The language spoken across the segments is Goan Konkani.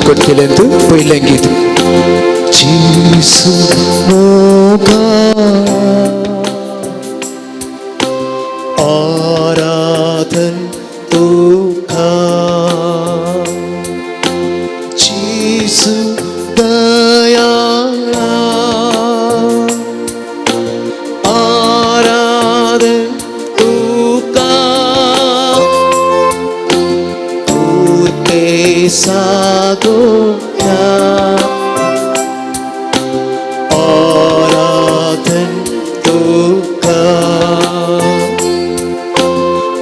प्रकट केलें पयलें गीत. जेजू मोगाळा आराधन तुका, जेजू दयाळा आराधन तुका, कृपे सागोरा आराधन तुका,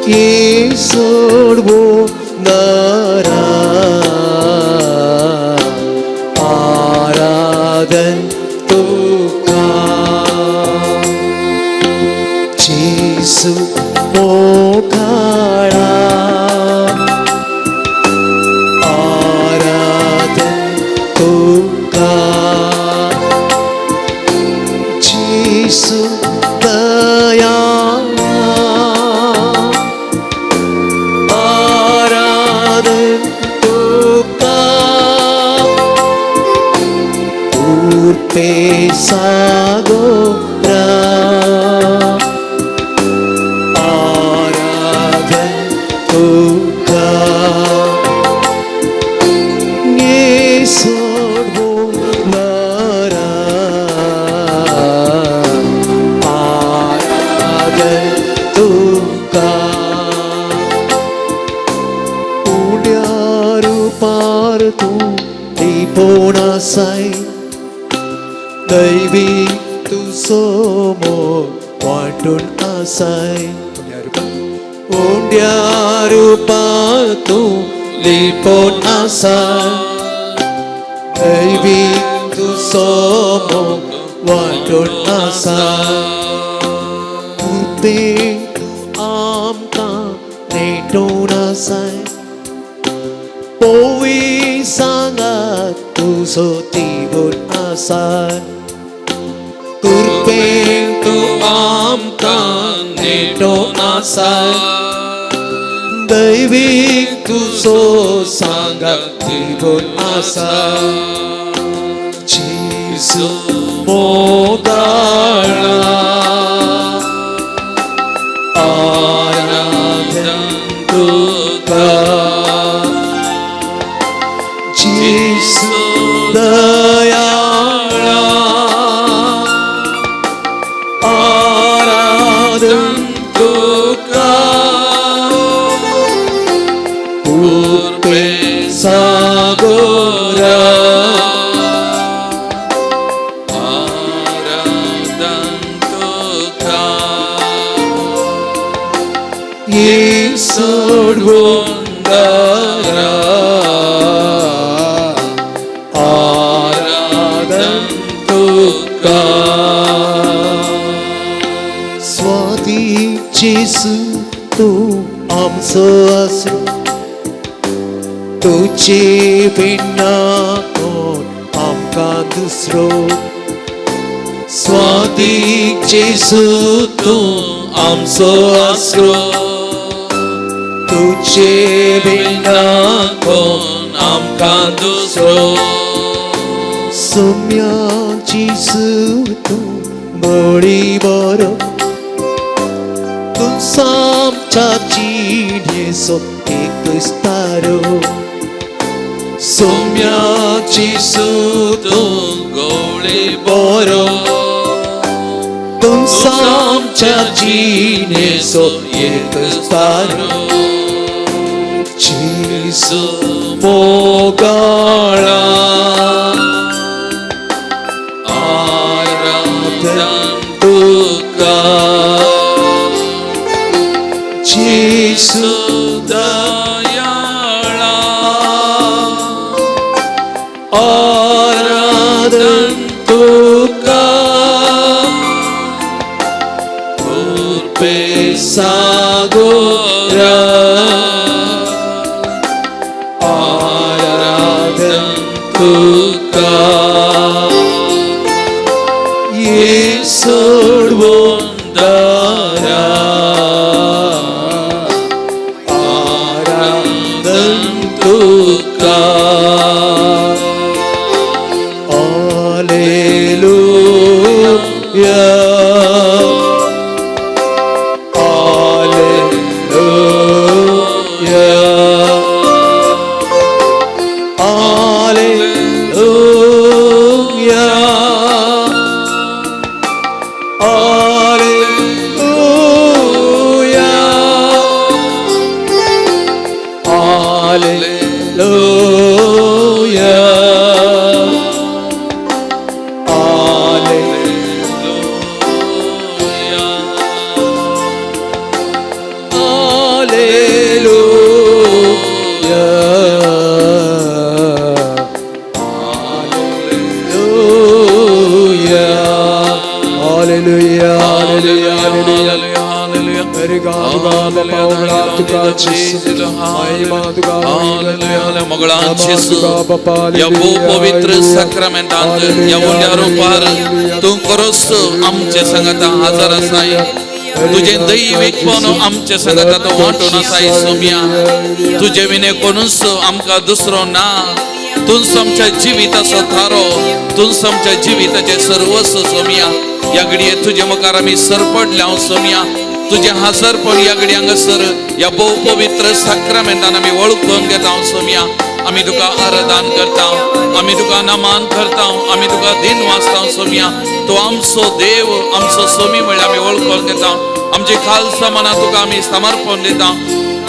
येसोडवो नरा आराधन तुका, जेजू मोगाळा आराधन तुका, जेजू दयाळा आराधन तुका, कृपे सागोरा आराधन तुका, येसोडवो नरा आराधन तुका, उड्यार पार तूं लिपोवन आसाय, दैवी तुजो मोग वांटून आसाय, उंड्यार पार तूं लिपोवन आसाय, दैवी तुजो मोग वांटून आसाय, कृपेन तूं आमकां नेटोवन आसाय, पोवी सांगात तुजो तिगून आसाय, कृपेन तूं आमकां नेटोवन आसाय, दैवी तुजो सांगात तिगून आसाय, जेजू मोगाळा आराधन तुका, जेजू दयाळा आराधन तुका, कृपे सागोरा आराधन तुका, येसोडवो नरा आराधन तुका, स्वाती जेजू तूं आमचो आसरो, तुजे बिना कोण आमकां दुसरो, स्वाती जेजू तूं आमचो आसरो, तुजे बिना कोण आमकां दुसरो, सोम्या जेजू तूं बळी बरो, तूं आमच्या जिणेचो एकच तारो, सोम्या जेजू तूं गोळी बरो, तूं आमच्या जिणेचो एकच तारो, जेजू मोगाळा आराधन तुका, जेजू दयाळा आराधन तुका, कृपे सागोरा आराधन तुका, येसोडवो नरा आराधन तुका. Hallelujah. Hallelujah. Hallelujah. Hallelujah. Hallelujah. या भोव पवित्र साक्रामेंतांत या व्हडल्या रुपार तूं खरोच आमचे संगता हजर आसाय. तुजें दैवीकपण आमचे संगता तूं वांटून आसाय सोम्या. तुजे विणे कोणूच आमकां दुसरो ना. तूंच आमच्या जिविताचो थारो, तूंच आमच्या जिविताचें सर्वस्व सोम्या. ह्या घडये तुजे मुखार आमी सरपडल्या सोम्या. तुजें हाजरपण ह्या घडये हांगासर ह्या भोव पवित्र साक्रामेंतान आमी वळखून घेता सोम्या. आमी तुका आराधन करता, आमी तुका नमान करता, आमी तुका दिन वाचता सोम्या. तूं आमचो देव, आमचो सोमी म्हणल्यार आमी वळखून घेता. आमची खालसा मनां तुका आमी समर्पण दिता.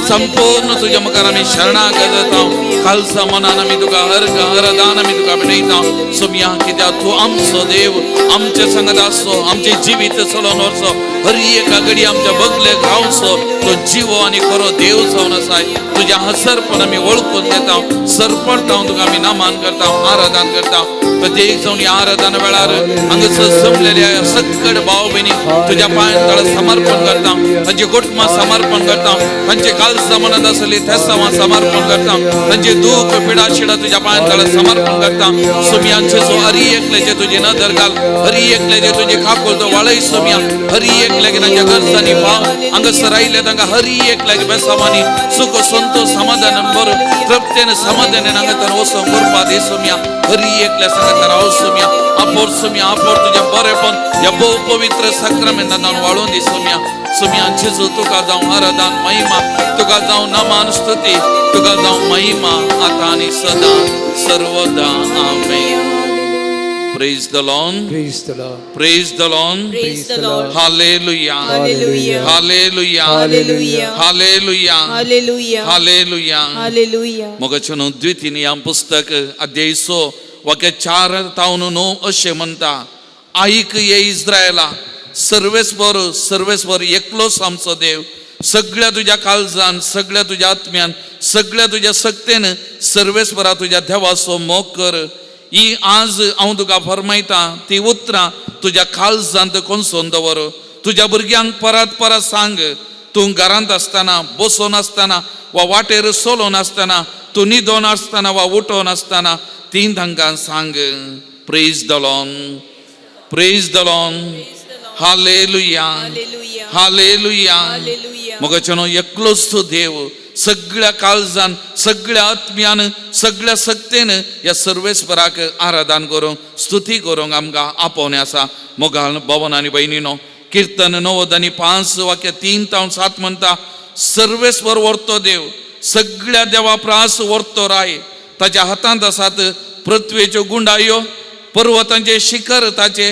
संपूर्ण तुज्या मुखार आमी शरणागत जाता. खालसा मनान आमी तुका हर आराधन आमी तुका भेटयता सोम्या. कित्याक तूं आमचो देव, आमचे संगत आसचो, आमचें जिवीत चलोवन व्हरचो, हर एका घडी आमच्या बगलेक रावचो तो जिवो आनी खरो देव जावन आसाय. तुज्या हसरपण आमी वळखून घेता, सरपडटा, तुका आमी नमान करता, आराधन करता. प्रत्येक जावन ह्या आराधना वेळार हांगासर जमलेल्या सगळे भाव भयणी तुज्या पांयां तळ समर्पण करता. तांचे कुटुंबां समर्पण करता, तांचे कालसा मनात आसली थेसांवां समर्पण करता, तांचे दूख पिडा शिडा तुज्या पांयां तळ समर्पण करता सोम्यांचे. सो हरी एकल्याचे तुजी नदर घाल, हरी एकल्याचे तुजी काकुळट वाळय सोम्या. हरी एकल्याक तांच्या गरजांनी पाव. हांगासर आयिल्ले तांकां हरी एकल्याक बेसावांनी सुख संतोष समाधान बरो तृप्तेन समाधानान हांगा वचोंक करपा दी सोम्या. हरी एकल्या सांगता राव सोम्या. आपोर सोम्या, आपोर तुजें बरेपण ह्या भोव पवित्र साक्रामेंतान वाळोवन दी सोम्या. सोम्या जेजू तुका जावं आराधन महिमा, तुका जावं नमान स्तुती, तुका जावं महिमा आतां आनी सदां सर्वदा. आमेन. Praise the Lord. Praise the Lord. Praise the Lord. Praise the Lord. Hallelujah. Hallelujah. Hallelujah. Hallelujah. Hallelujah. Hallelujah. Hallelujah. Hallelujah. मोगाचें द्वितीय पुस्तक अध्याय 6 वाक्य 4 तावन 9 अशें म्हणटा, आयक ये इस्रायला, सर्वेस्पर सर्वेस्पर एकलोच आमचो देव. सगळ्या तुज्या काळजान, सगळ्या तुज्या आत्म्यान, सगळ्या तुज्या सक्तेन सर्वेस्परा तुज्या देवाचो मोग कर. ही आज हांव तुका फरमायता ती उतरां तुज्या काळजांत कोनसोन दवर. तुज्या भुरग्यांक परत परत सांग. तूं घरांत आसतना, बसोन आसतना वा वाटेर चलोन आसतना, तूं न्हिदोन आसतना वा उठोन आसतना ती तांकां सांग. Praise the Lord. Praise the Lord. Hallelujah. Hallelujah. Hallelujah. Hallelujah. मोगाचें एकलोच तूं देव. सगळ्या काळजान, सगळ्या आत्म्यान, सगळ्या सक्तेन ह्या सर्वेस्पराक आराधन करूंक, स्तुती करूंक आमकां आपोवणें आसा. मोगाल भवन आनी भयणीनो, किर्तन 95 वाक्य 3 तावन 7 म्हणटा, सर्वेस्पर व्हरतो देव, सगळ्या देवा प्रास व्हरतो राय. ताच्या हातांत आसात पृथ्वेच्यो गुंडायो, पर्वतांचे शिखर ताचे,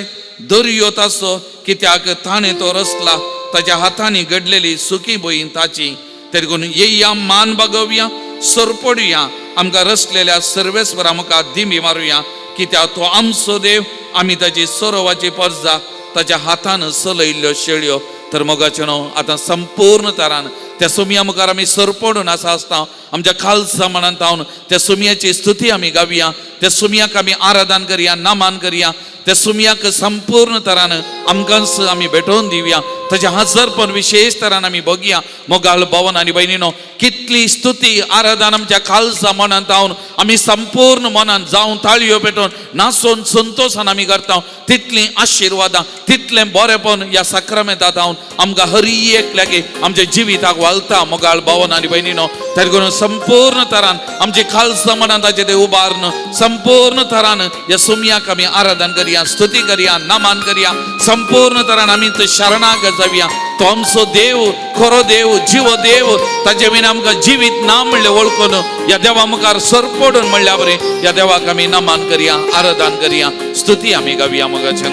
दर्यो ताचो, कित्याक ताणें तो रचला. ताच्या हातांनी घडलेली सुकी भंय ताची. तरी करून येया, मान बागोवया, सरपडुया, आमकां रचलेल्या सर्वेस्परा मुखार दिमी मारुया. कित्याक तो आमचो देव, आमी ताची सरोवाची परजा, ताच्या हातान चलयल्ल्यो शेळयो. तर मोगाचें न्हू आतां संपूर्ण तरान त्या सोमया मुखार आमी सरपडून आसा आसता. आमच्या खालसा मनांत जावन त्या सोमयाची स्तुती आमी गावया, त्या सोमयाक आमी आराधन करया, नमान करया, त्या सोमयाक संपूर्ण तरान आमकांच आमी भेटोवन दिवया. ताचें हजरपण विशेष तरान आमी बघया. मोगाळ भवन आनी भयणीनो, कितली स्तुती आराधन आमच्या खालसा मनांत जावन आमी संपूर्ण मनान जावन ताळयो पेटोवन नाचोन संतोशान आमी करता, तितलीं आशिर्वादां, तितलें बरेपण ह्या साक्रामेंतात जावन आमकां हरी एकल्याक आमच्या जिविताक वालता. मोगाळ भवन आनी भयणीनो, तरी करून संपूर्ण तरान आमचे खालसा मनान ताचें ते उबारून संपूर्ण तरान ह्या सोमयाक आमी आराधन करया, स्तुती करया, नमान करया. संपूर्ण तरान आमी शरणागत जावया. तो आमचो देव, खरो देव, जिवो देव, ताचे विना आमकां जिवीत ना म्हणलें वळखून ह्या देवा मुखार सरपडून म्हणल्या बरें ह्या देवाक आमी नमान करया, आराधन करया, स्तुती आमी गावया. मोगाचें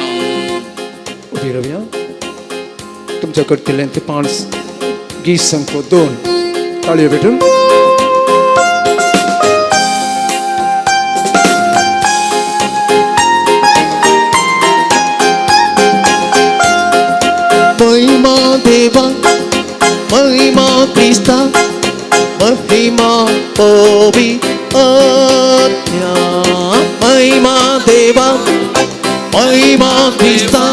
उबी रावया. तुमच्या करतलें ते 5 गीत संको 2 ताळयो भेटून. देवा, महिमा क्रिस्ता, महिमा पवित्र आत्म्या. महिमा देवा, महिमा क्रिस्ता,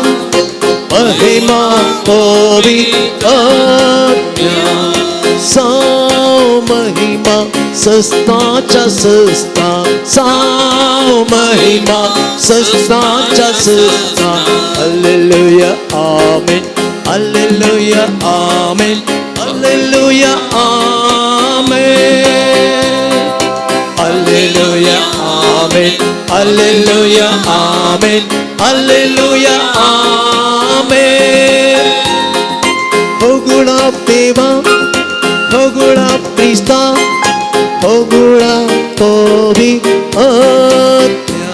महिमा पवित्र आत्म्या. साव महिमा सस्ताच्या सस्ता, साव महिमा सस्ताच्या सस्ता. Hallelujah amen, hallelujah amen, hallelujah amen. Hallelujah amen, hallelujah amen, hallelujah amen. होगुळा देवा, होगुळा क्रिस्ता, होगुळा पवित्र आत्म्या.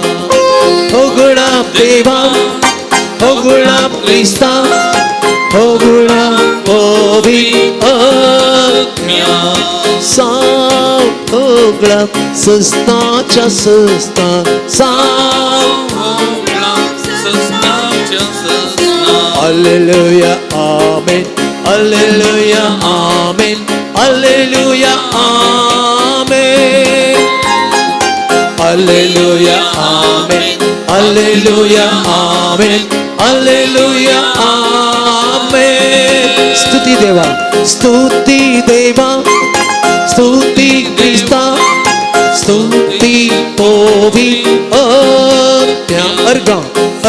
होगुळा देवा, होगुळा क्रिस्ता, होगुळा पवित्र आत्म्या. साव होगळा सस्ताच्या सस्ता, साव सस्नाच्या सस्ना. Hallelujah amen, hallelujah amen, hallelujah amen. Hallelujah amen, hallelujah amen, hallelujah amen. स्तुती देवा, स्तुती देवा, स्तुती क्रिस्ता, स्तुती पवित्र आत्म्या. अर्गा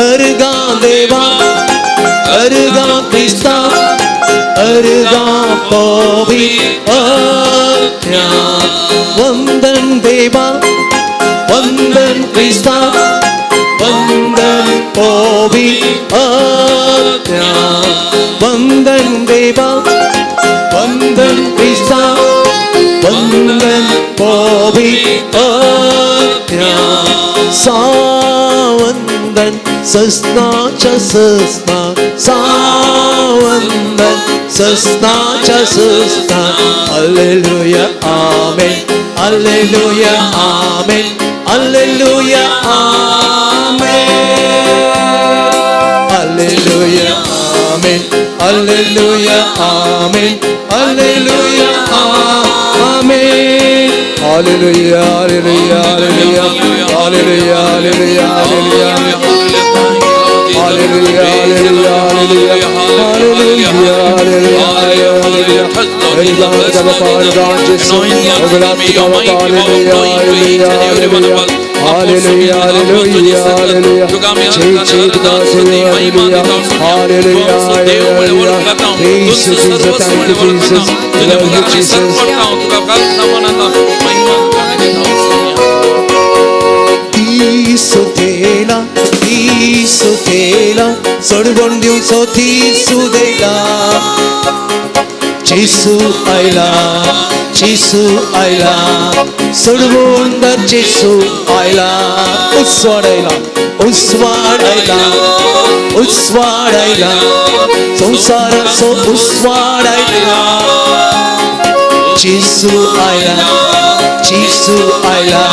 अर्गा देवा, अर्गा क्रिस्ता, अर्गा पवित्र आत्म्या. वंदन देवा, वंदन क्रिस्ता, वंदन पवित्र आत्म्या. वंदन देवा, वंदन क्रिस्ता, वंदन पवित्र आत्म्या. सावंदन सस्नाच्या सस्ना, सावंदन सस्नाच्या सस्ना. Hallelujah amen, hallelujah amen, hallelujah amen. Hallelujah amen, hallelujah amen, hallelujah amen. Hallelujah, hallelujah, hallelujah, hallelujah, hallelujah, hallelujah. Hallelujah, hallelujah, hallelujah, hallelujah, hallelujah, hallelujah. Hallelujah, hallelujah, hallelujah. Hallelujah, hallelujah, hallelujah. Jesus, Jesus, thank you, Jesus. Love you, Jesus. दिसुतेला दिसुतेला सोडवून दिवचो दिसुदेला. जेसू आयला, जेसू आयला, सोडवून जेसू आयला. उस्वाड आयला, उस्वाड आयला, उस्वाड आयला, संसाराचो उस्वाड आयला. जेसू आयला, जेसू आयला,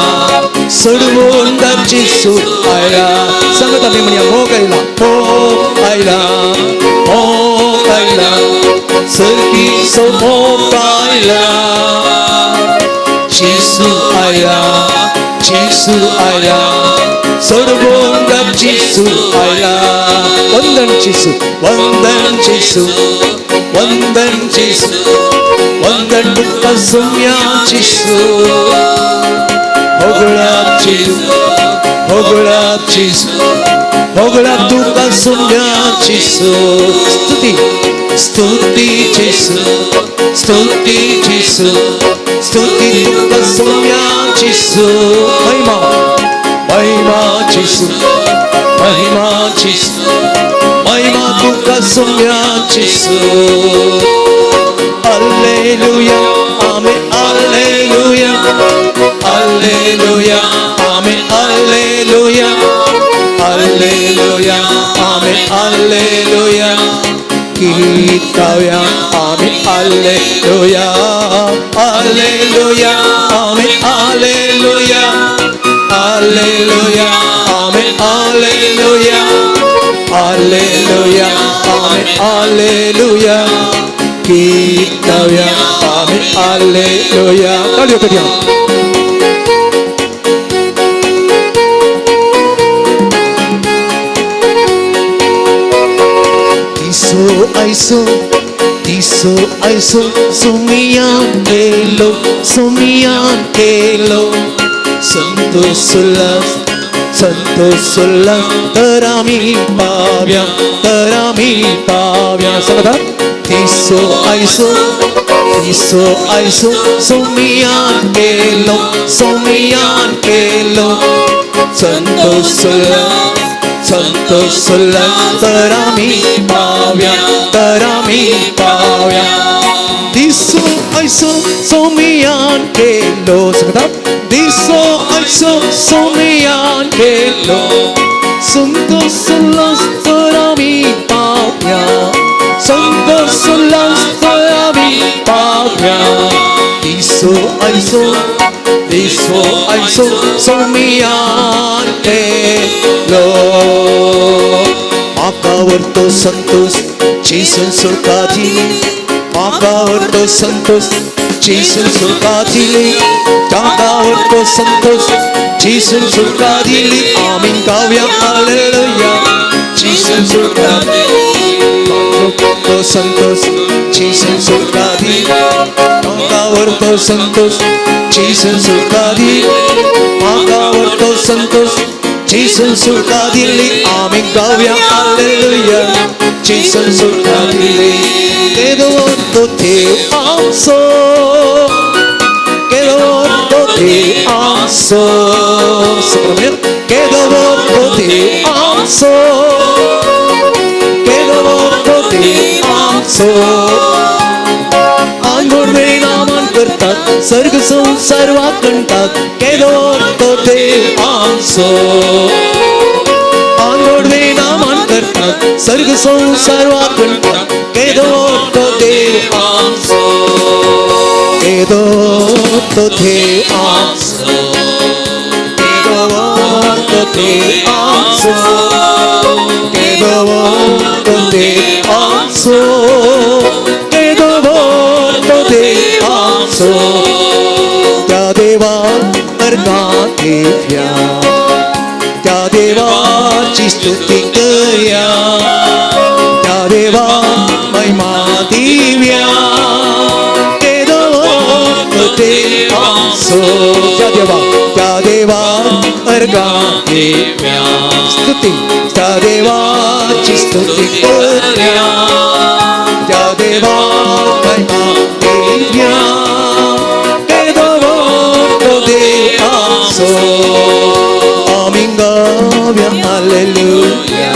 सोडवून जेसू आयला. सांगत आमी म्हणया, मोग आयला, मोग आयला, मोग आयला, सर्गीचो मोग आयला. जेसू आयला, जेसू आयला, सोडवून जेसू आयला. वंदन जेसू, वंदन जेसू, वंदन जेसू, वंदन तुका सुम्या जेसू. होगळा जेसू, होगळा जेसू, होगळा तुका सुम्या जेसू. स्तुती स्तुती जेसू, स्तुती जेसू, स्तुती तुका सुम्या जेसू. महिमा महिमा जेसू, महिमा जेसू, महिमा तुका सुम्या जेसू. Hallelujah amen, hallelujah, hallelujah amen, hallelujah, hallelujah amen, hallelujah. गीत गाऊया आमेन, hallelujah, hallelujah amen, hallelujah, hallelujah amen, hallelujah, hallelujah आमी हालेलुया गीत गावया आमी हालेलुया. ताळयो करया. दिसो आयसो दिसो आयसो सुमियान केलो सुमियान केलो संतोष उल्हास संतोष उल्हास तर आमी पाव्या तर आमी पाव्या. सांगता दिसो आयसो दिसो आयसो सुमियान केलो सुमियान केलो संतोष उल्हास संतोष उल्हास तर आमी पाव्या तर आमी पाव्या. दिसो आयसो सोमियान केलो सांगता दिसो आयसो सोमियान केलो संतोष उल्हास तर आमी पाव्या संतोष उल्हास तर आमी पाव्या. दिसो आयसो दिसो आयसो सोमियान केलो. म्हाका व्हरतो संतोष जेसून सुटका दिली म्हाका व्हरतो संतोष जेसून सुटका दिली ताका व्हरतो संतोष जेसून सुटका दिली आमी गावया हालेलुया जेसून सुटका दिली. तो संतोष जेसून सुटका दिली म्हाका व्हरतो संतोष जेसून सुटका दिली म्हाका व्हरतो संतोष जेसून सुटका दिली आमी गावया हालेलुया जेसून सुटका दिली. केदो तो देव आमचो केदो तो देव आमचो केदो तो देव आमचो केदो तो देव आमचो. आंगोळ नामान करतात सर्ग संसार वाकणतात केदो तो देव आमचो. आंगोळ नामान करतात सर्ग संसार वाकणतात केदो तो देव आमचो केदो तो देव आमचो केदो तो देव आमचो केदो तो देव आमचो केदो तो देव आमचो. त्या देवा अर्गां दिव्या त्या देवाची स्तुती करया त्या देवा महिमा दिव्या केदो तो देव आमचो. त्या देवा त्या देवा अर्गां दिव्या स्तुती त्या देवाची स्तुती करया त्या देवा महिमा दिव्या केदो तो देव आमचो. आमी गावया हालेलुया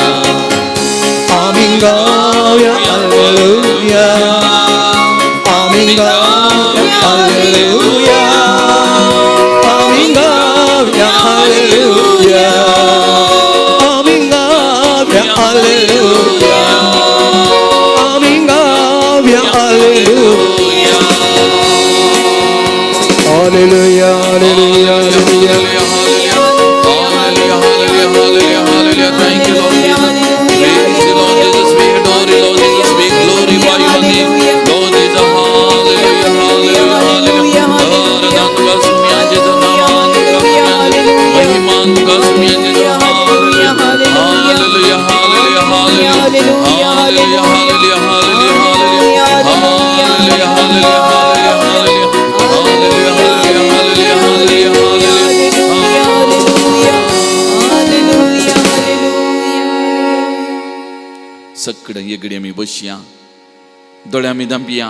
आमी गावया हालेलुया आमी गावया हालेलुया आमी गावया हालेलुया आमी गावया हालेलुया आमी गावया hallelujah. Hallelujah hallelujah hallelujah. Thank you, Lord Jesus. Praise you, Lord Jesus. We adore you, Lord Jesus. We glorify your name. Lord Jesus, hallelujah, hallelujah, hallelujah. Hallelujah, hallelujah, hallelujah. Hallelujah, hallelujah, hallelujah, hallelujah. Hallelujah, hallelujah, hallelujah. Hallelujah, hallelujah, hallelujah. Hallelujah, hallelujah. सगळे एगडी आमी बसया, दोळे आमी धांपया,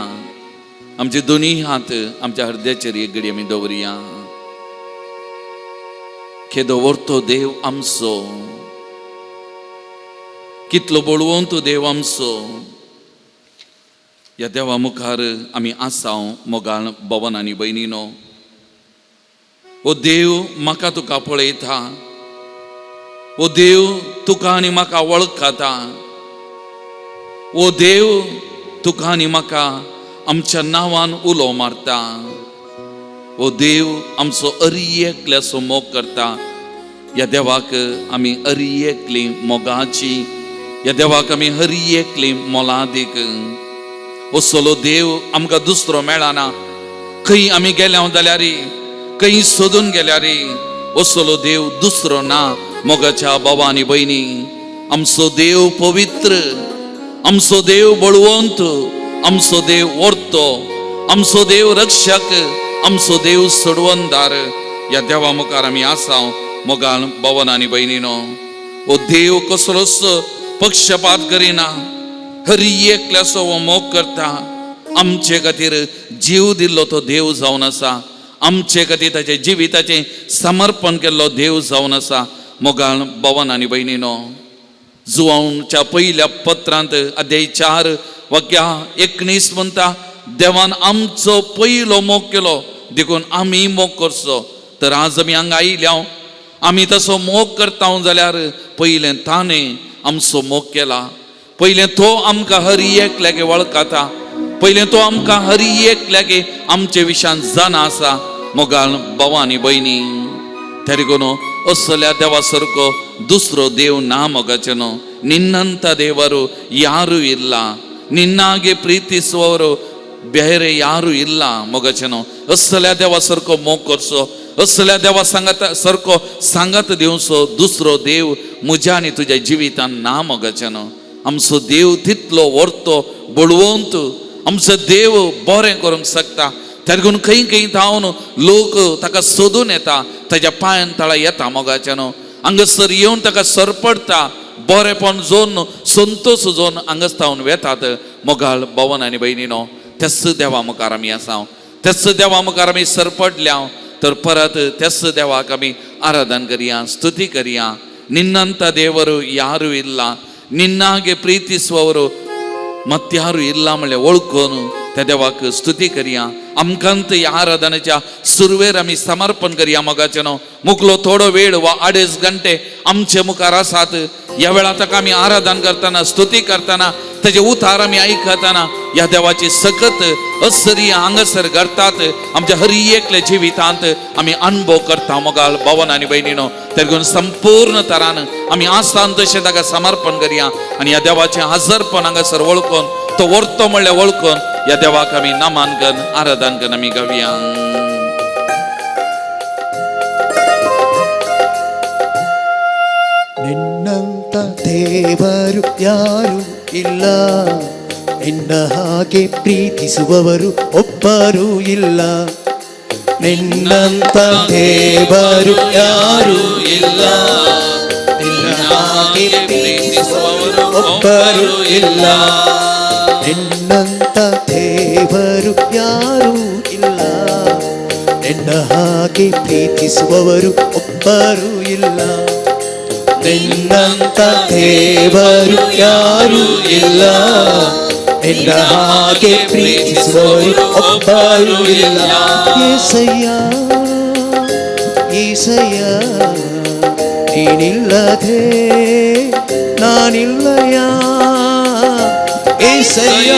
आमचे दोनूय हात आमच्या हृदयाचेर एगडी आमी दवरया. केदो व्हरतो देव आमचो, कितलो बळवंत देव आमचो. ह्या देवा मुखार आमी आसाव मोगाळ भवन आनी भयणीनो. ओ देव म्हाका तुका पळयता, ओ देव तुका आनी म्हाका वळखता, ओ देव तुका आनी म्हाका आमच्या नांवान उलो मारता, ओ देव आमचो अरी एकल्याचो मोग करता. ह्या देवाक आमी अरी एकली मोगाची ह्या देवाक आमी हरी एकली मोलादीक. असलो देव आमकां दुसरो मेळना. खंय आमी गेल्या जाल्यार, खंय सोदून गेल्यार असलो देव दुसरो ना. मोगाच्या बाबा आनी भयणी, आमचो देव पवित्र, आमचो देव बळवंत, आमचो देव वर्तो, आमचो देव रक्षक, आमचो देव सोडवणदार. ह्या देवा मुखार आमी आसा मोगान बावन आनी भयणीनो. हो देव कसलोच पक्षपात करिना, हरी एकल्याचो हो मोग करता. आमचे खातीर जीव दिल्लो तो देव जावन आसा. आमचे खातीर ताचे जिविताचें समर्पण केल्लो देव जावन आसा. मोगान बावन आनी भयणीनो, जुवांच्या पयल्या पत्रांत अध्याय 4 वाक्या 19 म्हणटा, देवान आमचो पयलो मोग केलो देखून आमी मोग करचो. तर आज आमी हांगा आयल्या, आमी तसो मोग करता जाल्यार पयलें ताणें आमचो मोग केला. पयलें तो आमकां हरी एकल्याक वळखता, पयलें तो आमकां हरी एकल्याक आमचे विशयान जाणा आसा. मोगाल बाबा आनी भयणी, तरी असल्या देवा सारको दुसरो देव ना मोगाचे न्हू. ನಿನ್ನಂಥ ದೇವರು ಯಾರೂ ಇಲ್ಲ, ನಿನ್ನಾಗೆ ಪ್ರೀತಿಸುವವರು ಬೇರೆ ಯಾರೂ ಇಲ್ಲ मोगाचेनो. असल्या देवा सारको मोग करचो, असल्या देवा सांगात सारको सांगात दिवचो दुसरो देव म्हज्या आनी तुज्या जिवितान ना मोगाचेनो. आमचो देव तितलो व्हरतो बळवंत, आमचो देव बरें करूंक शकता. तेगून खंय खंय धांवन लोक ताका सोदून येता, ताज्या पांयान तळा येता मोगाचेनो. हांगासर येवन ताका सरपडटा, बरेपण जोन संतोश जोन हांगासर वेतात. मोगाळ भवन आनी भयणीनो, त्याच देवा मुखार आमी आसा, त्याच देवा मुखार आमी सरपडल्या तर परत त्याच देवाक आमी आराधन करया, ಸ್ತುತಿ करया. ನಿನ್ನಂಥ ದೇವರು ಯಾರೂ ಇಲ್ಲ, ನಿನ್ನಾಗೆ ಪ್ರೀತಿಸುವವರು ಮತ್ಯಾರು ಇಲ್ಲ म्हणलें वळखून त्या देवाक स्तुती करया. आमकांत ह्या आराधनेच्या सुरवेर आमी समर्पण करया मोगाचेनो. मुकलो थोडो वेळ वा 2.5 घंटे आमचे मुखार आसात. ह्या वेळार ताका आमी आराधन करतना, स्तुती करतना, ताजे उतार आमी आयकतना ह्या देवाची सकत असरी हांगासर घडतात. आमच्या हरी एकल्या जिवितांत आमी अनुभव करता मोगाल भवन आनी भयणीनो. तेगून संपूर्ण तरान आमी आसान तशें ताका समर्पण करया आनी ह्या देवाचें हजरपण हांगासर वळखून, तो वर्तो म्हणल्यार वळखून ह्या देवाक आमी नमन करून आराधन करून आमी गावया. ನಿನ್ನಂತ ದೇವರು ಯಾರು ಇಲ್ಲ, ನಿನ್ನ ಹಾಗೆ ಪ್ರೀತಿಸುವವರು ಒಬ್ಬರೂ ಇಲ್ಲ. ನಿನ್ನಂತ ದೇವರು ಯಾರು ಇಲ್ಲ, ನಿನ್ನ ಹಾಗೆ ಪ್ರೀತಿಸುವವರು ಒಬ್ಬರೂ ಇಲ್ಲ. ನಿನ್ನಂತ ದೇವರು ಯಾರೂ ಇಲ್ಲ, ನಿನ್ನ ಹಾಗೆ ಪ್ರೀತಿಸುವವರು ಒಬ್ಬರೂ ಇಲ್ಲ. ನಿನ್ನಂತ ದೇವರು ಯಾರೂ ಇಲ್ಲ, ನಿನ್ನ ಹಾಗೆ ಪ್ರೀತಿಸುವವರು ಒಬ್ಬರೂ ಇಲ್ಲ. ಏಸಯ್ಯ ಏಸಯ್ಯ ನೀನಿಲ್ಲದೆ ನಾನಿಲ್ಲಯ್ಯ. ಏಸಯ್ಯ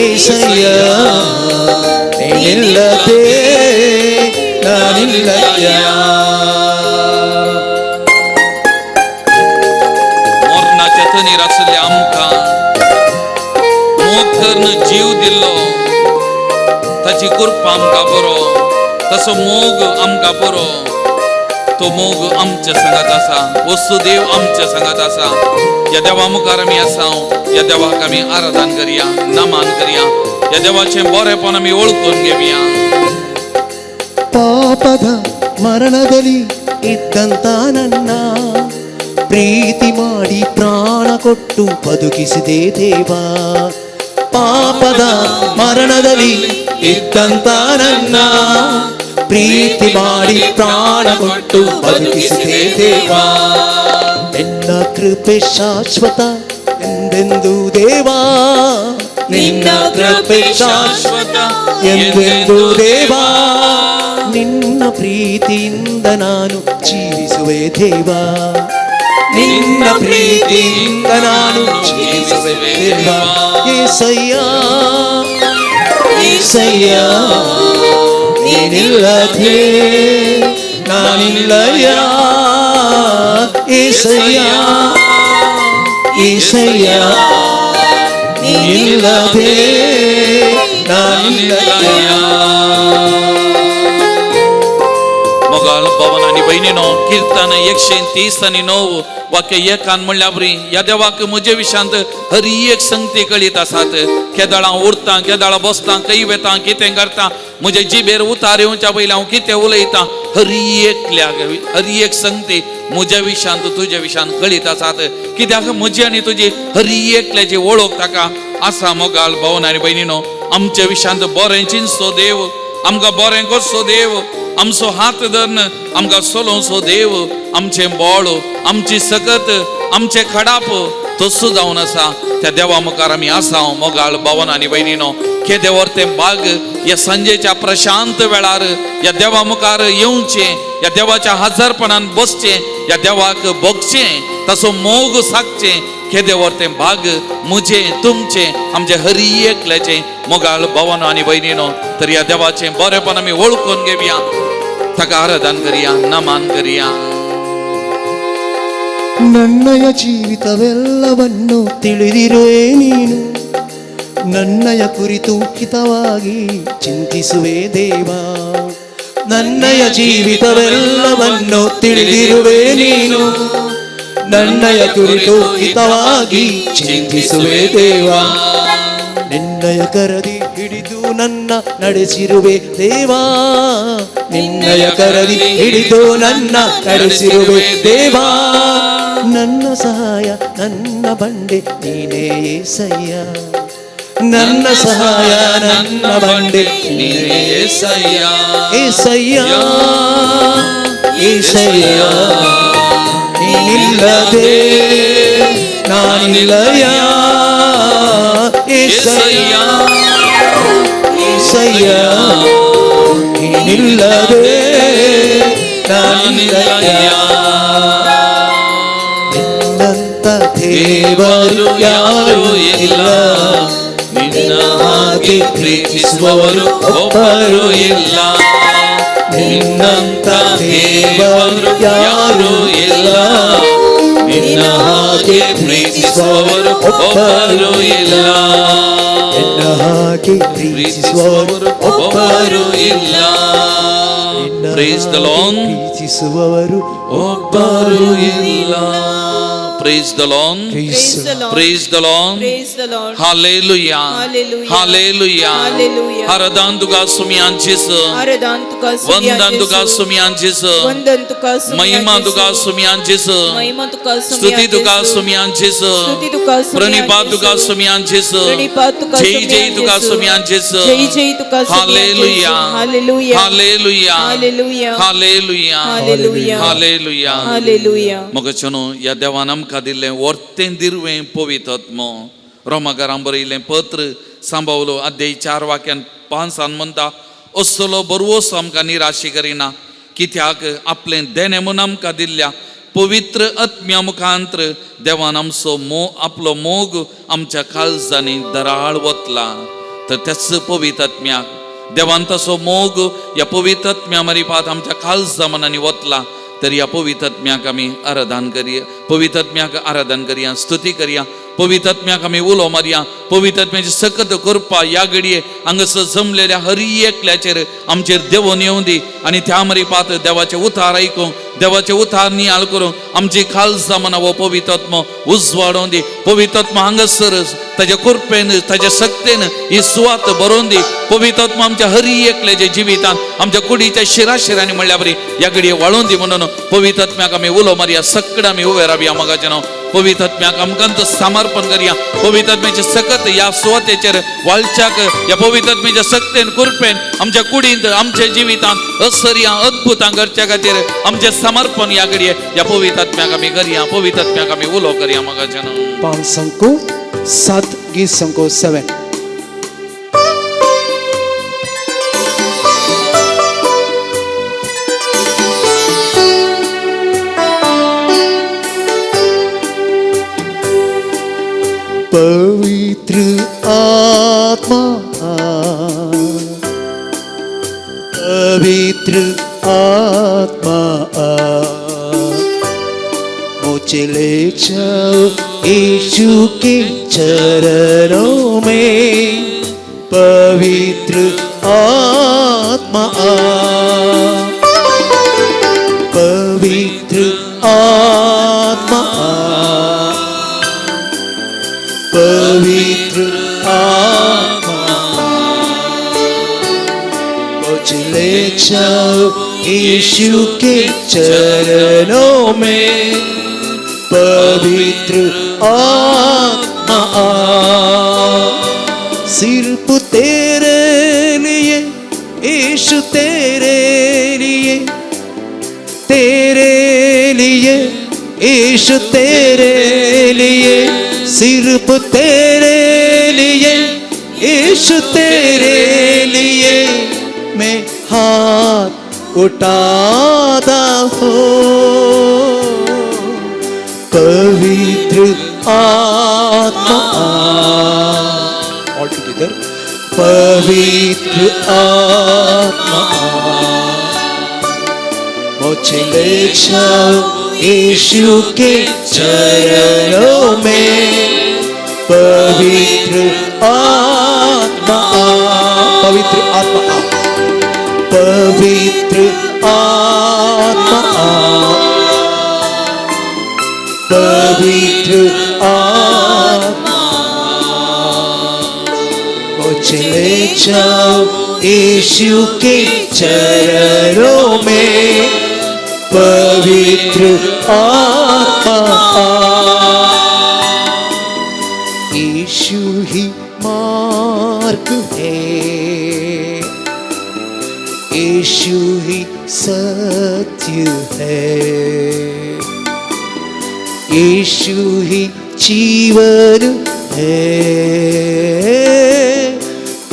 ಏಸಯ್ಯ ನೀನಿಲ್ಲದೆ ನಾನಿಲ್ಲಯ್ಯ. मरणाच्या तनीर आसले आमकां मोग करून जीव दिल्लो, ताची कृपा आमकां बरो, तसो मोग आमकां बरो. तो मोग आमच्या सांगात आसा, वस्तू देव आमच्या सांगात आसा. ह्या देवा मुखार आमी आसा, ह्या देवाक आमी आराधन करया, नमन करया, ह्या देवाचें बरेपण आमी वळखून घेवया. ಪಾಪದ ಮರಣದಲ್ಲಿ ಇದ್ದಂತ ನನ್ನ ಪ್ರೀತಿ ಮಾಡಿ ಪ್ರಾಣ ಕೊಟ್ಟು ಬದುಕಿಸಿದೆ ದೇವಾ. ಪಾಪದ ಮರಣದಲ್ಲಿ ಇದ್ದಂತ ನನ್ನ ಪ್ರೀತಿ ಮಾಡಿ ಪ್ರಾಣ ಕೊಟ್ಟು ಬದುಕಿಸಿದೆ ದೇವಾ. ನಿನ್ನ ಕೃಪೆ ಶಾಶ್ವತ ಎಂದೆಂದು ದೇವಾ, ನಿನ್ನ ಕೃಪೆ ಶಾಶ್ವತ ಎಂದೆಂದು ದೇವಾ. ನಿನ್ನ ಪ್ರೀತಿಯಿಂದ ನಾನು ಜೀವಿಸುವೆ ದೇವಾ, ನಿನ್ನ ಪ್ರೀತಿಯಿಂದ ನಾನು ಜೀವಿಸುವೆ ದೇವಾ. ಏಸಯ್ಯ ಏಸಯ್ಯ ನೀನಿಲ್ಲದೆ ನಾನಿಲ್ಲಯ್ಯ. ಏಸಯ್ಯ ಏಸಯ್ಯ, ನೀನಿಲ್ಲದೆ ನಾನಿಲ್ಲಯ್ಯ. मोगाल पवन आनी भयणीनो, किर्तन 139 वाक्य एकान म्हणल्यार बरी ह्या देवाक म्हजे विशांत हर एक संगती कळीत आसात. केदाळां उरतां, केदाळां बसतां, खंय वेतां, कितें करता, म्हजे जिबेर उतार येवच्या पयलीं हांव कितें उलयतां, हर एकल्याक हर एक संगती म्हज्या विशांत तुज्या विशांत कळीत आसात. कित्याक म्हजी आनी तुजी हर एकल्याची वळख ताका आसा. मोगाल भवन आनी भयणीनो, आमच्या विशांत बरें चिंतचो देव, आमकां बरें करचो देव, आमचो हात धरून आमकां चलोवचो देव, आमचें बळ, आमची सकत, आमचें खडाप तसो जावन आसा. त्या देवा मुखार आमी आसा. मोगाळ भवन आनी भयणीनो, केदेवर तें बाग ह्या सांजेच्या प्रशांत वेळार ह्या देवा मुखार येवचें, ह्या देवाच्या हजारपणान बसचें, ह्या देवाक भोगचें, ताचो मोग सागचें. केदेवर तें भाग म्हजें, तुमचें, आमचें हरी एकल्याचें. मोगाळ भवन आनी भयणीनो, तर ह्या देवाचें बरेंपण आमी वळखून घेवया, ताका आराधन करया, नमन करया. ನನ್ನಯ ಜೀವಿತವೆಲ್ಲವನ್ನು ತಿಳಿದಿರುವೆ ನೀನು, ನನ್ನಯ ಕುರಿತು ಹಿತವಾಗಿ ಚಿಂತಿಸುವೆ ದೇವ. ನನ್ನಯ ಜೀವಿತವೆಲ್ಲವನ್ನು ತಿಳಿದಿರುವೆ ನೀನು, ನನ್ನಯ ಕುರಿತು ಹಿತವಾಗಿ ಚಿಂತಿಸುವೆ ದೇವ. ನಿನ್ನಯ ಕರದಿ ಹಿಡಿದು ನನ್ನ ನಡೆಸಿರುವೆ ದೇವಾ, ನಿನ್ನಯ ಕರದಿ ಹಿಡಿದು ನನ್ನ ನಡೆಸಿರುವೆ ದೇವಾ. ನನ್ನ ಸಹಾಯ ನನ್ನ ಬಂಡೆ ನೀನೇ ಏಸಯ್ಯ, ನನ್ನ ಸಹಾಯ ನನ್ನ ಬಂಡೆ ನೀನೇ ಏಸಯ್ಯ, ಏಸಯ್ಯ, ಏಸಯ್ಯ, ನೀನಿಲ್ಲದೆ ನಾನಿಲ್ಲಯ್ಯ. ಏಸಯ್ಯ, ಏಸಯ್ಯ, ನೀನಿಲ್ಲದೆ ನಾನಿಲ್ಲಯ್ಯ. ನಿನ್ನಂತ ದೇವರು ಯಾರೂ ಇಲ್ಲ, ನಿನ್ನ ಹಾಗೆ ಪ್ರೀತಿಸುವವರು ಒಬ್ಬರು ಇಲ್ಲ, ನಿನ್ನಂತ ದೇವರು ಯಾರೂ ಇಲ್ಲ, ನಿನ್ನ ಹಾಗೆ ಪ್ರೀತಿಸುವವರು ಒಬ್ಬರು ಇಲ್ಲ, ನಿನ್ನ ಹಾಗೆ ಪ್ರೀತಿಸುವವರು ಒಬ್ಬರು ಇಲ್ಲ. Praise the Lord. ಪ್ರೀತಿಸುವವರು ಒಬ್ಬರು ಇಲ್ಲ. Praise the Lord. Praise the Lord. Praise the Lord. Praise the Lord. Hallelujah. Hallelujah. Hallelujah. Hallelujah. Hardan तुका सुमियान जेसू, आराधन तुका सुमियान वंदन तुका जेसू. सुमियान जेसू, वंदन तुका सुमियान महिमा तुका जेसू. सुमियान जेसू, महिमा तुका सुमियान स्तुती तुका जेसू. सुमियान जेसू, स्तुती तुका सुमियान प्रणिपात तुका जेसू. सुमियान जेसू, प्रणिपात तुका जय सुमियान जय तुका जेसू. सुमियान जेसू. जय जय तुका सुमियान hallelujah. जेसू. Hallelujah. Hallelujah. Hallelujah. Hallelujah. Hallelujah. Hallelujah. Hallelujah. मगचनो ह्या देवान आमकां दिल्लें वर्तें दिरवें पवित्र रोमाकारां बरयिल्लें पत्र सांबावलो अध्याय 4 वाक्यान 5 म्हणटा, असलो बरवोस आमकां निराशी करिना, कित्याक आपलें देणें म्हूण आमकां दिल्ल्या पवित्र आत्म्या मुखांत्र देवान आमचो आपलो मोग आमच्या काळजांनी दराळ वतला. तर त्याच पवित्र आत्म्याक देवान तसो मोग ह्या पवित्र आत्म्या मरिपात आमच्या काळजा मनांनी वतला. तर ह्या पवित्र आत्म्याक आमी आराधन करया, पवित्र आत्म्याक आराधन करया, स्तुती करया, पवित्र आत्म्याक आमी उलो मारया. पवित्र आत्म्याची सकत कृपा ह्या घडये हांगासर जमलेल्या हर एकल्याचेर आमचेर देवून येवं दी आनी त्या मरिपात देवाचे उतार आयकूंक, देवाचे उतार नियाळ करूंक आमची काळजां मनां हो पवित्र आत्मो उजवाडोवन दी. पवित्र आत्मो हांगासर ताज्या कृपेन ताज्या शक्तेन ही सुवात बरोवन दी. पवित्र आत्मो आमच्या हर एकल्याच्या जिवितान आमच्या कुडीच्या शिराशिरांनी म्हणल्या बरी ह्या घडये वाळोवन दी. म्हणून पवित्र आत्म्याक आमी उलो मारया, सगळें आमी उबे रावया. मोगाचें नांव पवित्र आत्म्याक आमकां समर्पण करया. पवित्र आत्म्याचे सकत ह्या सुवातेचेर वाळच्याक ह्या पवित्र आत्म्याच्या शक्तेन कृपेन आमच्या कुडींत आमच्या जिवितांत असर्या अद्भुतां करच्या खातीर आमचें समर्पण ह्या घडये ह्या पवित्र आत्म्याक आमी करया. पवित्र आत्म्याक आमी उलो करया. मोगाचें नांव 5 अंको 7 गीत अंको 7. पवित्र आत्मा, पवित्र आत्मा, मुझे ले जाओ यीशु के चरणों में, पवित्र आत्मा आ, पवित्र आत्मा आ, पवित्र आत्मा मुझे ले जाओ यीशु के चरणों में, पवित्र आत्मा आ। सिर्फ तेरे लिए यीशु, तेरे लिए, तेरे लिए यीशु, तेरे लिए, सिर्फ तेरे लिए यीशु, तेरे लिए मैं हाथ उठाता हूँ। पवित्र आत्मा, ऑल टुगेदर, पवित्र आत्मा मुझे ले जाओ यीशु के चरणों में, पवित्र आत्मा, पवित्र आत्मा, पवित्र आत्मा, पवित्र आत्मा मुझे ले जाओ यीशु के चरणों में, पवित्र आत्मा। यीशु ही मार्ग है, यीशु ही सत्य है, यीशु ही जीवन है,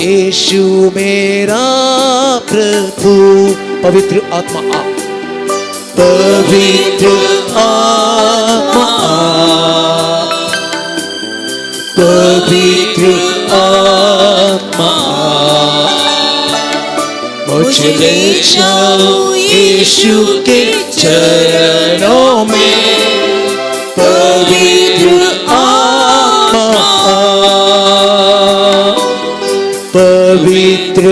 यीशु मेरा प्रभु। पवित्र आत्मा आ, पवित्र आत्मा आ, पवित्र आत्मा मुझे ले जाओ यीशु के चरणों में, पवित्र आत्मा, पवित्र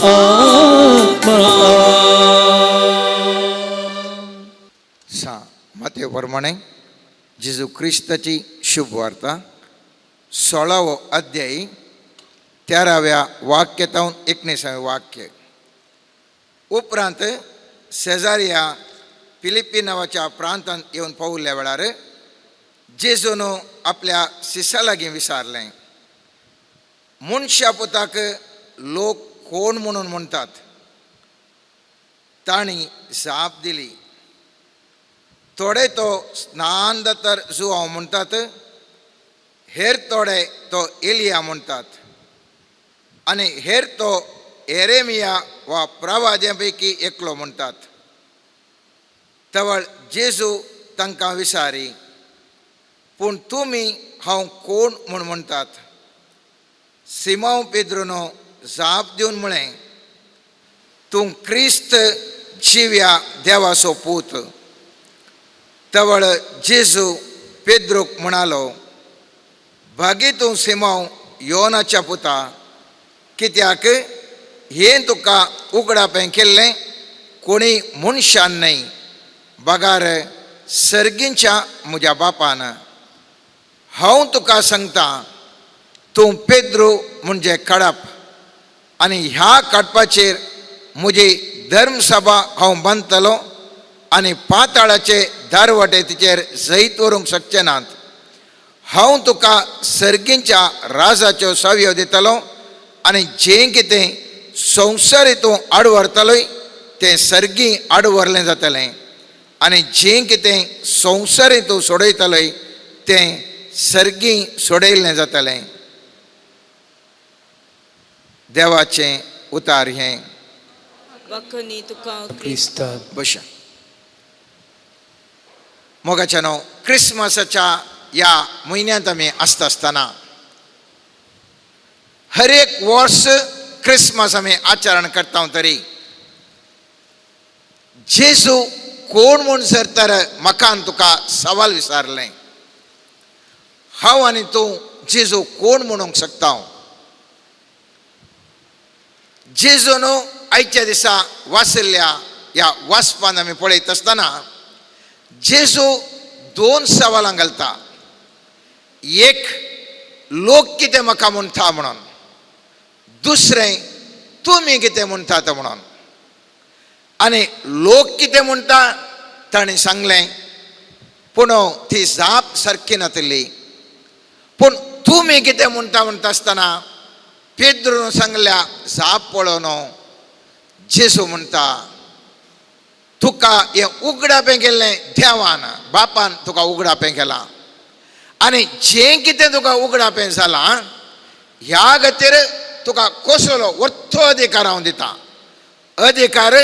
आत्मा। सा मातेव प्रमाणे जेजू क्रिस्ताची शुभ वार्ता 16वो अध्याय 13व्या वाक्य 19वें वाक्य. उपरांत सेजारिया फिलिप्पी नांवाच्या प्रांतांत येवन पावल्ल्या वेळार जेजून आपल्या शिसा लागीं विचारलें, मनशा पुताक लोक कोण म्हणून म्हणटात? तांणी जाप दिली, थोडे तो स्नान दातर जुआंव म्हणटात, हेर थोडे तो एलिया म्हणटात आनी हेर तो एरेमिया वा प्रवाद्यां पैकी एकलो म्हणटात. तवळ जेजू तांकां विचारी, पूण तुमी हांव कोण म्हूण म्हणटात? सिमांव पेद्रुनो जाप दिवन म्हळें, तूं क्रिस्त जिव्या देवाचो पूत. तवळ जेजू पेद्रूक म्हणालो, भागी तूं सिमांव योनाच्या पुता, कित्याक हें तुका उगडापें केल्लें कोणी मनशान न्हय, बगार सर्गींच्या म्हज्या बापान. हांव तुका सांगता, तूं पेद्रू म्हणजे कडप आनी ह्या काडपाचेर म्हजी धर्मसभा हांव बांदतलो आनी पाताळाचे दारवाटे तिचेर जैत व्हरूंक शकचे नात. हांव तुका सर्गींच्या राजाच्यो सावयो दितलो आनी जें कितें संवसार तूं आड व्हरतलोय तें सर्गी आड व्हरलें जातलें आनी जें कितें संवसार तूं सोडयतलोय तें सर्गी सोडयल्लें जातलें. देवाचें उतार हें. वाखणी तुका क्रिस्तान. बशा मोगाच्या न्हू, क्रिसमसाच्या ह्या म्हयन्यांत आमी आसता आसतना हर एक वर्स क्रिसमस आमी आचरण करता तरी जेजू कोण म्हूण सर तर म्हाका आनी तुका सवाल विचारलें. हांव आनी तूं जेजू कोण म्हणूंक शकता? जेजून आयच्या दिसा वाचिल्ल्या ह्या वाचपान आमी पळयत आसतना जेजू दोन सवालां घालता. एक, लोक कितें म्हाका म्हणटा म्हणून, दुसरें तुमी कितें म्हणटात म्हणून. आनी लोक कितें म्हणटा ताणें सांगलें, पूण ती जाप सारकी नातिल्ली. पूण तुमी कितें म्हणटा म्हणटा आसतना पेद्रून सांगल्या जाप पळोवन जेजू म्हणटा, तुका हें उगडापें केल्लें देवान, बापान तुका उगडापें केलां आनी जें कितें तुका उगडापें जालां ह्या खातीर तुका कसलो वर्थो अधिकार हांव दितां. अधिकार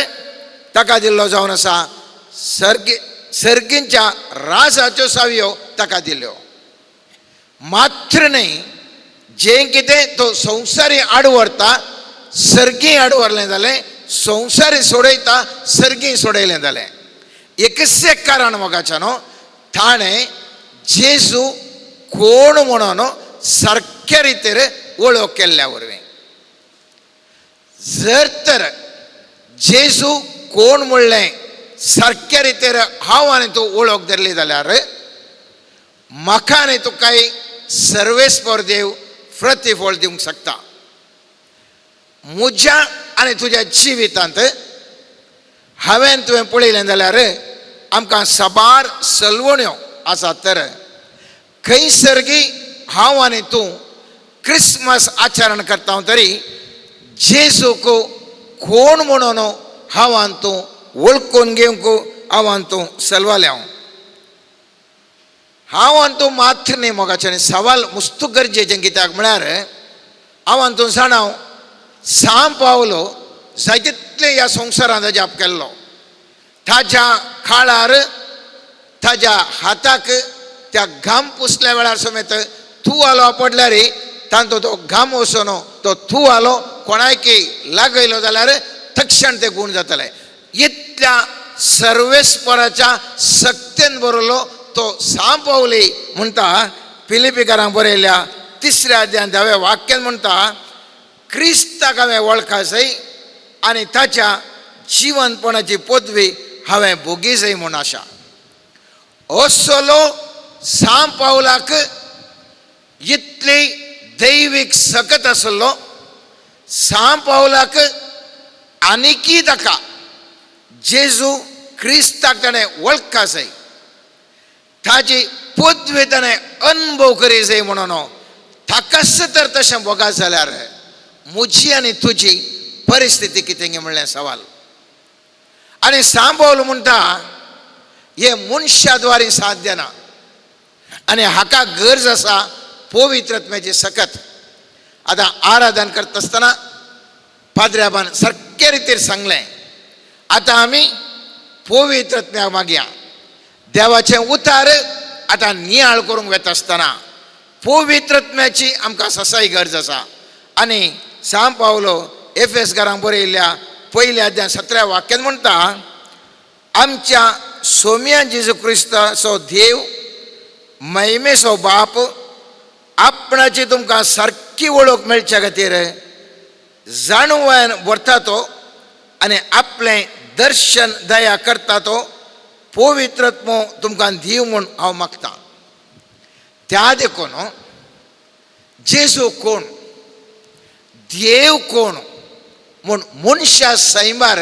ताका दिल्लो जावन आसा, सर्गींच्या राजाच्यो सावयो ताका दिल्यो. मात्र न्हय, जें कितें तो संवसारी आड व्हरता सर्गी आड व्हरलें जालें, संवसारी सोडयता सर्गी सोडयलें जालें. एकच एक कारण मोगाच्या न्हू, ताणें जेजू कोण म्हणून सारक्या रितीर वळख केल्ल्या वरवीं. जर तर जेजू कोण म्हणलें सारक्या रितीर हांव आनी तूं वळख धरली जाल्यार म्हाका आनी तुकाय सर्वेस्पर देव प्रतिफळ दिवंक शकता. म्हज्या आनी तुज्या जिवितांत हांवें तुवें पळयलें जाल्यार आमकां साबार सलवण्यो आसात. तर खंयसरगी हांव आनी तूं क्रिसमस आचरण करता तरी जेजूक कोण म्हणून हांव आनी तूं वळखून घेवंक हांव आनी तूं सलवालें. हांव आनी तूं मात्र न्ही मोगाचें सवाल मुस्तू गरजेचें, कित्याक म्हळ्यार हांव आनी तूं जाणा सांव पावलो जाय तितलें ह्या संवसारांत अजाप केल्लो. ताज्या काळार ताज्या हाताक त्या घाम पुसल्या वेळार समेत तुवालो पडल्यार तांचो तो घाम वचून तो तुवालो कोणायकी लागयलो जाल्यार तक्षण ते गूण जातले. इतल्या सर्वेस्पराच्या सक्तेन बरयलो तो सांव पावली म्हणटा फिलिपीकारांक बरयल्या 3ऱ्या अध्यायान 10व्या वाक्यान म्हणटा, क्रिस्ताक हांवें वळखा जाय आनी ताच्या जिवनपणाची पदवी हांवें भोगी जाय म्हूण आशा. असलो सांव पावलाक इतली दैवीक सकत आसलो, सांव पावलाक आनीकी ताका जेजू क्रिस्ताक ताणें वळखा जाय, ताजी पदवी ताणें अनुभव करी जाय म्हणून ताकाच तर तशें भोगा जाल्यार म्हजी आनी तुजी परिस्थिती कितें म्हणलें सवाल. आनी सांव पावल म्हणटा हे मनशा द्वारे साध्य ना आनी हाका गरज आसा पवित्रत्म्याची सकत. आतां आराधन करता आसतना पाद्र्याबान सारके रितीर सांगलें, आतां आमी पवित्रत्म्याक मागया, देवाचें उतार आतां नियाळ करूंक वता आसतना पवित्रत्म्याची आमकां ससाय गरज आसा. आनी सांव पावलो एफेस घरांक बरयल्ल्या 1ल्या अध्याय 17व्या वाक्यान म्हणटा, आमच्या सोम्या जेजू क्रिस्ताचो देव महिमेचो बाप आपणाची तुमकां सारकी वळख मेळच्या खातीर जाणवायन व्हरता तो आनी आपलें दर्शन दया करता तो पवित्रत्मो तुमकां दिव म्हूण हांव मागतां. त्या देखून जेजू कोण, देव कोण म्हूण मनशा सैमार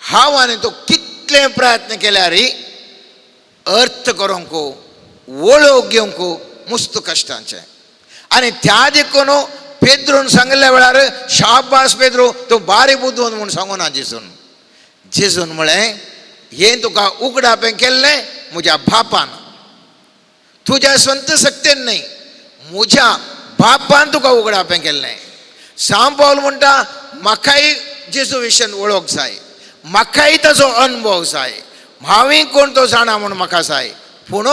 हांव आनी तो कितले प्रयत्न केल्यार अर्थ करूंक वळख घेवंक मुस्त कश्टांचें. आनी त्या देखून पेद्रून सांगिल्ल्या वेळार शाबास पेद्रो तो बारी बुदवंत म्हूण सांगू ना जेजून. जेजून म्हळें हें तुका उगडापें केल्लें म्हज्या बापान, तुज्या स्वंत सक्तेन न्हय, म्हज्या बापान तुका उगडापें केल्लें. सांव पावल म्हणटा म्हाकाय जेजू विशयन वळख जाय, म्हाकाय ताजो अनुभव जाय, हांवूय कोण तो जाणा म्हूण म्हाका जाय. पूण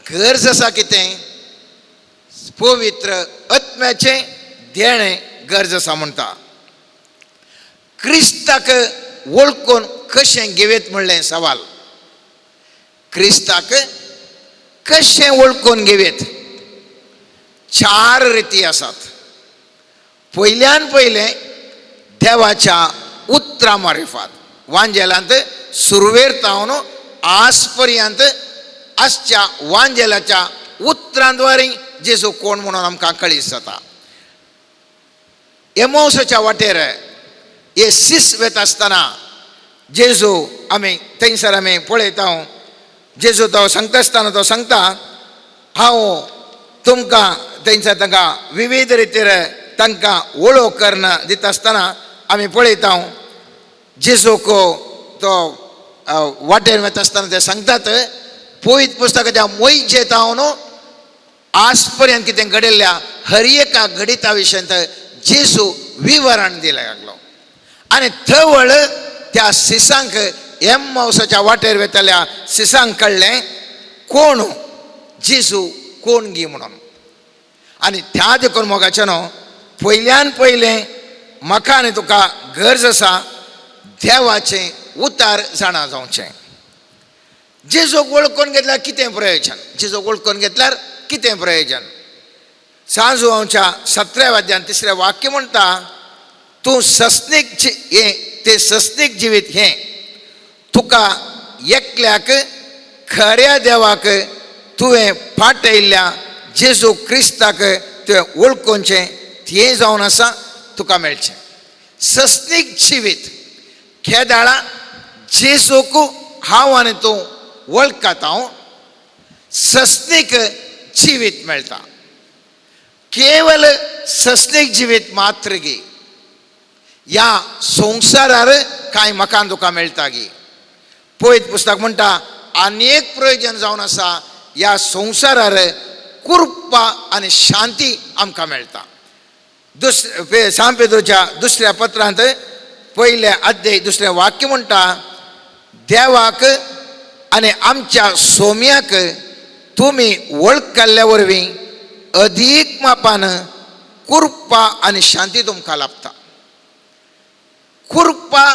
गरज आसा कितें, पवित्र आत्म्याचें देणें गरज आसा म्हणटा. क्रिस्ताक वळखून कशें घेवयेत म्हणलें सवाल. क्रिस्ताक कशें वळखून घेवयेत? चार रिती आसात. पयल्यान पयलें देवाच्या उतरां मारिफात वांजेलांत सुरवेर तावन आज पर्यंत आजच्या वांजेलाच्या उतरांद्वारे जेजू कोण म्हणून आमकां कळीत जाता. एमोसाच्या वाटेर हे सीस वेता आसतना जेजू आमी थंयसर आमी पळयता. जेजू तो सांगता आसतना तो सांगता हांव तुमकां थंयसर तांकां विविध रितीर तांकां वळख करून दिता आसतना आमी पळयता. जेजूक तो वाटेर वता आसतना ते सांगतात पवित्र पुस्तकाच्या मोहिजे तावन आज पर्यंत कितें घडिल्ल्या हर एका घडिता विशयांत जेजू विवरण दिलें लागलो. आनी थवळ त्या सिसांक एम्मावसाच्या वाटेर वेतल्या सिसांक कळ्ळें कोण जेजू कोण गी म्हणून. आनी त्या देखून मोगाचें न्हू पयल्यान पयलें म्हाका आनी तुका गरज आसा देवाचें उतार जाणा जावचें. जेजूक वळखून घेतल्यार कितें प्रयोजन? जेजूक वळखून घेतल्यार कितें प्रयोजन? सांजुवांच्या 17व्या अध्यायान 3रें वाक्य म्हणटा तूं सस्नीक हें तें सस्नीक जिवीत हें तुका एकल्याक खऱ्या देवाक तुवें फाटयल्ल्या जेजू क्रिस्ताक तुवें वळखुचें तें जावन आसा तुका मेळचें सस्नीक जिवीत. खेदाळा जेजूक हांव आनी तूं वळखता हांव सस्नीक जिवीत मेळटा. केवल सस्नीक जिवीत मात्र गी ह्या संवसारार कांय म्हाका तुका मेळटा गी. पवित्र पुस्तक म्हणटा आनी एक प्रयोजन जावन आसा ह्या संवसारार कृपा आनी शांती आमकां मेळटा. दुसरे सांत पेद्रूच्या 2ऱ्या पत्रांत 1 अध्याय 2 वाक्य म्हणटा देवाक आनी आमच्या सोम्याक तुमी वळखल्ल्या वरवीं अदीक मापान कृपा आनी शांती तुमकां लाभता. कृपा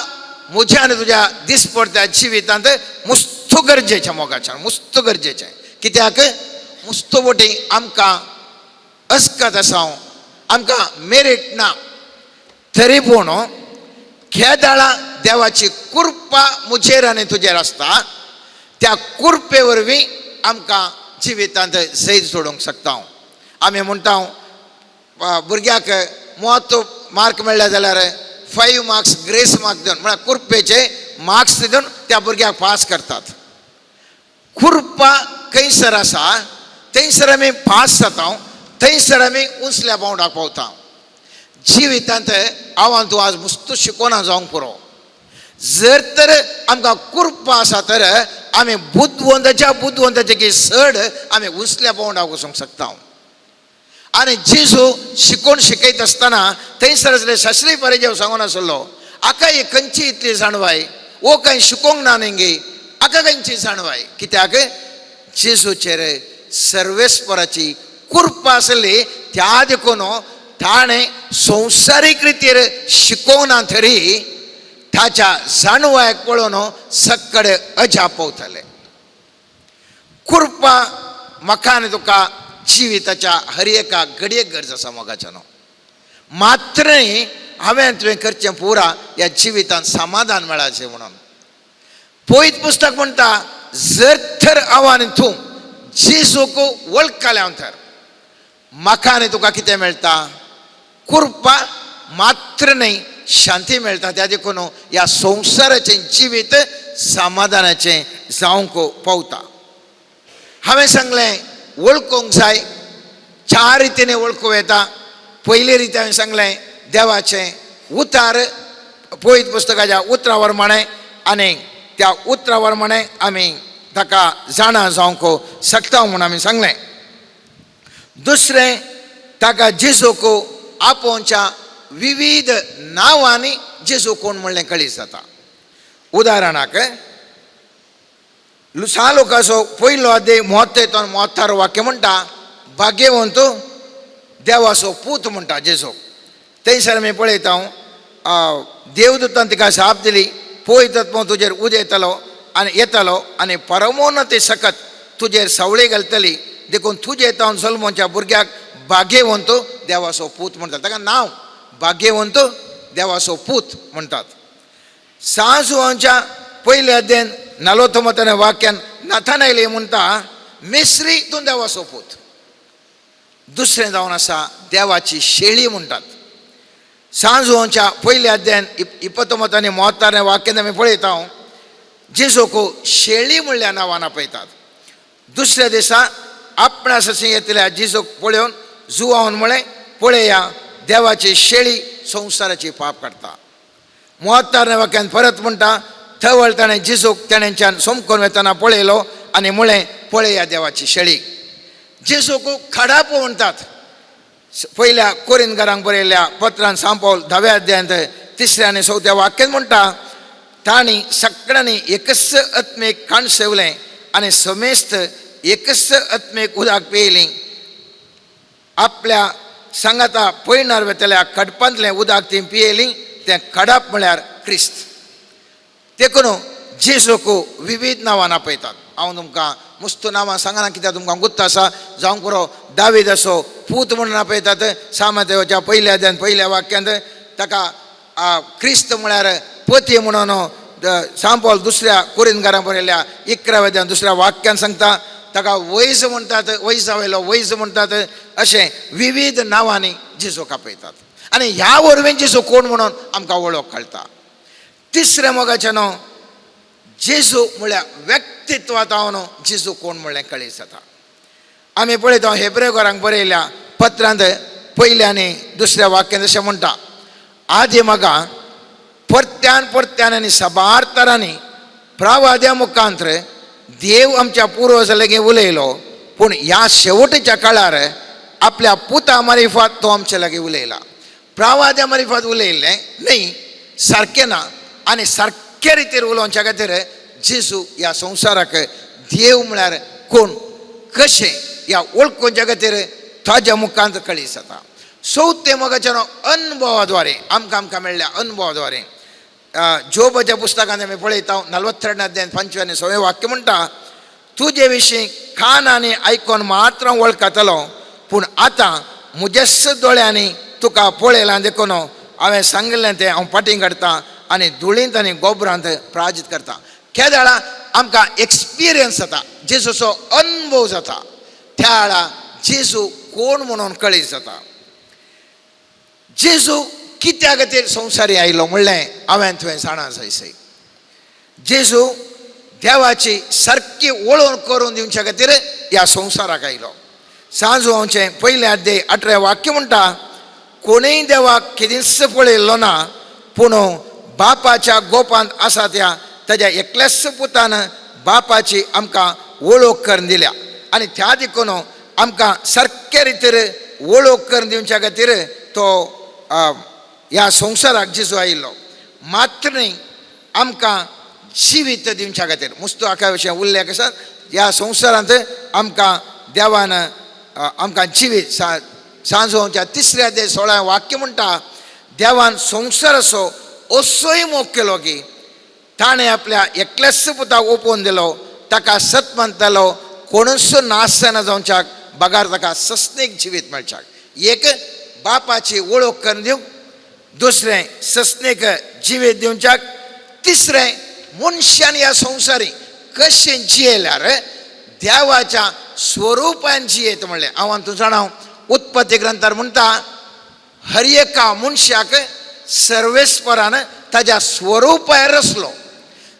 म्हज्या आनी तुज्या दिसपडत्या जिवितांत मुस्त गरजेचें मोगाच्यान मुस्त गरजेचें. कित्याक मुस्त बोटी आमकां अस्कत आसा आमकां मेरीट ना तरी पूण खेदाळा देवाची कृपा म्हजेर आनी तुजेर आसता. त्या कृपे वरवीं आमकां जिवितांत जैत जोडूंक शकता. आमी म्हणटा भुरग्याक म्हत्व मार्क मेळ्ळे जाल्यार 5 मार्क्स ग्रेस मार्क दिवन म्हळ्यार कृपेचे मार्क्स दिवन त्या भुरग्याक पास करतात. कृपा खंयसर आसा थंयसर आमी पास जाता थंयसर आमी उंचल्या पावंडाक पावता. जिवितांत हांव तूं आज मुस्त शिकोना जावंक पुरो. जर तर आमकां कृपा आसा तर आमी बुदवंताच्या बुदवंताचे की चड आमी उंचल्या पावंडाक वचूंक शकता. आनी जेजू शिकोवन शिकयत आसतना थंयसर आसले शास्त्री परिजेव सांगून आसलो आका ही खंयची इतली जाणवाय वो कांय शिकोवंक ना न्ही गे आका खंयची जाणवाय. कित्याक जेजूचेर सर्वेस्पराची कृपा आसली त्या देखून ताणें संवसारीक रितीर शिकोवंक ना तरी ताच्या जाणवायक पळोवन सकडे अजाप पावताले. कृपा म्हाका आनी तुका जिविताच्या हर एका घडयेक गरज आसा मोगाच्या न्हू. मात्र न्ही हांवें तुवें करचें पुरा ह्या जिवितांत समाधान मेळाचें म्हणून. पवित्र पुस्तक म्हणटा जर तर हांव आनी तूं जेजूक वळखल्या तर म्हाका आनी तुका कितें मेळटा? कृपा मात्र न्ही शांती मेळटा. त्या देखून ह्या संवसाराचें जिवीत समाधानाचें जावंक पावता. हांवें सांगलें वळखूंक जाय 4 रितीने वळखूं येता. पयले रिती हांवें सांगलें देवाचें उतार पवित्र पुस्तकाच्या उतरा प्रमाणें आनी त्या उतरा प्रमाणें आमी ताका जाणा जावंक शकता म्हूण आमी सांगलें. दुसरें ताका जेजूक आपोवच्या विविध नांवांनी जेजू कोण म्हणलें कळीत जाता. उदाहरणाक सा लोकाचो 1 अध्याय 73 वाक्य म्हणटा भाग्यवंत देवाचो पूत म्हणटा जेजू. थंयसर आमी पळयता देवदूतान तिका जाप दिली पवित्र आत्मो तुजेर उदेतलो आनी येतलो आनी परमोन्नती सकत तुजेर सावळी घालतली देखून तुजे तावन जल्मोच्या भुरग्याक भाग्यवंत देवाचो पूत म्हणटात. ताका नांव भाग्यवंत देवाचो पूत म्हणटात. सांजुवांच्या पयल्या अध्यायान 49 वाक्यान नथानाएल म्हणटा मिस्री तूं देवाचो पूत. दुसरें जावन आसा देवाची शेळी म्हणटात. सांजुवांच्या पयल्या अध्यायान 29 30 वाक्यान आमी पळयता जेजूक शेळी म्हणल्या नांवान आपयतात. दुसऱ्या दिसा आपणा सशी येतल्या जेजूक पळोवन जुवावन म्हळें पळया देवाची शेळी संवसाराची पाप काडटा. 30 वाक्यान परत म्हणटा थवळ ताणें जेजूक तेणेच्यान सोमकोन वेतना पळयलो आनी म्हळें पळया देवाची शेळी. जेजूक खडापो म्हणटात. पयल्या कोरिंदकारांक बरयल्ल्या पत्रान सांपावल 10व्या अध्यायांत 3 आनी 4 वाक्यान म्हणटा तांणी सगळ्यांनी एकच आत्मेक खाण सेवलें आनी समेस्त एकच आत्मेक उदक पियेली. आपल्या सांगाता पयणार वेतल्या खडपांतलें उदक ती पियेली तें खडप म्हळ्यार क्रिस्त. देखून जेजूक विविध नांवान आपयतात. हांव तुमकां मुस्त नांवां सांगना कित्याक तुमकां गुत्त आसा. जावंक पुरो दावीदाचो पूत म्हणून आपयतात. सामतेवाच्या पयल्या अध्यायान 1 वाक्यांत ताका क्रिस्त म्हळ्यार पती म्हणून सांपावल 2 कोरिंदकारां बरयल्या 11व्या अध्यायान 2 वाक्यान सांगता. ताका वैज म्हणटात, वैजा वयलो वैज म्हणटात. अशें विविध नांवांनी जेजूक आपयतात आनी ह्या वरवीं जेजू कोण म्हणून आमकां वळख कळटा. तिसरें मोगाचें न्हू जेजू म्हळ्यार व्यक्तित्वांत हांव जेजू कोण म्हणलें कळीत जाता. आमी पळयता हेब्रेवकारांक बरयल्या पत्रांत 1 आनी 2 वाक्यांत अशें म्हणटा आदी मगा परत्यान परत्यान आनी साबार तरांनी प्रवाद्या मुखांत्र देव आमच्या पुर्वजा लागीं उलयलो, पूण ह्या शेवटच्या काळार आपल्या पुता मारिफात तो आमच्या लागीं उलयला. प्रवाद्या मारिफात उलयल्लें न्ही सारकें ना आनी सारके रितीर उलोवच्या खातीर जेजू ह्या संवसाराक देव म्हळ्यार कोण कशें ह्या वळखुच्या खातीर ताज्या मुखांत कळीत जाता. चवथें मोगाच्या अनुभवाद्वारे आमकां आमकां मेळ्ळ्या अनुभवाद्वारे जोबाच्या पुस्तकांत आमी पळयता 42 अध्यायान 5 आनी 6 वाक्य म्हणटा तुजे विशीं कान आनी आयकोन मात्र वळखतलो, पूण आतां म्हज्याच दोळ्यांनी तुका पळयलां देखून हांवें सांगिल्लें तें हांव फाटीं काडटा आनी धुळींत आनी गोबरांत प्राजीत करता. केदळा आमकां एक्सपिरियन्स जाता, जेजूचो अनुभव जाता, त्या वेळा जेजू कोण म्हणून कळीत जाता. जेजू कित्या खातीर संवसारी आयलो म्हणलें हांवें तुवें जाणा जायसय. जेजू देवाची सारकी वळख करून दिवच्या खातीर ह्या संवसाराक आयलो. सांजुवांचें 1 अध्याय 18 वाक्य म्हणटा कोणूय देवाक केदींच पळयल्लो ना, पूण बापाच्या गोपांत आसा त्या ताज्या एकल्याच पुतान बापाची आमकां वळख करून दिल्या आनी त्या देखून आमकां सारके रितीर वळख करून दिवच्या खातीर तो ह्या संवसाराक जेजू आयिल्लो. मात्र न्ही आमकां जिवीत दिवच्या खातीर मुस्तू आका विशय उल्लेख आसा. ह्या संवसारांत आमकां देवान आमकां जिवीत सांजोवच्या 3 अध्याय 16 वाक्य म्हणटा देवान संवसाराचो असोय मोग केलो की ताणें आपल्या एकल्याच पुताक ओपोवन दिलो, ताका सत मानतालो, कोणूच नासतना जावच्याक बगार ताका सस्नीक जिवीत मेळच्याक. एक बापाची वळख करून दिवंक, दुसरें सस्नीक जिवीत दिवच्याक, तिसरें मनशान ह्या संवसारी कशें जियेल्यार देवाच्या स्वरुपान जियेत म्हणलें. हांव तूं जाणा उत्पत्ती ग्रंथार म्हणटा हर एका मनशाक सर्वेस्परान ताज्या स्वरुपार रचलो.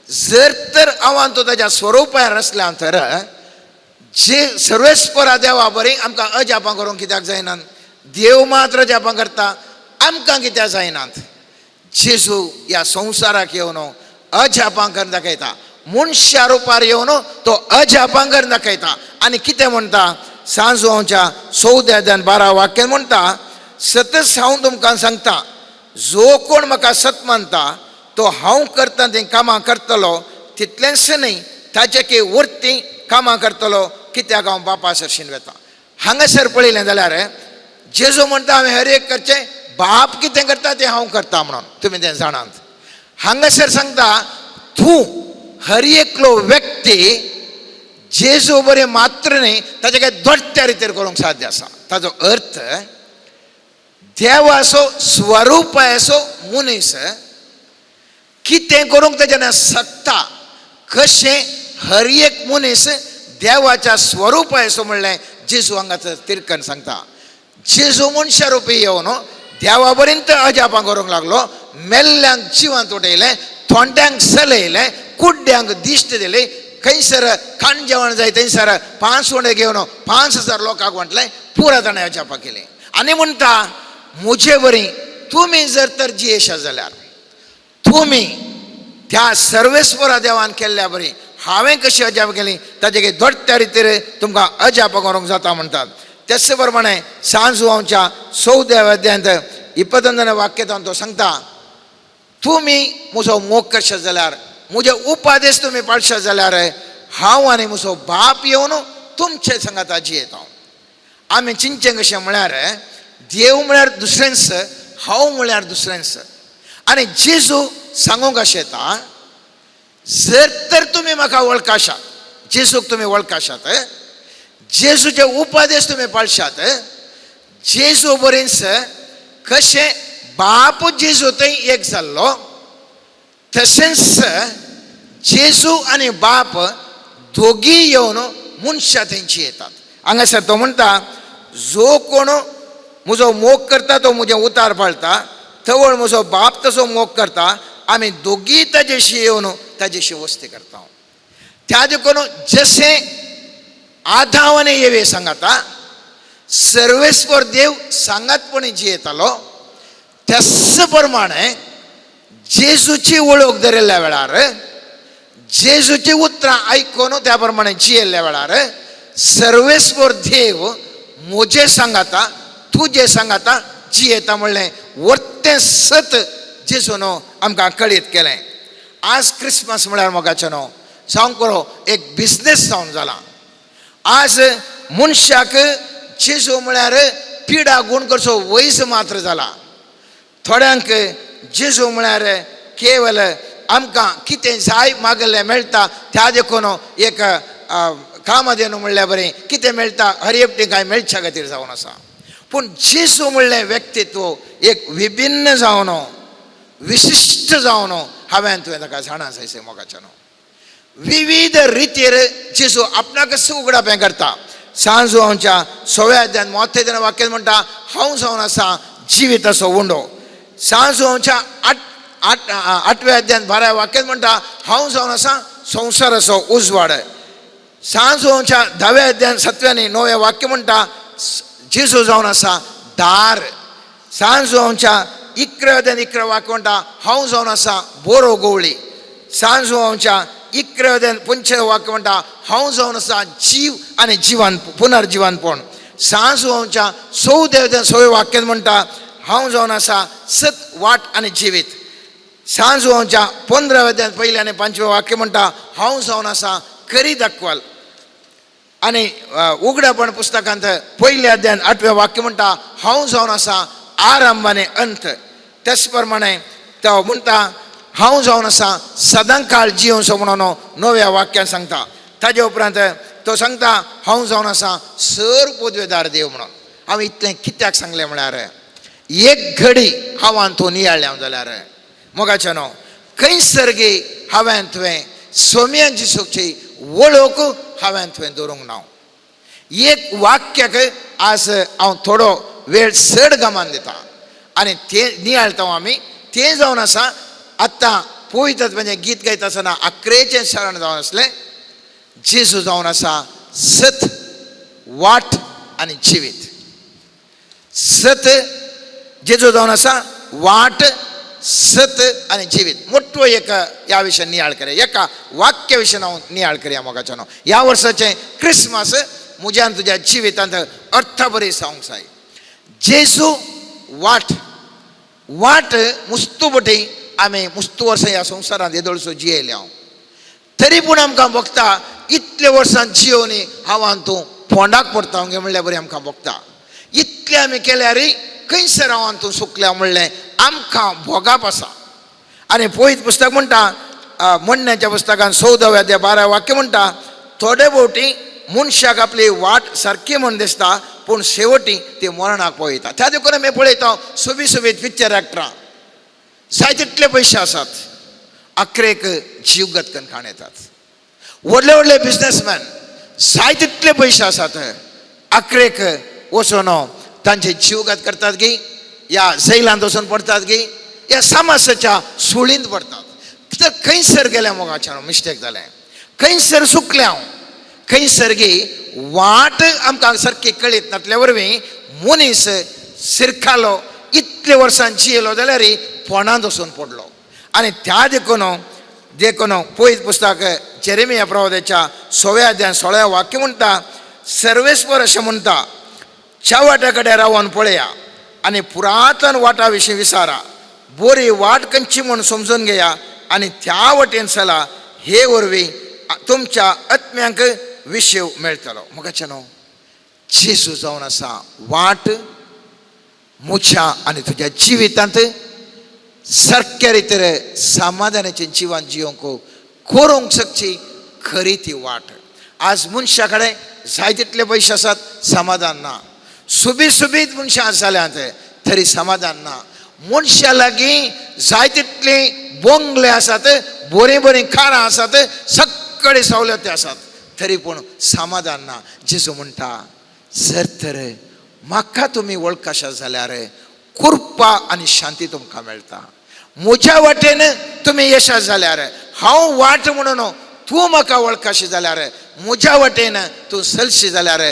जर तर हांव तूं ताज्या स्वरुपार रचल्या तर जे सर्वेस्परा देवा बरी आमकां अजापां करूंक कित्याक जायनात? देव मात्र अजापां करता, आमकां कित्याक जायनात? जेजू ह्या संवसाराक येवन अजापां करून दाखयता, मनशा रुपार येवन तो अजापां करून दाखयता. आनी कितें म्हणटा सांजवांच्या 14 अध्यायान 12 वाक्यान म्हणटा सतच हांव तुमकां सांगता जो कोण म्हाका सत मानता तो हांव करता तीं कामां करतलो, तितलेंच न्ही ताचे की वरती कामां करतलो, कित्याक हांव बापा सरशीन वेता. हांगासर पळयलें जाल्यार जेजू म्हणटा हांवें हर एक करचें, बाप कितें करता तें हांव करता म्हणून तुमी तें जाणात. हांगासर सांगता तूं हर एकलो व्यक्ती जेजू बरें मात्र न्ही, ताजे काय दोट्ट्या रितीर करूंक साध्य आसा. ताजो अर्थ देवाचो स्वरूप असो मनीस कितें करूंक ताज्यान शकता. कशें हर एक मनीस देवाच्या स्वरूप असो म्हणलें जेजू हांगासर तिरकन सांगता. जेजू मनशा रुपी येवन देवा पर्यंत अजापां करूंक लागलो, मेल्ल्यांक जिवांत उठयलें, थोंड्यांक चलयलें, कुड्ड्यांक दिश्ट दिली, खंयसर खाण जेवण जाय थंयसर 5 उंडे घेवन 5000 लोकांक वांटलें, पुरा ताणें अजापां केलीं. आनी म्हणटा म्हजे वरी तुमी जर तर जियेशा जाल्यार तुमी त्या सर्वेस्वरा देवान केल्ल्या बरी हांवें कशी अजाप केली ताजे दोट्ट्या रितीर तुमकां अजाप करूंक जाता म्हणटात. तेच प्रमाणे सांजुवांच्या 14व्या अध्यायांत 21 वाक्यांत तो सांगता तुमी म्हजो मोग करशात जाल्यार, म्हजे उपादेश तुमी पाळशात जाल्यार हांव आनी म्हजो बाप येवन तुमचे सांगाता जियेता. आमी चिंतचें कशें म्हळ्यार देव म्हळ्यार दुसरेंच, हांव म्हळ्यार दुसरेंच. आनी जेजू सांगूंक अशें येता जर तर तुमी म्हाका वळखाशात, जेजूक तुमी वळखाशात, जेजूचे उपादेश तुमी पाळशात, जेजू बरेंच कशें बाप जेजू थंय एक जाल्लो तशेंच जेजू आनी बाप दोगी येवन मनशां थंयची येतात. हांगासर तो म्हणटा जो कोण म्हजो मोग करता तो म्हजें उतार पाळटा, तवळ म्हजो बाप तसो मोग करता, आमी दोगी ताजेशी येवन ताजेशी वस्ती करता. त्या देखून जशें आदाव आनी येवे सांगाता सर्वेस्वर देव सांगातपणी जियेतालो त्याच प्रमाणे जेजूची वळख धरिल्ल्या वेळार, जेजूची उतरां आयकून त्या प्रमाणे जियेल्ल्या वेळार सर्वेस्वर देव म्हजे सांगाता तुजे सांगाता जियेता म्हणलें वर्तें सत जेजून आमकां कळीत केलें. आज क्रिसमस म्हळ्यार मोगाचें न्हू सांग करो एक बिजनेस जावन जाला. आज मनशाक जेजू म्हळ्यार पिडा गुण करचो वैज मात्र जाला. थोड्यांक जेजू म्हळ्यार केवल आमकां कितें जाय मागलें मेळटा त्या देखून एक कामधेनू म्हणल्यार बरें कितें मेळटा हर एकटें कांय मेळच्या खातीर जावन आसा. पूण जेजू म्हणलें व्यक्तित्व एक विभिन्न जावन विशिश्ट जावन हांवें तुवें ताका जाणा जायसे मोगाच्या न्हू. विविध रितीर जेजू आपणाकच उगडापें करता. सांजुवांच्या 6व्या अध्यायांत 30 वाक्यान म्हणटा हांव जावन आसा जिविताचो उंडो. सांजुवांच्या 8व्या अध्यायांत 12व्या वाक्यान म्हणटा हांव जावन आसा संवसाराचो उजवाड. सांजुवांच्या 10व्या अध्यायांत 7व्या आनी 9व्या वाक्य म्हणटा जेजू जावन आसा दार. सांजुवांच्या 11व्या अध्यायांत 11 वाक्य म्हणटा हांव जावन आसा बोरो गवळी. सांजुवांच्या 11व्या अध्यायांत 5 वाक्य म्हणटा हांव जावन आसा जीव आनी जिवान पुनर्जिवानपण. सांजुवांच्या 14व्या अध्यायांत 6व्या वाक्यान म्हणटा हांव जावन आसा सत वाट आनी जिवीत. सांजुवांच्या 15व्या अध्यायांत 1 आनी 5 वाक्य म्हणटा हांव जावन आसा करी दाखवाल. आनी उगडापण पुस्तकांत 1 अध्यायांत 8व्या वाक्य म्हणटा हांव जावन आसा आरंभ आनी अंत. तेच प्रमाणे तो म्हणटा हांव जावन आसा सदांकाळ जियोवचो म्हणून 9व्या वाक्यान सांगता. ताजे उपरांत तो सांगता हांव जावन आसा सर पदवेदार देव म्हणून. हांव इतलें कित्याक सांगलें म्हळ्यार एक घडी हांवान तूं नियाळ्ळें जाल्यार मोगाचें न्हू खंयसर गे हांवें तुवें सोम्या जेजूची वळख हांवें तुवें दवरूंक ना. एक वाक्याक आज हांव थोडो वेळ चड गमान दिता आनी तें नियाळटा आमी तें जावन आसा. आतां पळयतात म्हणजे गीत गायता आसतना आकरेचें शरण जावन आसलें जेजू जावन आसा सत वाट आनी जिवीत. सत जेजू जावन आसा वाट सत आनी जिवीत. मोठो एक ह्या विशयान नियाळ करया, एका वाक्य विशयान हांव नियाळ करया मोगाच्या न्हू. ह्या वर्साचें क्रिसमस म्हज्या आनी तुज्या जिवितांत अर्थबरी जावंक जाय. जेजू वाट वाट मुस्तू बटी आमी मुस्तू वर्सां ह्या संवसारांत येदोळसो जियेले हांव तरी पूण आमकां भोगता इतले वर्सां जियोवन हांव आनी तूं फोंडाक पडटा गे म्हणल्यार बरें आमकां भोगता. इतलें आमी केल्यार खंयसर हांव आनी तूं सुकल्या म्हणलें आमकां भोगाप आसा. आनी पळयत पुस्तक म्हणटा म्हणण्याच्या पुस्तकान 14व्या अध्याय 12 वाक्य म्हणटा थोडे भोवटी मनशाक आपली वाट सारकी म्हूण दिसता, पूण शेवटी ती मरणाक पळयता. त्या देखून आमी पळयता सोबीत सोबीत पिक्चर एक्टरां जाय तितले पयशे आसात, अखरेक जीवगत करून खाण येतात. व्हडले व्हडले बिजनेसमॅन जाय तितले पयशे आसात, अखरेक वचून तांचे जीवघात करतात की या जैलांत वचून पडटात की या समाजाच्या सुळींत पडटात. तर खंयसर गेल्या मोगाच्यान मिस्टेक जालें, खंयसर चुकलें हांव, खंयसर गी वाट आमकां सारकी कळीत नासल्या वरवीं मनीस सिरखालो, इतले वर्सां जियेलो जाल्यार फोंडांत वचून पडलो. आनी त्या देखून देखून पयत पुस्तक जेरेमिया प्रवादाच्या 16व्या अध्याय 16व्या वाक्य म्हणटा, सर्वेस्पर अशें म्हणटा, च्या कडेन रावन पळया आनी पुरातन वाटा विशीं विचारा, बरी वाट खंयची म्हूण समजून घेया आनी त्या वटेन चला, हे वरवीं तुमच्या आत्म्यांक विशेव मेळटलो. म्हाका न्हू जेजू जावन आसा वाट म्हज्या आनी तुज्या जिवितांत सारक्या रितीर समाधानाचें जिवन जिवंक करूंक शकची खरी ती वाट. आज मनशा कडेन जाय तितले पयशे आसात, समाधान ना. सोबीत सोबीत मनशां जाल्यांत तरी समाधान ना. मनशा लागीं जाय तितली बोंगले आसात, बरीं बरीं कारां आसात, सगळे सवलती आसात, तरी पूण समाधान ना. जेजू म्हणटा, जर तर म्हाका तुमी वळखाशात जाल्यार कृपा आनी शांती तुमकां मेळटा. म्हज्या वाटेन तुमी येशात जाल्यार, हांव वाट म्हणून तूं म्हाका वळखाशी जाल्यार, म्हज्या वाटेन तूं चलशी जाल्यार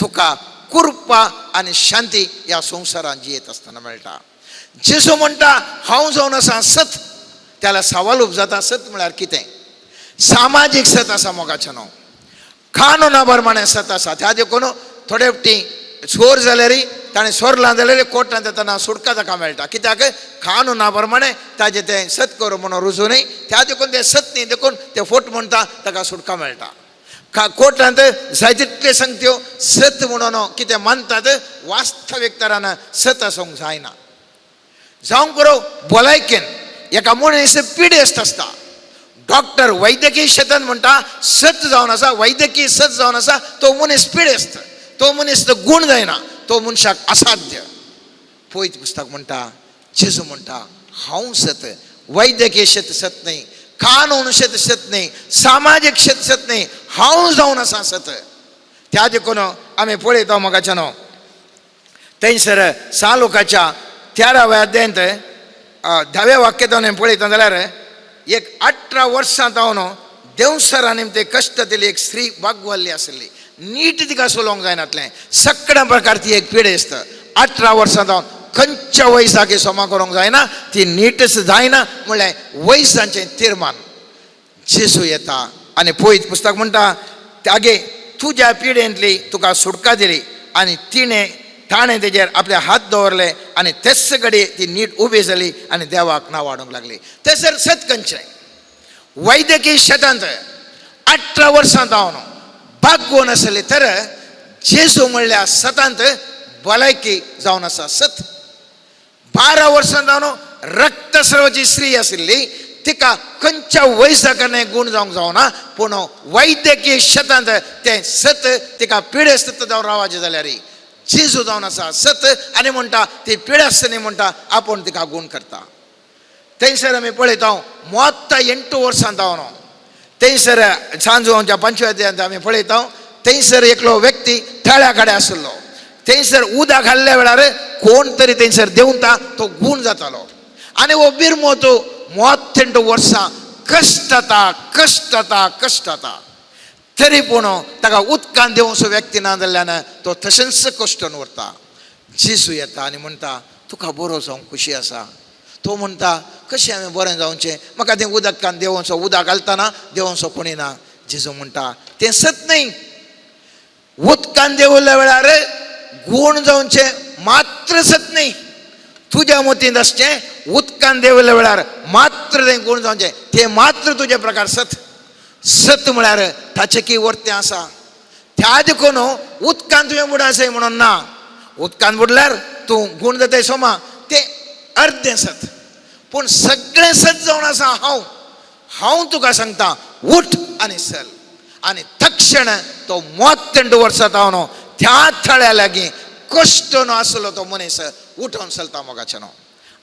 तुका कृपा आनी शांती ह्या संवसारांत जियेत आसतना मेळटा. जेजू म्हणटा हांव जावन आसा सत. त्याला सवाल उपजाता, सत म्हळ्यार कितें? सामाजीक सत आसा मोगाचें न्हू, कानुना प्रमाणे सत आसा. त्या देखून थोडे फावटी चोर जाल्यार ताणें चोरलां जाल्यार कोर्टांत येतना सुटका ताका मेळटा. कित्याक? कानुना प्रमाणे ताजें तें सत करूं म्हणून रुजू न्ही, त्या देखून तें सत न्ही, देखून तें फोट म्हणटा, ताका सुटका मेळटा. कोर्टांत जाय तितले सांगत्यो सत म्हणून कितें मानतात, वास्तवीक तरान सत आसूंक जायना. जावंक बरो भलायकेन एका मनीस पिडेस्त आसता, डॉक्टर वैद्यकीय शेतान म्हणटा सत जावन आसा, वैद्यकीय सत जावन आसा, तो मनीस पिडेस्त, तो मनीस गूण जायना, तो मनशाक असाध्य. पयत पुस्तक म्हणटा, जेजू म्हणटा हांव सत. वैद्यकीय शेत सत न्ही, कानून शेत सत न्ही, सामाजीक शेत सत न्ही, हांव जावन आसा सत. त्या देखून आमी पळयता मोगाच्यान थंयसर सालुकाच्या 13व्या अध्यायांत 10व्या वाक्यांत आमी पळयता जाल्यार एक 18 वर्सां जावन देंवसरा निमते कश्ट दिली एक स्त्री बागवल्ली आसली, नीट तिका चलोवंक जायनातलें, सगळ्या प्रकार ती एक पिडेस्त. 18 वर्सां जावन खंयच्या वयसाक सोमा करूंक जायना, ती नीटच जायना म्हणल्यार वयसांचें तिर्मान. जेजू येता आनी पयत पुस्तक म्हणटा, आगे तुज्या पिडेंतली तुका सुटका दिली आनी तिणें ताणें तेजेर आपले हात दवरले आनी तेच घडये ती नीट उबी जाली आनी देवाक नांव वाडूंक लागली. थंयसर सत खंयचें? वैद्यकीय शेतांत 18 वर्सां जावन बागोवन आसली तर जेजू म्हणल्यार सतांत भलायकी जावन आसा सत. 12 वर्सां जावन रक्तस्रावाची स्त्री आशिल्ली, तिका खंयच्या वैजाकाने गूण जावंक जावना, पूण वैद्यकीय शेतांत तें सत तिका पिडेस्त जावन रावाचें जाल्यार जेजू जावन आसा सत आनी म्हणटा ती पिडेस्त न्ही म्हणटा आपूण तिका गूण करता. थंयसर आमी पळयता 38 वर्सां जावन थंयसर सांजवांच्या 5व्या अध्यायांत आमी पळयता, थंयसर एकलो व्यक्ती तळ्या कडेन आशिल्लो. थंयसर उदक घाल्ल्या वेळार कोण तरी थंयसर देंवता, तो गूण जातालो. आनी हो बिरमोत 38 वर्सां कश्टता कश्टता कश्टता, तरी पूण ताका उदकान देंवचो व्यक्ती ना जाल्ल्यान तो तशेंच कश्टून उरता. जेजू येता आनी म्हणटा तुका बरो जावंक खुशी आसा. तो म्हणटा कशें हांवें बरें जावचें, म्हाका तें उदकान देंवचो, उदक घालतना देंवचो कोणी ना. जेजू म्हणटा तें सत न्ही, उदकान देंवल्या वेळार गूण जावचें मात्र सत न्ही, तुज्या मतींत आसचें उदकान देंवल्या वेळार मात्र तें गूण जावचें, तें मात्र तुजे प्रकार सत. सत म्हळ्यार ताचें की वर्तें आसा. त्या देखून उदकान तुवें बुडा आसय म्हणून ना, उदकान बुडल्यार तूं गूण जाताय सोमा, तें अर्दें सत. पूण सगळें सत जावन आसा हांव, हांव तुका सांगता उठ आनी चल. आनी तक्षण क्षण तो 32 वर्सां जावन त्या थळ्या लागीं कश्ट न्हू आसलो तो मनीस उठोवन चलता मोगाचें न्हू.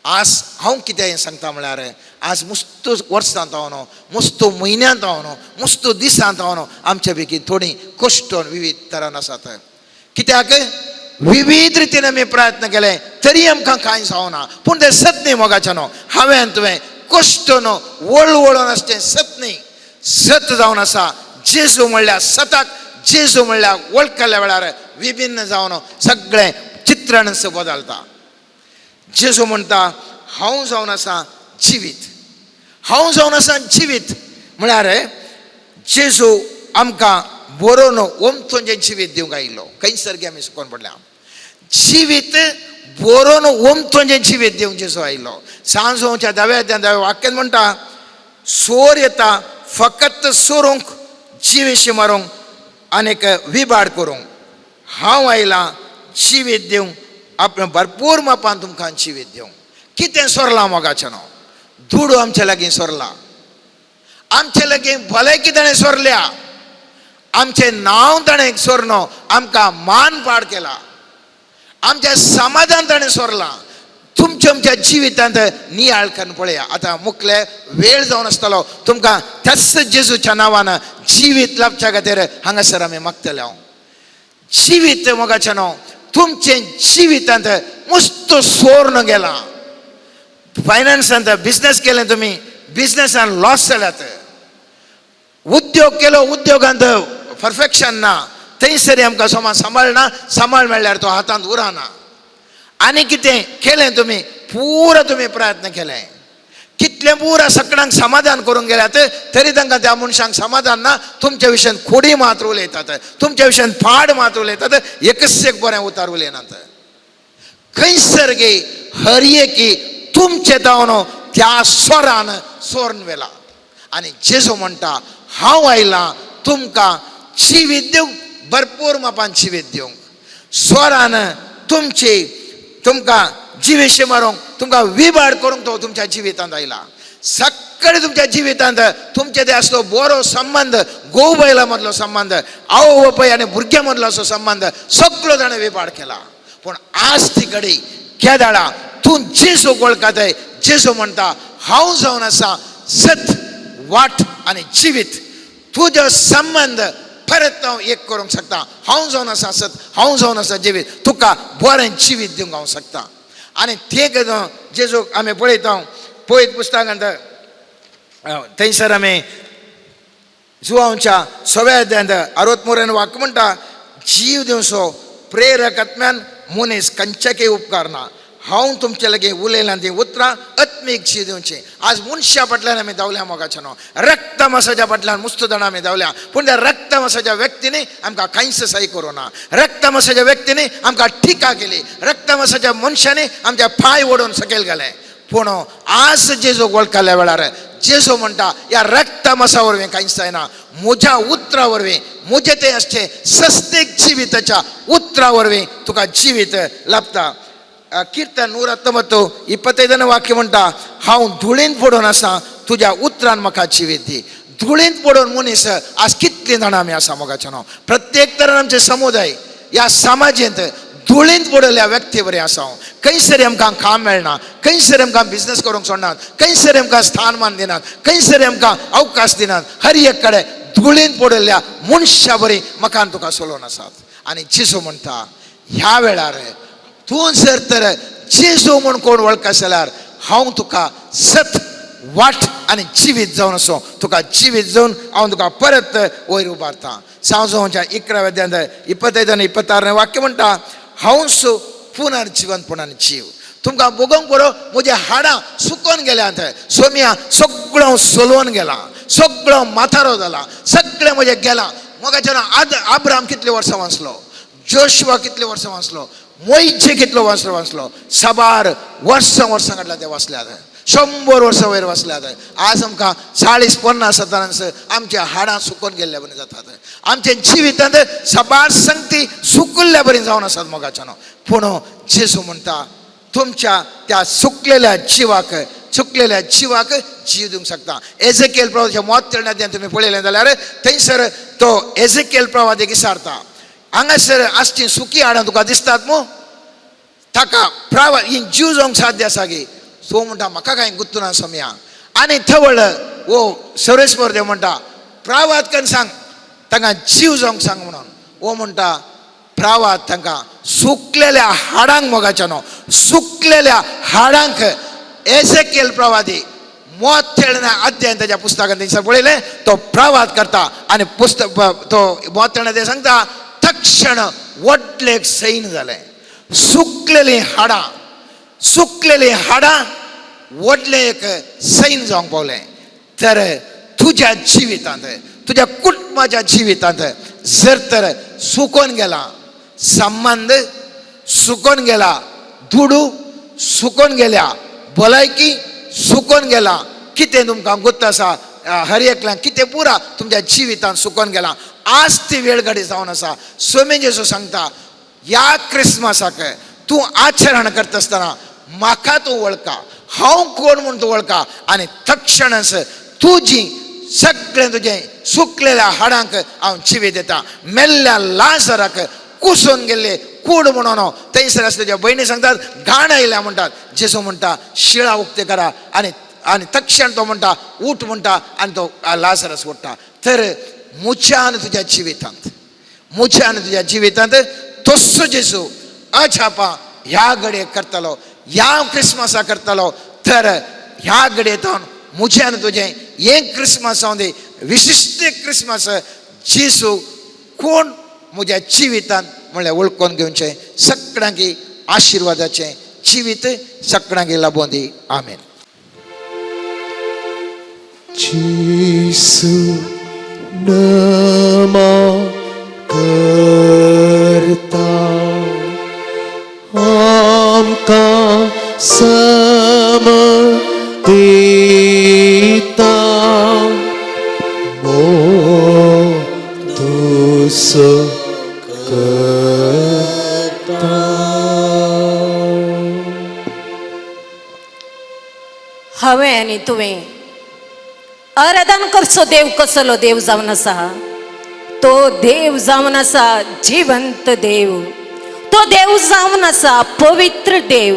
आज हांव कितें सांगता म्हळ्यार आज मुस्त वर्सां जावन, मुस्त म्हयन्यांत जावन, मुस्त दिसांत जावन आमच्या बेगीन थोडीं कश्ट विविध तरान आसात. कित्याक विविध रितीन आमी प्रयत्न केले तरी आमकां कांय जावना, पूण तें सत न्ही मोगाचें न्हू. हांवें तुवें कश्ट न्हू वळवळून आसचें सत न्ही, सत जावन आसा जेजू म्हणल्यार सताक, जेजू म्हणल्यार वळखल्या वेळार विभिन्न जावन सगळें चित्रणच बदलता. जेजू म्हणटा हांव जावन आसा जिवीत, हांव जावन आसा जिवीत म्हळ्यार जेजू आमकां बरोवन ओमथोंचें जिवीत दिवंक आयिल्लो. खंयसर गे आमी सुकोन पडल्या जिवीत बरोवन ओमथोंचें जिवीत दिवंक जेजू आयिल्लो. सांजोवच्या दाव्या दाव्या वाक्यान म्हणटा सोर येता फकत सोरूंक, जिवेशी मारूंक आनीक विबाड करूंक, हांव आयलां जिवीत दिवंक, आपणें भरपूर मापान तुमकां जिवीत दिवंक. कितें सोरलां मोगाचें न्हू? दुडू आमच्या लागीं सोरला, आमचे लागीं भलायकी ताणें सोरल्या, आमचें नांव ताणें सोरनो आमकां मान पाड केला, आमचें समाधान ताणें सोरलां. तुमच्या आमच्या जिवितांत नियाळ करून पळया. आतां मुखले वेळ जावन आसतलो तुमकां त्याच जेजूच्या नांवान जिवीत लाभच्या खातीर हांगासर आमी मागतले. हांव जिवीत मोगाचें न्हू तुमचें जिवितांत मस्त सोर्ण गेलां. फायनान्सांत बिजनेस केलें तुमी, बिजनेसान लॉस जाल्यात, उद्योग केलो उद्योगांत परफेक्शन ना, थंयसर आमकां सोमा सांबाळना, सांबाळ मेळ्ळ्यार तो हातांत उरना. आनी कितें केलें तुमी, पुरो तुमी प्रयत्न केले, कितलें पुरा सगळ्यांक समाधान करूंक गेल्यात तरी तांकां त्या मनशांक समाधान ना. तुमच्या विशयान खोडी मात्र उलयतात, तुमच्या विशयान पाड मात्र उलयतात, एकच एक बरें उतार उलयनात. खंयसर गे हर एकी तुमचे जावन त्या स्वरान सोर्न वेला. आनी जेजू म्हणटा हांव आयलां तुमकां जिवीत दिवंक, भरपूर मापान जिवीत दिवंक. स्वरान तुमची तुमकां जिवेशी मारूंक, तुमकां विबाड करूंक तो तुमच्या जिवितांत आयला. सगळे तुमच्या जिवितांत तुमचे ते आसलो बरो संबंद, घोव बायलां मदलो संबंद, आवय बापाय आनी भुरग्यां मदलो असो संबंद सगळो ताणें विबाड केला. पूण आज ती घडी केदाळा तूं जेजू वळखताय. जेजू म्हणटा हांव जावन आसा सत, वाट आनी जिवीत. तुजो संबंद परत हांव एक करूंक शकता. हांव जावन आसा सत, हांव जावन आसा जिवीत, तुका बरें जिवीत दिवंक हांव शकता. आनी तें जेजूक आमी पळयता पळयत पुस्तकांत थंयसर आमी जुवांच्या सव्या अध्यायांत 63 वाक्य म्हणटा जीव दिवचो प्रेरक आत्म्यान मनीस खंयच्याकय उपकारना. हांव तुमचे लागीं उलयलां तीं उतरां आत्मीक जीव दिवचीं. आज मनशा फाटल्यान आमी धांवल्या मोगाचें न्हू, रक्त मासाच्या फाटल्यान मुस्त जाणां आमी धांवल्या, पूण त्या रक्त मासाच्या व्यक्तींनी आमकां कांयच सही करूं ना. रक्त मासाच्या व्यक्तींनी आमकां टिका केली, रक्त मासाच्या मनशांनी आमच्या पांय ओडून सकयल घाले. पूण आज जेजू वळखल्या वेळार जेजू म्हणटा ह्या रक्त मासा वरवीं कांयच जायना, म्हज्या उतरा वरवीं, म्हजें तें आसचें सस्तेक जिविताच्या उतरा वरवीं तुका जिवीत लाभता. कीर्तन 119 25 वाक्य म्हणटा हांव धुळींत पडून आसा, तुज्या उतरान म्हाका जिवीत दी. धुळींत पडून मनीस आज कितलीं जाणां आमी आसा मोगाचें न्हू. प्रत्येक तरेन आमचे समुदाय ह्या समाजेंत धुळींत पडलेल्या व्यक्ती बरी आसा. हांव खंयसर आमकां काम मेळना, खंयसर आमकां बिजनेस करूंक सोडनात, खंयसर आमकां स्थानमान दिनात, खंयसर आमकां अवकाश दिनात. हर एक कडेन धुळींत पडिल्ल्या मनशा बरी म्हाका तुका सोलोवन आसात. आनी जेजू म्हणटा ह्या वेळार तूं जर तर जेजू म्हूण कोण वळखा जाल्यार हांव तुका सत, वाट आनी जिवीत जावन आसो, तुका जिवीत जावन हांव तुका परत वयर उबारता. सावजोच्या 11व्या अध्यायांत 25 आनी 26 वाक्य म्हणटा हांवच पुनर्जिवनपणान जीव. तुमकां भोगोंक बरो म्हज्या हाडां सुकोन गेल्यात, सोम्या सगळो हांव सोलोवन गेला, सगळो म्हातारो जाला, सगळें म्हजें गेलां. मोगाचें आद आब्राम कितले वर्सां वाचलो, जोशुआ कितले वर्सां वाचलो, मोयचे कितलो वर्सां वाचलो, साबार वर्सां वर्सां काडल्या ते वाचल्यात, 100 वर्सां वयर वाचल्यात. आज आमकां 40-50 जाताना आमच्या हाडां सुकोन गेल्ल्या बरी जातात, आमच्या जिवितांत साबार संगती सुकुल्ल्या बरी जावन आसात मोगाच्यानो. पूण जेजू म्हणटा तुमच्या त्या सुकलेल्या जिवाक सुकलेल्या जिवाक जीव दिवंक शकता. एजेकेल प्रवाहाच्या मोत तेळण्यात तुमी पळयलें जाल्यार थंयसर तो एजेकेल प्रवाह विचारता, हांगासर आसची सुकी हाडां तुका दिसतात मू, ताका प्रवाह ही जीव जावंक साध्य आसा गी? सो म्हणटा म्हाका कांय गुत्तू ना सोमया. आनी थवळ वो सर्वेस्पर देव म्हणटा प्रवाहात कन सांग, तांकां जीव जावंक सांग म्हणून. वो म्हणटा प्रवाहात तांकां सुकलेल्या हाडांक मोगाच्या न्हू, सुकलेल्या हाडांक एजेकेल प्रवादी मोत तेळना अध्याय ताच्या पुस्तकान थंयसर पळयलें तो प्रवाद करता आनी पुस्तक तो मोत तेळना ते सांगता तक्षण व्हडलें एक सैन जालें, सुकलेलीं हाडां, सुकलेलीं हाडां व्हडलें एक सैन जावंक पावलें. तर तुज्या जिवितांत, तुज्या कुटुंबाच्या जिवितांत जर तर सुकोन गेला संबंद, सुकोन गेला दुडू, सुकोन गेल्या भलायकी, सुकोन गेला कितें तुमकां गुत्त आसा हर एकल्यान कितें पुरा तुमच्या जिवितांत सुकोन गेला, आज ती वेळ घडी जावन आसा. स्वामी जेजू सांगता ह्या क्रिसमसाक तूं आचरण करता आसतना म्हाका तूं वळखा, हांव कोण म्हूण तूं वळखा आनी तक्षणच तुजी सगळें तुजें सुकलेल्या हाडांक हांव जिवी दिता. मेल्ल्या लाजराक कुसून गेल्ले कूड म्हणून थंयसर आसले तुज्या भयणी सांगतात घाण आयल्या म्हणटात. जेजू म्हणटा शिळा उक्ते करा आनी आनी तक्षण तो म्हणटा उठ म्हणटा आनी तो लाजरस उठ्ठा. तर म्हज्या आनी तुज्या जिवितांत, म्हज्या आनी तुज्या जिवितांत तस्सो जेजू अजापां ह्या घडयेक करतलो, ह्या क्रिसमसा करतलो. तर ह्या घडये जावन म्हजें आनी तुजें हें क्रिसमस जावन दी, विशिश्ट क्रिसमस जेजू कोण म्हज्या जिवितांत म्हणल्यार वळखून घेवचें. सगळ्यांक आशिर्वादाचें जिवीत सगळ्यांक लाबोवन दी. आमेन. जेसू नमा करता आमकां सम दिता, मोदूस करता. हांवें आनी तुवें आराधन करचो देव कसलो देव जावन आसा, तो देव जावन आसा जिवंत देव, तो देव जावन आसा पवित्र देव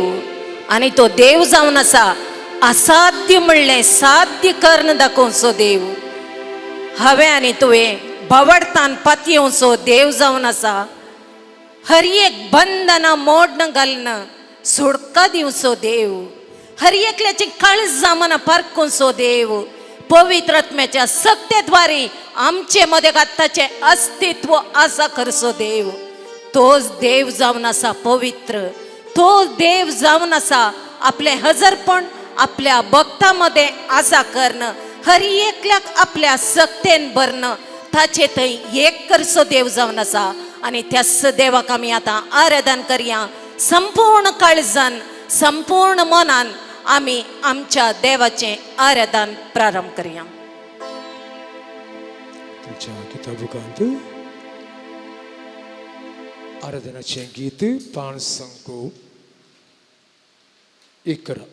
आनी तो देव जावन आसा असाध्य म्हणलें साध्य कर्ण दाखोवचो देव. हांवें आनी तुवें भवडतान पातयेवचो देव जावन आसा, हर एक बंधनां मोडन घालन सुडका दिवचो देव, हर एकल्याची काळजां मनां पारखुचो देव, पवित्र आत्म्याच्या सक्तेद्वारे आमचे मदें ताचें अस्तित्व आसा करचो देव. तोच देव जावन आसा पवित्र, तो देव जावन आसा आपलें हजरपण आपल्या भक्ता मदें आसा कर्ण, हर एकल्याक आपल्या सक्तेन भरण ताचे थंय एक करचो देव जावन आसा. आनी त्याच देवाक आमी आतां आराधन करया. संपूर्ण काळजान संपूर्ण मनान आमी आमच्या देवाचें आराधन प्रारंभ करया. तुमच्या किताबुकांत आराधनाचें गीत 511 11.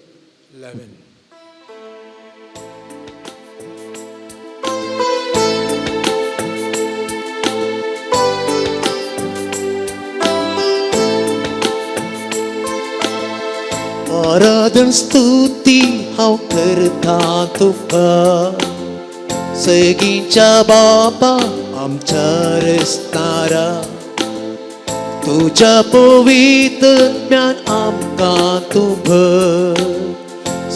आराधन स्तुती हांव करता तुका, सगींच्या बापा आमच्या रस्तारा, तुज्या पवित्र ज्ञान आमकां तूं भर,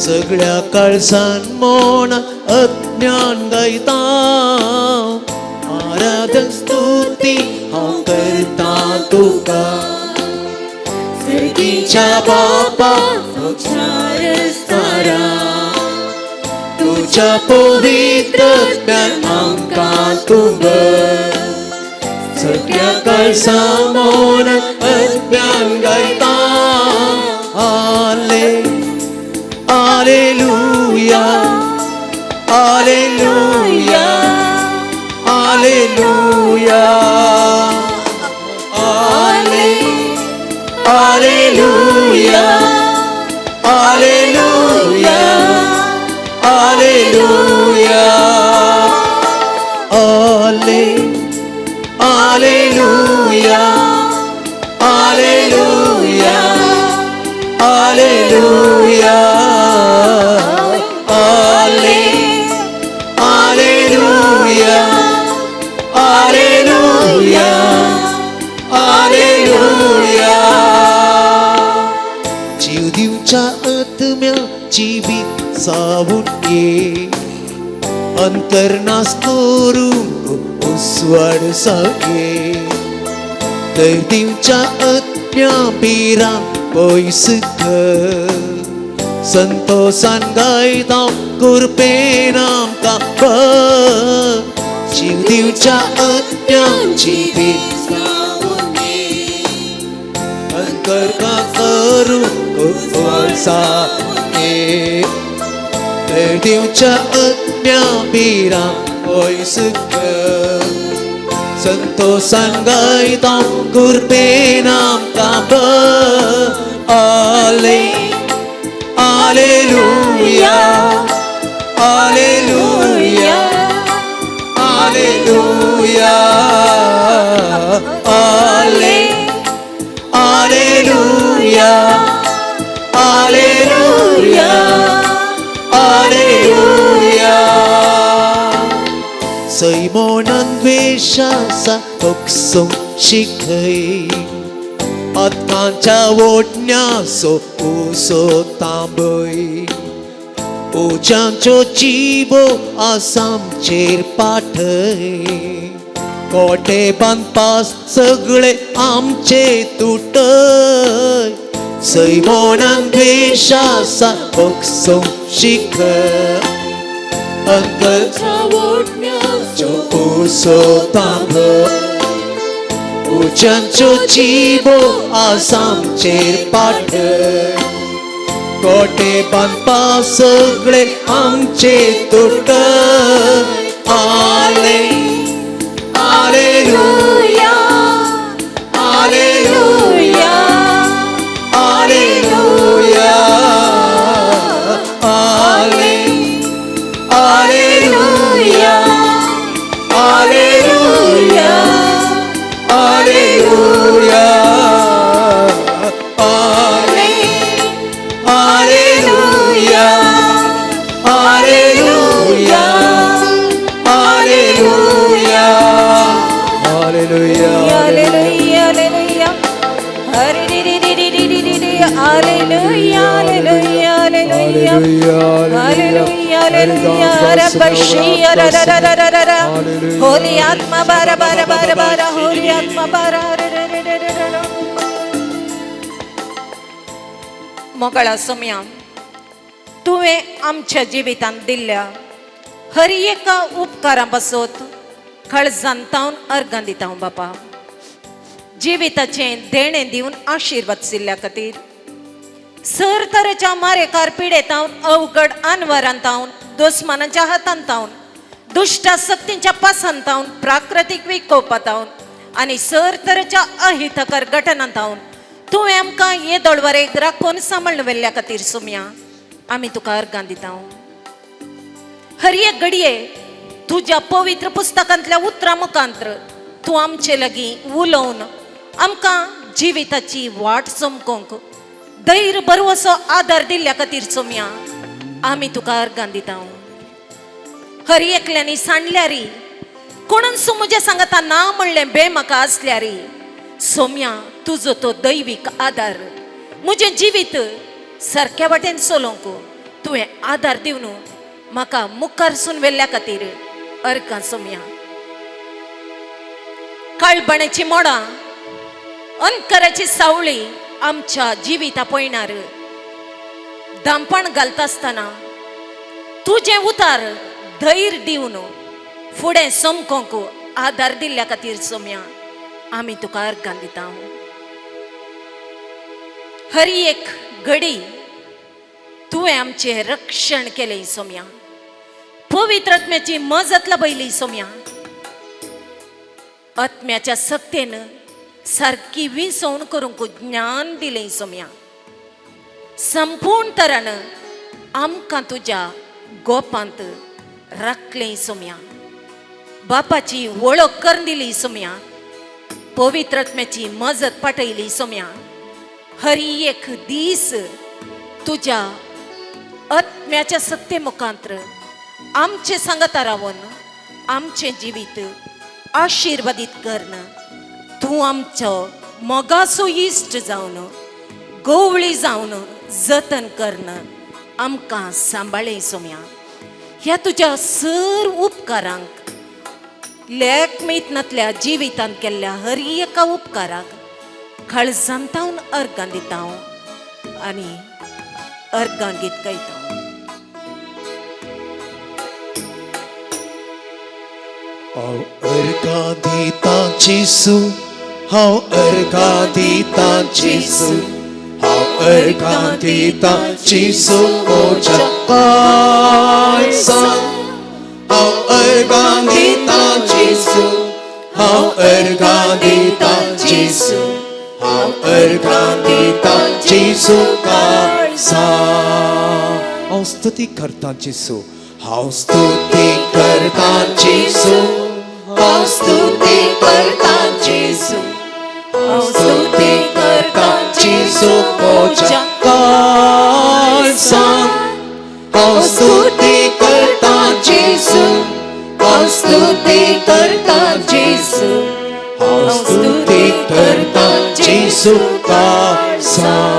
सगळ्या काळजान मोण अज्ञान गायता. आराधन स्तुती हांव करता तुका, सर्गीच्या बापा तारा, तुज्या पवित्र ज्ञान आमकां तूं भर, सगळ्या काळजान मोण अज्ञान गायता. आले आलेलुया आलेलुया आलेलुया आले आलेलुया आलेलुया जिवीत जावन ये अंतरनास करूंक उसवाड जावये तर दिवच्या अज्ञा पिरा पयस कर संतोषान गायता कृपेन आमकां भर जीव दिवच्या अज्ञा जिवीत अंतर का करूंक उसवाड जावये तर दिवच्या अज्ञा पिरा पयस कर संतोषान गायता कृपेन आमकां भर आले Alleluia, Alleluia, Alleluia, Alle, Alleluia, Alleluia, Alleluia. सैमोनान द्वेषासा भोगसूंक शिकय अदकांच्या ओडण्याचो उसो तांबय उज्यांच्यो जिबो आसामचेर पाठय कोटे बांदपास सगळे आमचे तुटय सैमोनान द्वेषासा भोगसूंक शिकय अंकल उसो तांबय उज्यांच्यो जिबो आसामचेर पाठय कोटे बांदपा सगळे आमचे तुट आले आलेलुया आलेलुया आलेलुया आले आलेलुया आलेलुया आलेलुया आले आलेलुया आलेलुया आलेलुया Hallelujah. Hallelujah, hallelujah. Hare hallelujah, hallelujah, hallelujah. Hallelujah, hallelujah. रबशी, रा रा रा रा रा रा. होली आत्मा बारा बारा बारा बारा होली आत्मा बारा रे रे रे रे रे रे. मोगळा सोम्या तुवें आमच्या जिवितांत दिल्ल्या हर एका उपकारां पासत काळजान तावन अर्गां दिता हांव बापा जिविताचें देणें दिवन आशिर्वाद दिल्ल्या खातीर सर तरेच्या मारेकार पिडेतावन अवघड अनवरांत तावन दुस्मानाच्या हातांत तावन दुश्ट शक्तींच्या पासांत तावन प्राकृतीक विकोपातावन आनी सर तरेच्या अहितकर घटनांत तावन तुवें आमकां येदोळवरेक राखून सांबाळून व्हेल्ल्या खातीर सोम्या आमी तुका अर्गां दिता हर एक घडये तुज्या पवित्र पुस्तकांतल्या उतरां मुखांत्र तूं आमचे लागीं उलोवन आमकां जिविताची वाट चमकोवंक धैर्य बरवसो आदार दिल्ल्या खातीर सोम्या आमी तुका अर्गां दिता हर एकल्यांनी सांडल्यारी कोणून म्हज्या सांगता ना म्हणलें बे म्हाका आसल्यारी सोम्या तुजो तो दैवीक आदार म्हजें जिवीत सारक्या वाटेन चलोवंक तुवें आदार दिवन म्हाका मुखार सून व्हेल्ल्या खातीर अर्गां सोम्या काळबाण्याची मोडां अंतकराची सावळी आमच्या जिविता पळयणार दामपण घालता आसतना तुजें उतार धैर्य दिवन फुडें समकोंक आदार दिल्ल्या खातीर सोम्या आमी तुका अर्गां दिता हर एक घडी तुवें आमचें रक्षण केलें सोम्या पवित्र आत्म्याची मजत लाभयली सोम्या आत्म्याच्या सक्तेन सारकी विसवण करूंक ज्ञान दिलें सोम्या संपूर्ण तरान आमकां तुज्या गोपांत राखलें सोम्या बापाची वळख करून दिली सोम्या पवित्र आत्म्याची मजत पाठयली सोम्या हर एक दीस तुज्या आत्म्याच्या सत्ते मुखांत्र आमचे सांगता रावन आमचें जिवीत आशिर्वादीत करण तूं आमचो मोगाचो इश्ट जावन गवळी जावन जतन करण. आमकां सांबाळ्ळें सोम्या. ह्या तुज्या सर उपकारांक लेख मेळत नातल्या जिवितांत केल्ल्या हर एका उपकाराक काळजांतावन अर्गां दिता आनी अर्गां गीत गायता. हांव अर्गां दितां जेजू, हांव अर्गां दितां जेजू, हांव अर्गां दितां जेजू म्हज्या काळजान. हांव अर्गां दितां जेजू, हांव अर्गां दितां जेजू, हांव अर्गां दितां जेजू काळजान. हांव स्तुती करतां जेजू, हांव स्तुती करतां जेजू, हांव स्तुती करतां जेजू, हांव स्तुती करतां जेजू म्हज्या काळजान. हांव स्तुती करतां जेजू, हांव स्तुती करतां जेजू, हांव स्तुती करतां जेजू काळजान.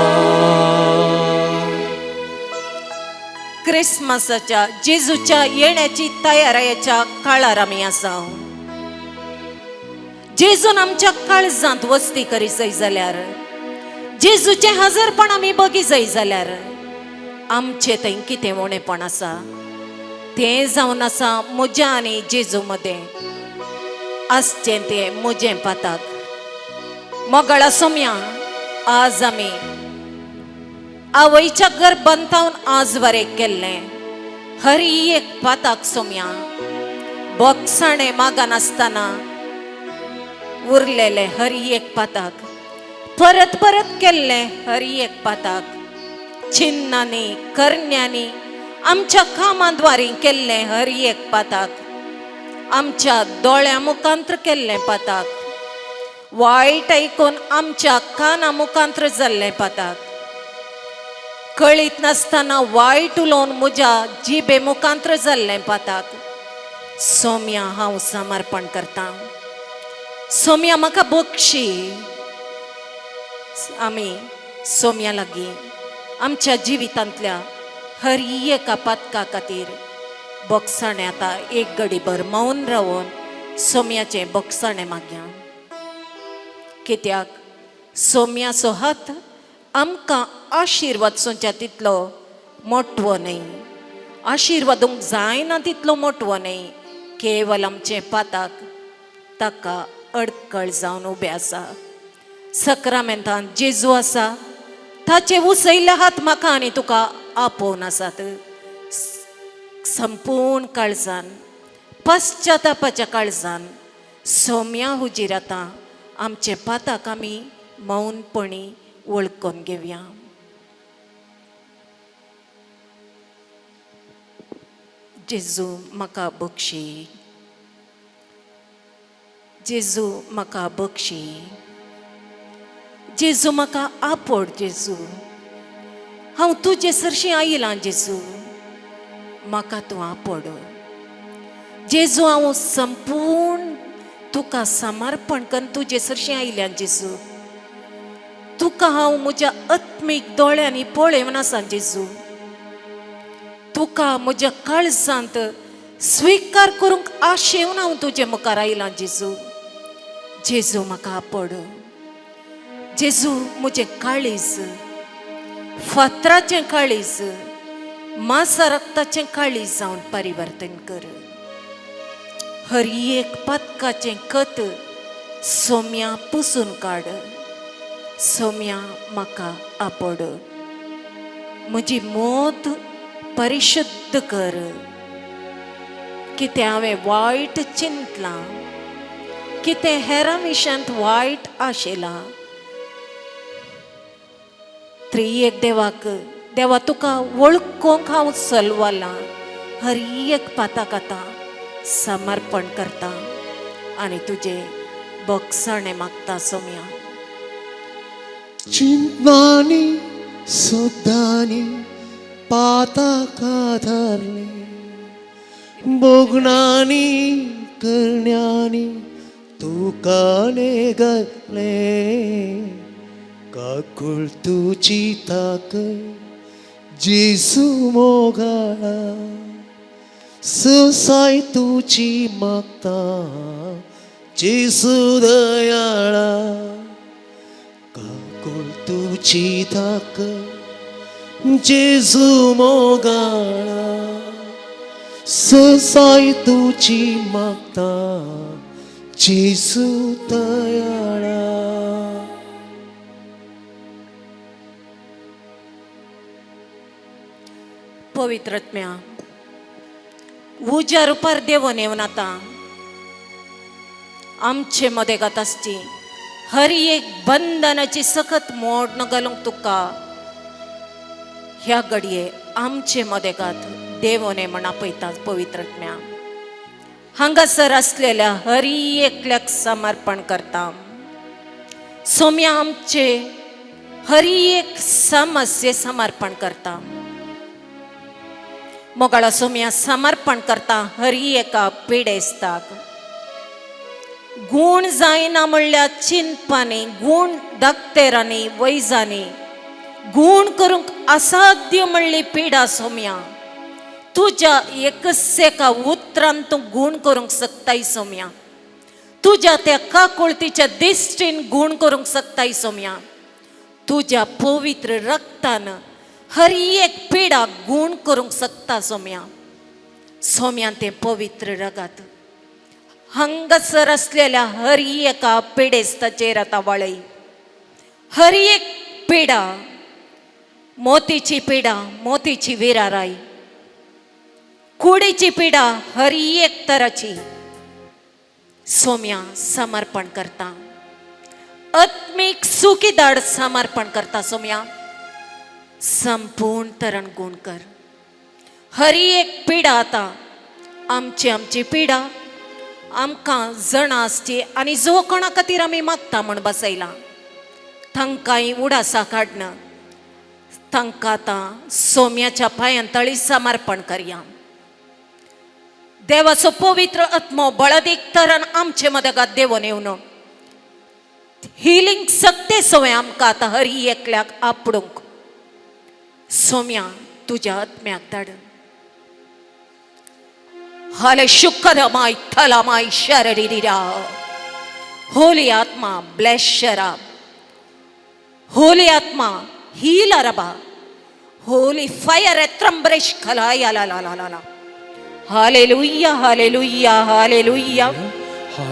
क्रिसमसाच्या जेजूच्या येण्याची तयारायेच्या काळार आमी आसा. जेजून आमच्या काळजांत वस्ती करी जाय जाल्यार, जेजूचें हजरपण आमी बगी जाय जाल्यार आमचें थंय कितें उणेपण आसा तें जावन आसा म्हज्या आनी जेजू मदें आसचें तें म्हजें पाताक. मोगाळा सोम्या, आज आमी आवयच्या गर्भांतावन आज वरेक केल्लें हर एक पाताक सोम्या बोगसाणें मागनासतना उरलेलें हर एक पाताक, परत परत केल्लें हर एक पाताक, चिन्नांनी करण्यांनी आमच्या कामाद्वारी केल्लें हर एक पाताक, आमच्या दोळ्या मुखांत्र केल्लें पाताक, वायट आयकून आमच्या काना मुखांत्र जाल्लें पाताक, कळीत नासतना वायट उलोवन म्हज्या जिबे मुखांत्र जाल्लें पाताक सोम्या हांव समर्पण करतां. सोम्या म्हाका बक्षी. आमी सोम्या लागीं आमच्या जिवितांतल्या हर एका पातका खातीर बोगसाणें आतां एक घडीभर मौन रावन सोम्याचें बोगसाणें मागया. कित्याक सोम्याचो हात आमकां आशिर्वाद सोंच्या तितलो मोटवो न्हय, आशिर्वादूंक जायना तितलो मोटवो न्हय, केवल आमचें पाताक ताका अडकळ जावन उबें आसा. सक्रामेंतान जेजू आसा, ताचे उसयल्ले हात म्हाका आनी तुका आपोवन आसात. संपूर्ण काळजान पश्चातापाच्या काळजान सोम्या हुजीर आतां आमचे पाताक आमी मौनपणी वळखून घेवया. जेजू म्हाका बक्षी, जेजू म्हाका बक्षी, जेजू म्हाका आपोड. जेजू हांव तुजे सरशीं आयलां, जेजू म्हाका तूं आपोड. जेजू हांव संपूर्ण तुका समर्पण करून तुजे सरशीं आयल्यान. जेजू तुका हांव म्हज्या आत्मीक दोळ्यांनी पळयवन आसा. जेजू तुका म्हज्या काळजांत स्विकार करूंक आशेवन हांव तुजे मुखार आयलां. जेजू, जेजू म्हाका आपोड. जेजू म्हजें काळीज फातराचें काळीज मासा रक्ताचें काळीज जावन परिवर्तन कर. हर एक पातकाचें कत सोम्या पुसून काड. सोम्या म्हाका आपोड, म्हजी मोत परिशुद्ध कर. कितें हांवें वायट चिंतलां, कितें हेरां विशयांत वायट आशिल्लां, त्रियेक देवाक देवा तुका वळखूंक हांव सलवालां. हर एक पाताक आतां समर्पण करता आनी तुजें बोगसाणें मागता सोम्या. चिंतनानी सुद्दानी पाताका धरले, बोगणानी करण्यानी तुका नेगले, काकुळ तुजी ताकय जेजू मोगाळा ससाय तुजी मागता जेजू दयाळा काकूळ तुजी धाक जेजू मोगाळा ससाय तुजी मागता जेजू दयाळा. पवित्रत्म्या उज्या रुपार देवून येवन आतां आमचे मदेगात आसची हर एक बंधनाची सखत मोड न घालूंक तुका ह्या घडये आमचे मदेगात देवोन म्हण आपयता. पवित्रत्म्या, हांगासर आसलेल्या हर एकल्याक समर्पण करता. सोम्या, आमचे हर एक समस्ये समर्पण करता. मोगाळा सोम्या, समर्पण करता हर एका पिडेस्ताक. गूण जायना म्हणल्यार चिंतपानी गूण दाक्तेरांनी वैजांनी गूण करूंक असाध्य म्हणली पिडा, सोम्या, तुज्या एकच एका उतरान तूं गूण करूंक शकताय. सोम्या, तुज्या त्या काकुळतीच्या दिश्टीन गूण करूंक शकताय. सोम्या, तुज्या पवित्र रक्तान हर एक पिडा गूण करूंक शकता. सोम्या, सोम्या, तें पवित्र रगात हांगासर आसलेल्या हर एका पिडेस्ताचेर आतां वळय. हर एक पिडा, मोतीची पिडा, मोतीची विराराय, कुडीची पिडा, हर एक तराची, सोम्या, समर्पण करता. आत्मीक सुखी दाड समर्पण करता. सोम्या, संपूर्ण तरण गुण कर हर एक पिडा. आतां आमची आमची पिडा आमकां जणां आसची आनी जो कोणा खातीर आमी मागता म्हण बसयला तांकांय उडासा काडना, तांकां आतां सोम्याच्या पांयान तळी समर्पण करया. देवाचो पवित्र आत्मो बळदीक तरान आमचे मदगात देवोन येवन हिलींग सक्ते सवय आमकां आतां हर एकल्याक आपडूंक. सोम्या, तुज्या आत्म्याक धाड. हाले शुक्र माय थलामाय शरडिरा. होली आत्मा ब्लेस शरा. होली आत्मा हील रबा. होली फायर त्रंबरेश खलाय ला ला ला ला ला. Hallelujah, hallelujah, hallelujah.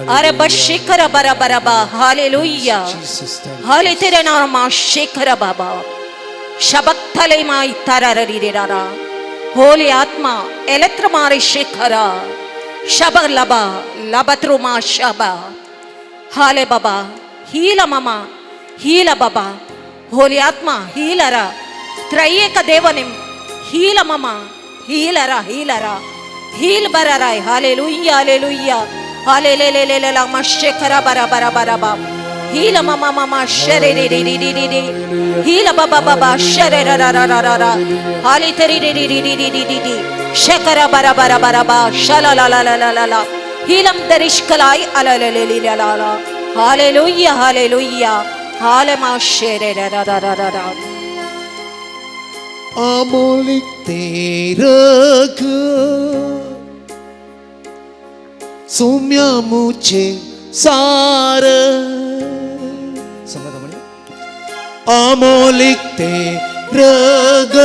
अरे बशिखर बरा बराबा. हालेलुया. Jesus, thank you. हाले तेरे नाम शेखर बाबा शबक्थले माई तरररिरा. होली आत्मा एलेत्र मारे शेखरा शब लबा लबत्रुमा शबा. हाले बाबा, हील मामा, हील बाबा. होली आत्मा हीलरा. त्रैएक ದೇವನಿಂ ಹೀಲ ಮಮ ಹೀಲರ ಹೀಲರ ಹೀಲ್ ಬರರಾಯ್. ಹಾಲೆಲುಯ್ಯ, ಹಾಲೆಲುಯ್ಯ, ಹಾಲೆಲೆಲೆಲೆಲ ಮಶೇಖರ ಬರ ಬರ ಬರ ಬಾ. ಹೀಲ ಮಮ ಮಮ ಶರೆ ರಿ ರಿ ರಿ ರಿ ರಿ ರಿ. ಹೀಲ ಬ ಬ ಬ ಬ ಶರೆ ರ ರ ರ ರ ರ ರ. ಹಾಲಿ ತರಿ ರಿ ರಿ ರಿ ರಿ ರಿ ರಿ ರಿ ರಿ. ಶಕರ ಬರ ಬರ ಬರ ಬ ಶಲ ಲ ಲ ಲ ಲ ಲ ಲ. ಹೀಲಂ ದರಿಷ್ಕಲಾಯ್ ಅಲಲಲೆಲಿ ಲ ಲ ಲ. ಹಾಲೆಲುಯ್ಯ, ಹಾಲೆಲುಯ್ಯ, ಹಾಲೆ ಮಾ ಶರೆ ರ ರ ರ ರ ರ. अमोलिक तेरग सौम्या मुझे सार. सांगा म्हणे. अमोलिक तेरग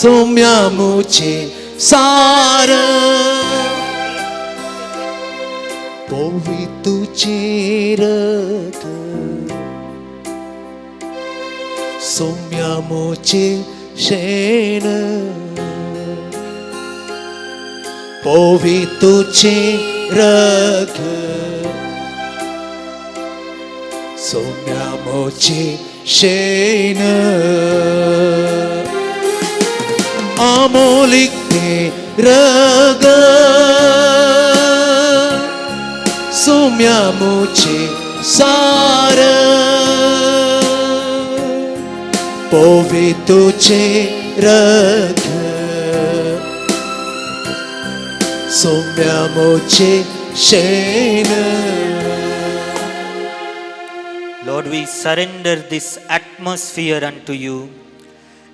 सौम्या मुझे सार. पोवी तुझे रग सौम्या मोचे शेण. पोवी तुझे रग सौम्या मोचे शेण. अमोलिक ते रग सौम्या मोचे सार. पोवी तुझे रग सौम्या मोचे शेण. Lord, Lord, we surrender this atmosphere unto you.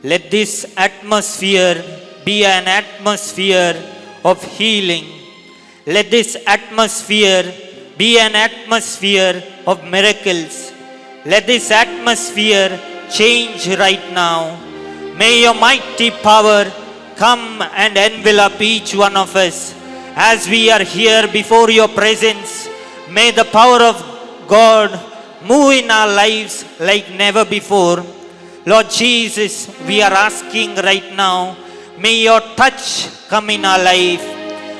Let this atmosphere be an atmosphere of healing. Let this atmosphere be an atmosphere of miracles. Let this atmosphere change right now. May your mighty power come and envelop each one of us as we are here before your presence. May the power of God move in our lives like never before. Lord Jesus, we are asking right now, may your touch come in our life.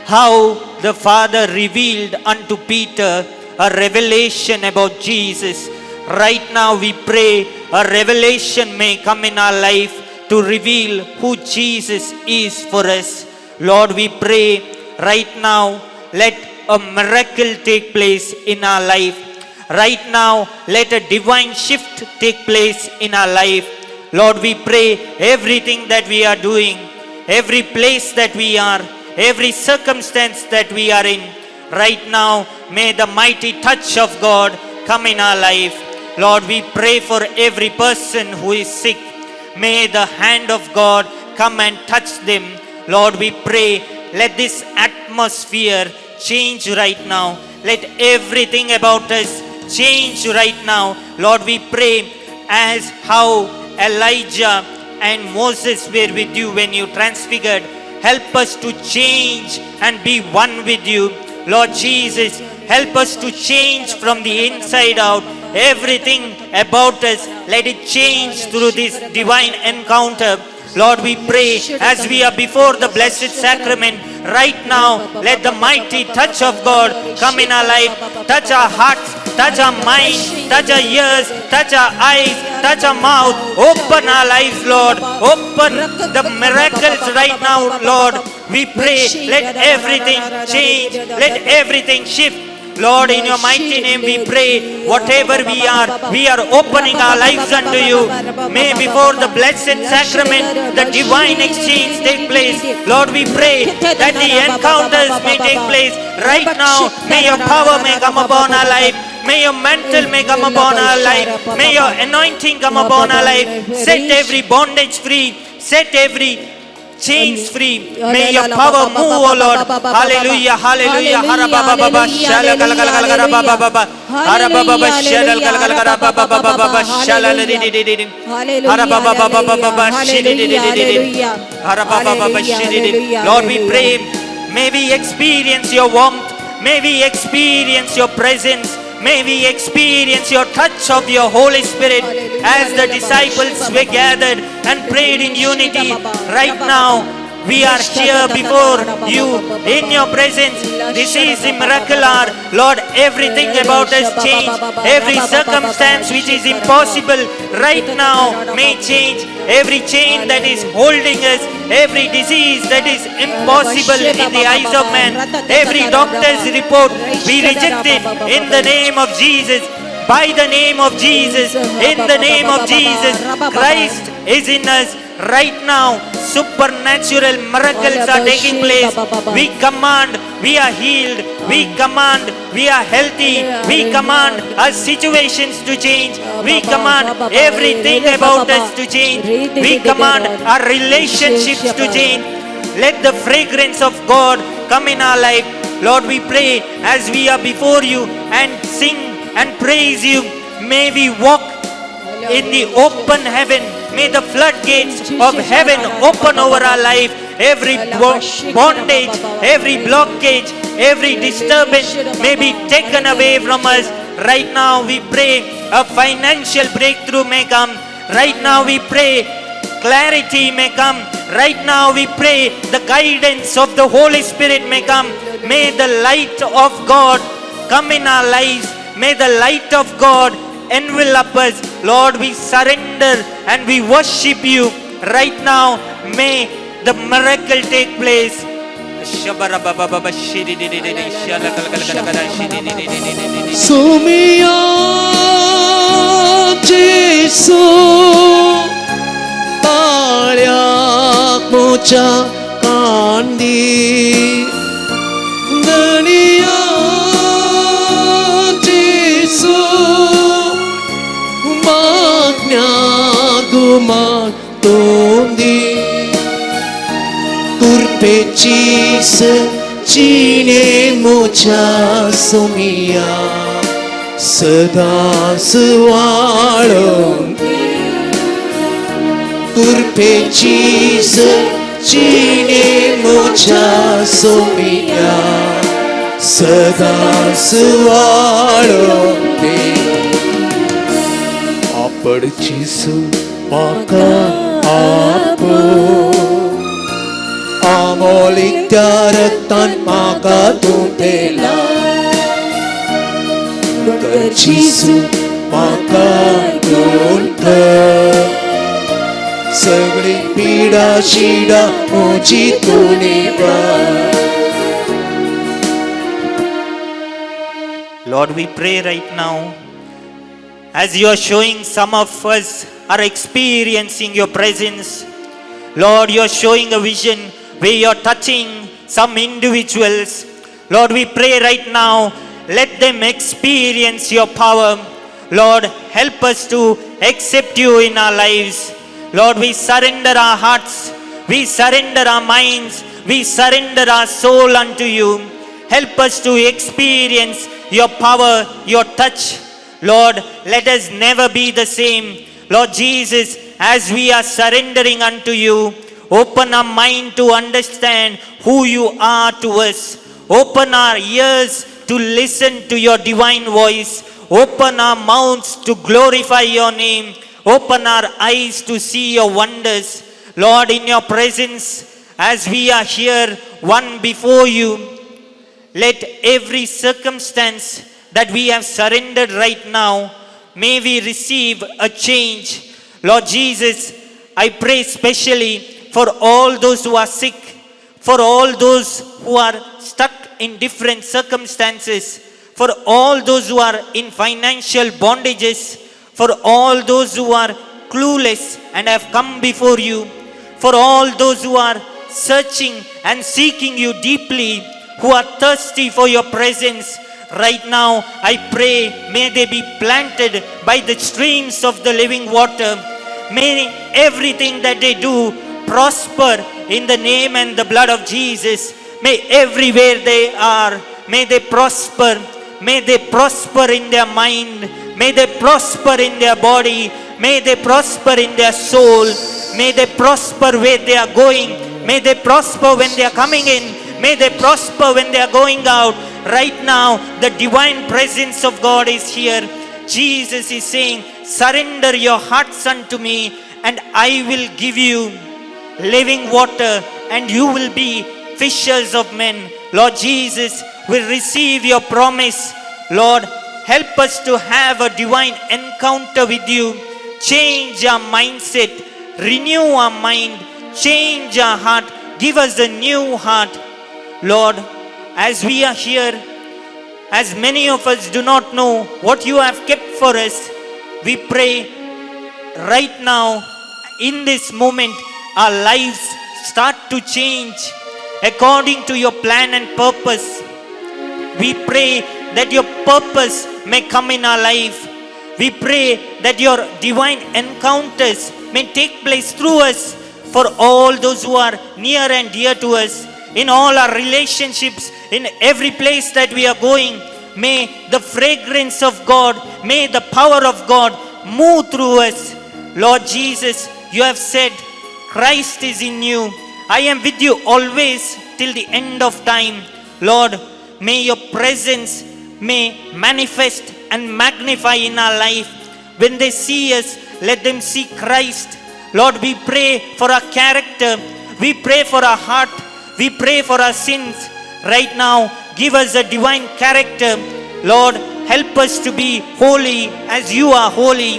How the Father revealed unto Peter a revelation about Jesus. Right now we pray a revelation may come in our life to reveal who Jesus is for us. Lord, we pray right now, let a miracle take place in our life. Right now, let a divine shift take place in our life. Lord, we pray everything that we are doing, every place that we are, every circumstance that we are in, right now, may the mighty touch of God come in our life. Lord, we pray for every person who is sick. May the hand of God come and touch them. Lord, we pray, let this atmosphere change right now. Let everything about us change right now. Lord, we pray as how Elijah and Moses were with you when you transfigured. Help us to change and be one with you. Lord Jesus, help us to change from the inside out. Everything about us, let it change through this divine encounter. Lord, we pray as we are before the Blessed Sacrament right now, let the mighty touch of God come in our life, touch our hearts, touch our mind, touch our ears, touch our eyes, touch our mouth. Open our lives, Lord. Open the miracles right now, Lord. We pray, let everything change, let everything shift. Lord, in your mighty name we pray, whatever we are opening our lives unto you. May before the Blessed Sacrament, the divine exchange take place. Lord, we pray that the encounters may take place right now. May your power may come upon our life. May your mantle may come upon our life. May your anointing come upon our life. Set every bondage free. Set every chains free. May your power move, O Lord. Hallelujah, hallelujah. Harababa shala kala kala kala kala baba baba. Harababa shala kala kala kala baba baba baba shala di di di di di. Harababa baba baba shi di di di di di. Harababa baba shi di di. Lord, we pray. May we experience your warmth. May we experience your presence. May we experience your touch of your Holy Spirit as the disciples were gathered and prayed in unity. Right now, we are here before you in your presence. This is the miracle hour. Lord, everything about us change. Every circumstance which is impossible right now may change. Every chain that is holding us, every disease that is impossible in the eyes of man, every doctor's report, we reject it in the name of Jesus. By the name of Jesus, in the name of Jesus, Christ is in us right now. Supernatural miracles are taking place. We command, we are healed. We command, we are healthy. We command our situations to change. We command everything about us to change. We command our relationships to change. Let the fragrance of God come in our life. Lord, we pray as we are before you and sing and praise you. May we walk in the open heaven. May the floodgates of heaven open over our life. Every bondage, every blockage, every disturbance may be taken away from us. Right now we pray a financial breakthrough may come. Right now we pray clarity may come. Right now we pray the guidance of the Holy Spirit may come. May the light of God come in our lives. May the light of God envelop us. Lord, we surrender and we worship you. Right now, may the miracle take place. सोमिया जेसू ताळ्याक मोच्या कांडी धनिया जेसू कुरपेचीस जिणे मोच्या सोमिया सदांच वाळोवन कुरपेचीस जिणे मोच्या सोमिया सदांच वाळोवन आपडचीस म्हाका आपो आमोली त्या रक्तान म्हाका तूं पेला जेजू म्हाका तूं कर सगळी पिडा शिडा म्हजी तूं निवार. Lord, we pray right now, as you are showing some of us are experiencing your presence. Lord, you are showing a vision where you are touching some individuals. Lord, we pray right now, let them experience your power. Lord, help us to accept you in our lives. Lord, we surrender our hearts, we surrender our minds, we surrender our soul unto you. Help us to experience your power, your touch. Lord, let us never be the same. Lord Jesus, as we are surrendering unto you, open our mind to understand who you are to us. Open our ears to listen to your divine voice. Open our mouths to glorify your name. Open our eyes to see your wonders. Lord, in your presence, as we are here, one before you, let every circumstance that we have surrendered right now, may we receive a change. Lord Jesus, I pray specially for all those who are sick, for all those who are stuck in different circumstances, for all those who are in financial bondages, for all those who are clueless and have come before you, for all those who are searching and seeking you deeply, who are thirsty for your presence. Right now, I pray, may they be planted by the streams of the living water. May everything that they do prosper in the name and the blood of Jesus. May everywhere they are, may they prosper. May they prosper in their mind. May they prosper in their body. May they prosper in their soul. May they prosper where they are going. May they prosper when they are coming in. May they prosper when they are going out. Right now, the divine presence of God is here. Jesus is saying, "Surrender your hearts unto me, and I will give you living water, and you will be fishers of men." Lord Jesus, we receive your promise. Lord, help us to have a divine encounter with you. Change our mindset, renew our mind, change our heart, give us a new heart. Lord, as we are here, as many of us do not know what you have kept for us, we pray right now, in this moment, our lives start to change according to your plan and purpose. We pray that your purpose may come in our life. We pray that your divine encounters may take place through us for all those who are near and dear to us, in all our relationships, in every place that we are going. May the fragrance of God, may the power of God move through us. Lord Jesus, you have said, "Christ is in you. I am with you always till the end of time." Lord, may your presence may manifest and magnify in our life. When they see us, let them see Christ. Lord, we pray for our character. We pray for our heart. We pray for our sins. Right now, give us a divine character. Lord, help us to be holy as you are holy.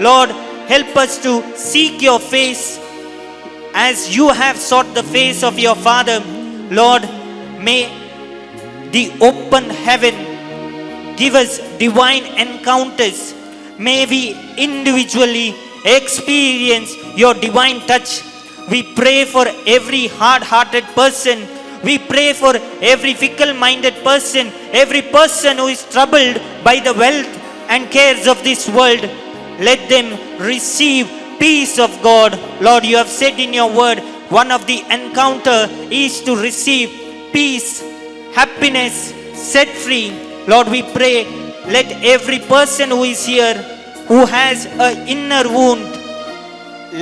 Lord, help us to seek your face as you have sought the face of your Father. Lord, may the open heaven give us divine encounters. May we individually experience your divine touch. We pray for every hard hearted person. We pray for every fickle minded person, every person who is troubled by the wealth and cares of this world. Let them receive peace of God. Lord, you have said in your word, One of the encounter is to receive peace, happiness, set free. Lord, we pray, let every person who is here who has an inner wound,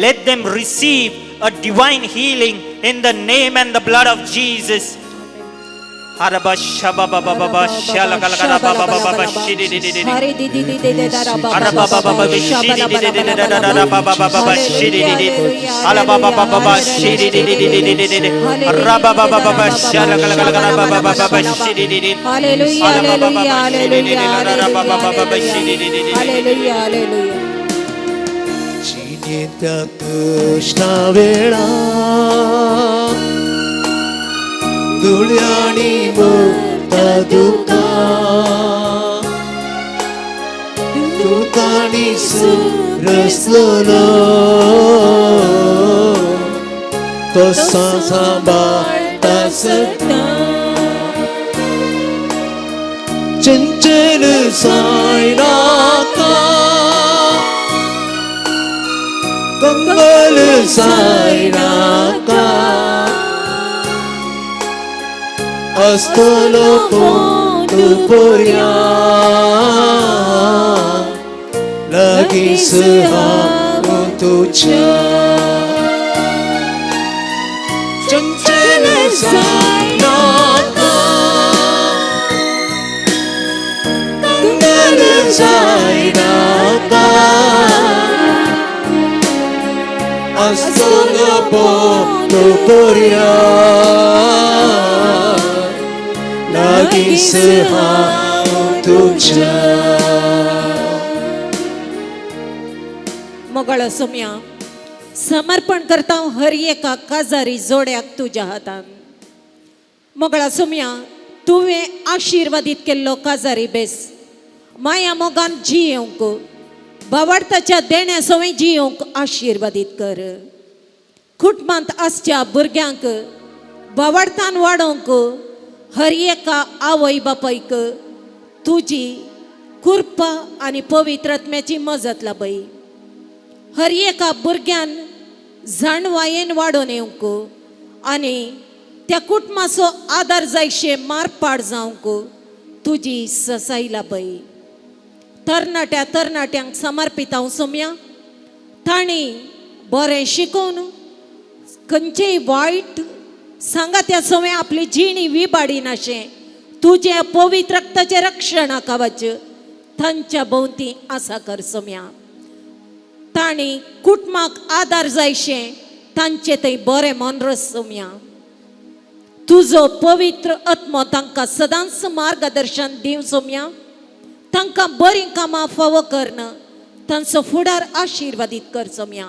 let them receive a divine healing in the name and the blood of Jesus. Hallelujah, hallelujah, hallelujah, hallelujah, hallelujah. जिणेंतल्या कश्टा वेळा धुळ्यांनी भरता दुकां दुकांनी रसलो तो सांबाळटा सदां चंचल जायनाका कंगल जायनाका असतलो तूं पर्या लागींच हांव तुज्या चंचल जायनाका कंगल जायनाका असतलो तूं पर्या लागींच हांव तुज्या. मोगाळ सोम्या, समर्पण करता हर एका काजारी जोड्याक तुज्या हातान. मोगळा सोम्या, तुवें आशिर्वादीत केल्लो काजारी बेस माया मोगान जियेवंक, बावडताच्या देण्या सवय जियेवंक आशिर्वादीत कर. कुटुंबांत आसच्या भुरग्यांक बावडतान वाडोवंक हर एका आवय बापायक तुजी कृपा आनी पवित्र आत्म्याची मजत लाभय. हर एका भुरग्यान जाणवायेन वाडोवन येवंक आनी त्या कुटुंबाचो आदार जायशे मारपाड जावंक तुजी ससाई लाभय. तरणाट्या तरणाट्यांक समर्पित हांव सोम्या, तांणी बरें शिकून खंयचेय वायट सांगात्या सवय आपली जिणी विबाडिनाशें तुजें पवित्र रक्ताचें रक्षण कवच तांच्या भोंवती आसा कर सोम्या. तांणी कुटुंबाक आदार जायशें तांचे थंय बरें मन रस सोम्या. तुजो पवित्र आत्मो तांकां सदांच मार्गदर्शन दिवं सोम्या. तांकां बरीं कामां फावो करन तांचो फुडार आशिर्वादीत कर सोम्या.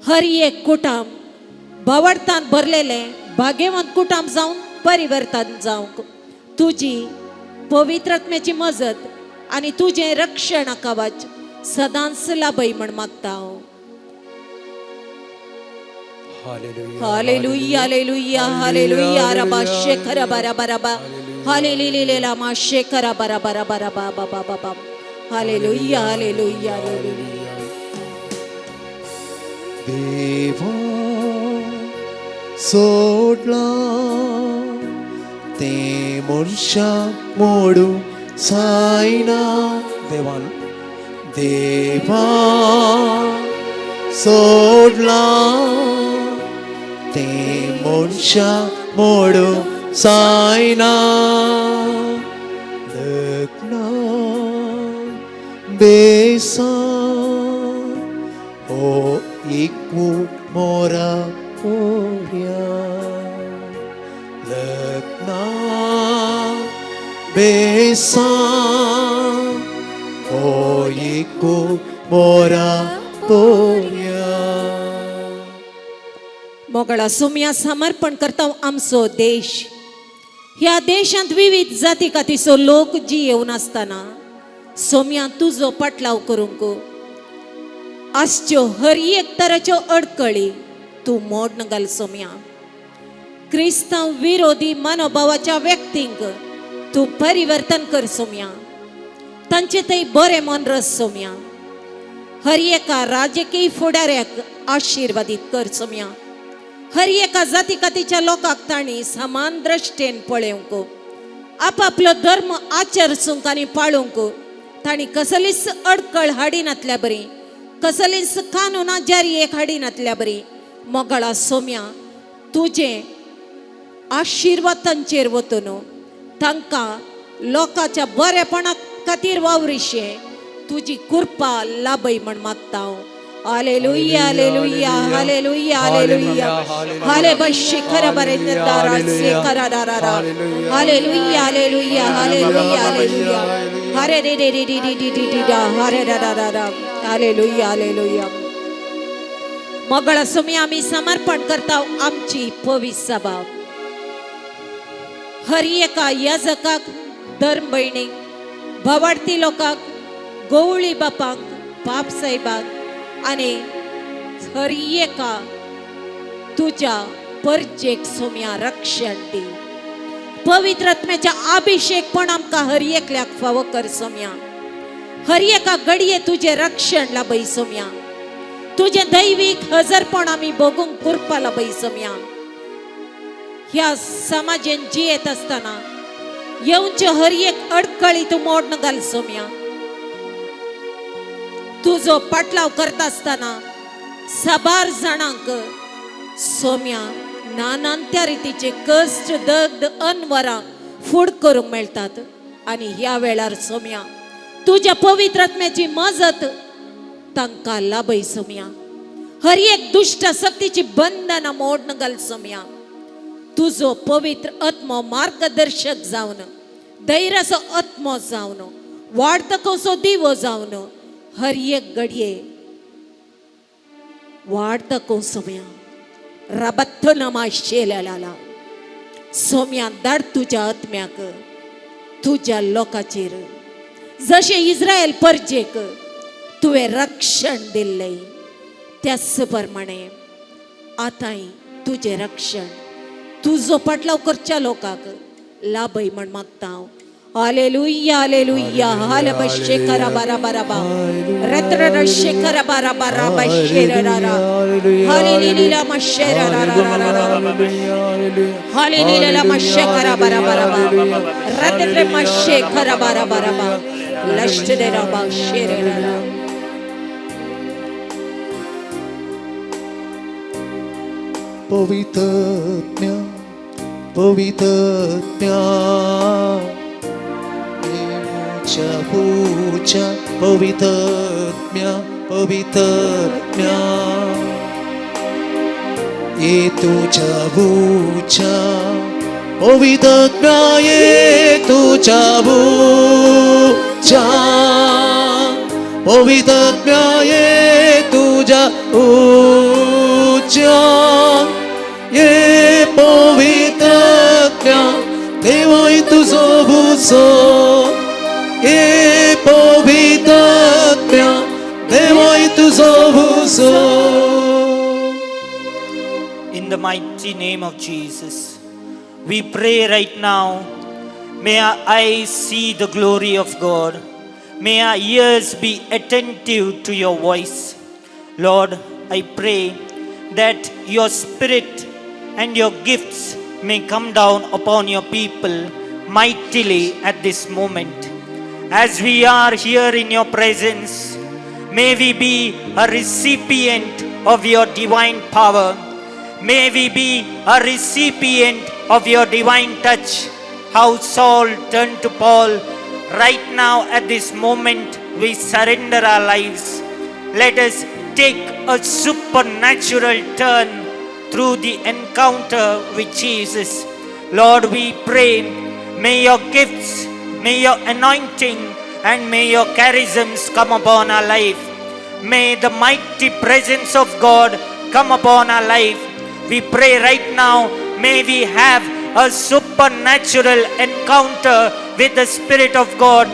हर एक कुटुंब बावडतान भरलेलें भाग्यवंत कुटुंब जावन परिवर्तन जावंक तुजी पवित्र आत्म्याची मजत आनी तुजें रक्षण कवच सदांच लाभय म्हण मागता हांव. Hallelujah, hallelujah, hallelujah. रबा शेखर बरा बरा बा हालेलिलेला मा शेखर बरा बरा बरा बा बा बा बा बा. Hallelujah, hallelujah, hallelujah. देवा सोडला ते मनशाक मोडू जायना. देवान देवा सोडला ते मनशाक मोडू जायना. लग्न बेसा हो इकू मोरा पोऱ्या लग्ना बेसा हो इकू मोरा पोऱ्या. मोगळा सोम्या, समर्पण करता आमचो देश. ह्या देशांत विविध जाती कातीचो लोक जियेवन आसतना सोम्या, तुजो पाटलाव करूंक आसच्यो हर एक तराच्यो अडकळी तूं मोडन घाल सोम्या. क्रिस्तांव विरोधी मनोभावाच्या व्यक्तींक तूं परिवर्तन कर सोम्या. तांचे थंय बरें मन रस सोम्या. हर एका राजकीय फुडाऱ्याक आशिर्वादीत कर सोम्या. हर एका जाती कातीच्या लोकांक तांणी समान दृश्टेन पळोवंक, आपापलो धर्म आचरसूंक आनी पाळूंक तांणी कसलीच अडकळ हाडिनातल्या बरी, कसलीच कानुना जारी हाडिनातल्या बरी. मोगाळा सोम्या, तुजें आशिर्वाद तांचेर वतून तांकां लोकांच्या बरेपणा खातीर वावरिशें तुजी कृपा लाभय म्हण मागता हांव. Hallelujah, hallelujah, hallelujah, hallelujah. हाले बशी खर बरे दारा से करा दारा रा. Hallelujah, hallelujah, hallelujah, hallelujah. हरे रे रे रे रे रे रे रे रे रा हरे रा रा रा रा. Hallelujah, hallelujah. मगळ सुमी, आमी समर्पण करता आमची पवित्र सभा हर एका याजकाक, धर्म भयणीक, भावार्थी लोकांक, गवळी बापांक, बाप साहेबाक आनी हर एका तुज्या परजेक सोम्या रक्षण दी. पवित्र आत्म्याच्या अभिषेक पण आमकां हर एकल्याक फावो कर सोम्या. हर एका घडये तुजें रक्षण लाभय सोम्या. तुजें दैवीक हजरपण आमी भोगूंक कृपा लाभय सोम्या. ह्या समाजेन जियेत आसतना येवचे हर एक अडकळी तूं मोडन घाल सोम्या. तुजो पाटलाव करता आसतना साबार जाणांक सोम्या नानांत्या रितीचे कश्ट, दग्ध, अनवरां फूड करूंक मेळटात आनी ह्या वेळार सोम्या तुज्या पवित्र आत्म्याची मजत तांकां लाभय सोम्या. हर एक दुश्ट शक्तीची बंधनां मोडन घाल सोम्या. तुजो पवित्र आत्मो मार्गदर्शक जावन, धैर्याचो आत्मो जावन, वाडत कसो दिवो जावन हर एक घडये वाडत सोम्या. रबत्थ नमा शेल्याला सोम्या, धाड तुज्या आत्म्याक तुज्या लोकाचेर. जशें इस्रायल परजेक तुवें रक्षण दिल्लें, त्याच प्रमाणे आतांय तुजें रक्षण तुजो पाटलाव करच्या लोकांक लाभय म्हण मागता हांव. Hallelujah, hallelujah. हाल शेखरा बारा बारा बा रत्र शेखरा बारा बारा बा शेर रा रा. हालेलुया मा शेर रा रा रा रा रा. हालेलुया मा शेखरा बारा बारा बा रत्र मा शेखरा बारा बारा बा लष्ट दे रा बा शेर रा रा. पवित्रत्म्या, पवित्रत्म्या, देवूच्या पूजा. पवित्रत्म्या, पवित्रत्म्या, ये तुझ्या भूच्या. पवित्रत्म्या, ये तुझ्या भूच्या. पवित्रत्म्या, ये तुझ्या उच्या. ये पवित्रत्म्या, देवाय तुझो भुजो. ये पवित्रत्म्या, देवाय तुझो भुजो. In the mighty name of Jesus, we pray right now. May our eyes see the glory of God. May our ears be attentive to your voice. Lord, I pray that your spirit and your gifts may come down upon your people mightily at this moment. As we are here in your presence, may we be a recipient of your divine power. May we be a recipient of your divine touch. How Saul turned to Paul, right now at this moment, we surrender our lives. Let us take a supernatural turn through the encounter with Jesus. Lord, we pray, may your gifts, may your anointing, and may your charisms come upon our life. May the mighty presence of God come upon our life. We pray right now, may we have a supernatural encounter with the Spirit of God.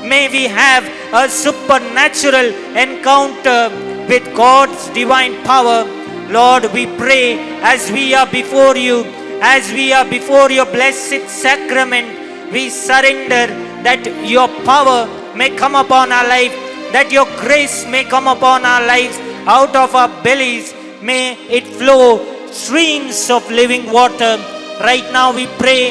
May we have a supernatural encounter with God's divine power. Lord, we pray as we are before you, as we are before your blessed sacrament, we surrender that your power may come upon our life, that your grace may come upon our lives. Out of our bellies may it flow. streams of living water. Right now we pray,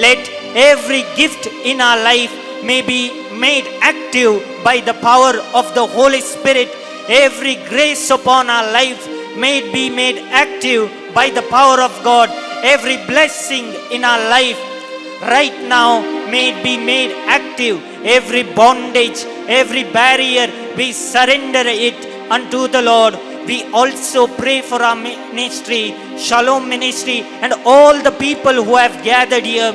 let every gift in our life may be made active by the power of the Holy Spirit. Every grace upon our life may it be made active by the power of God. Every blessing in our life right now may it be made active. Every bondage, every barrier, we surrender it unto the Lord. We also pray for our ministry, Shalom Ministry, and all the people who have gathered here.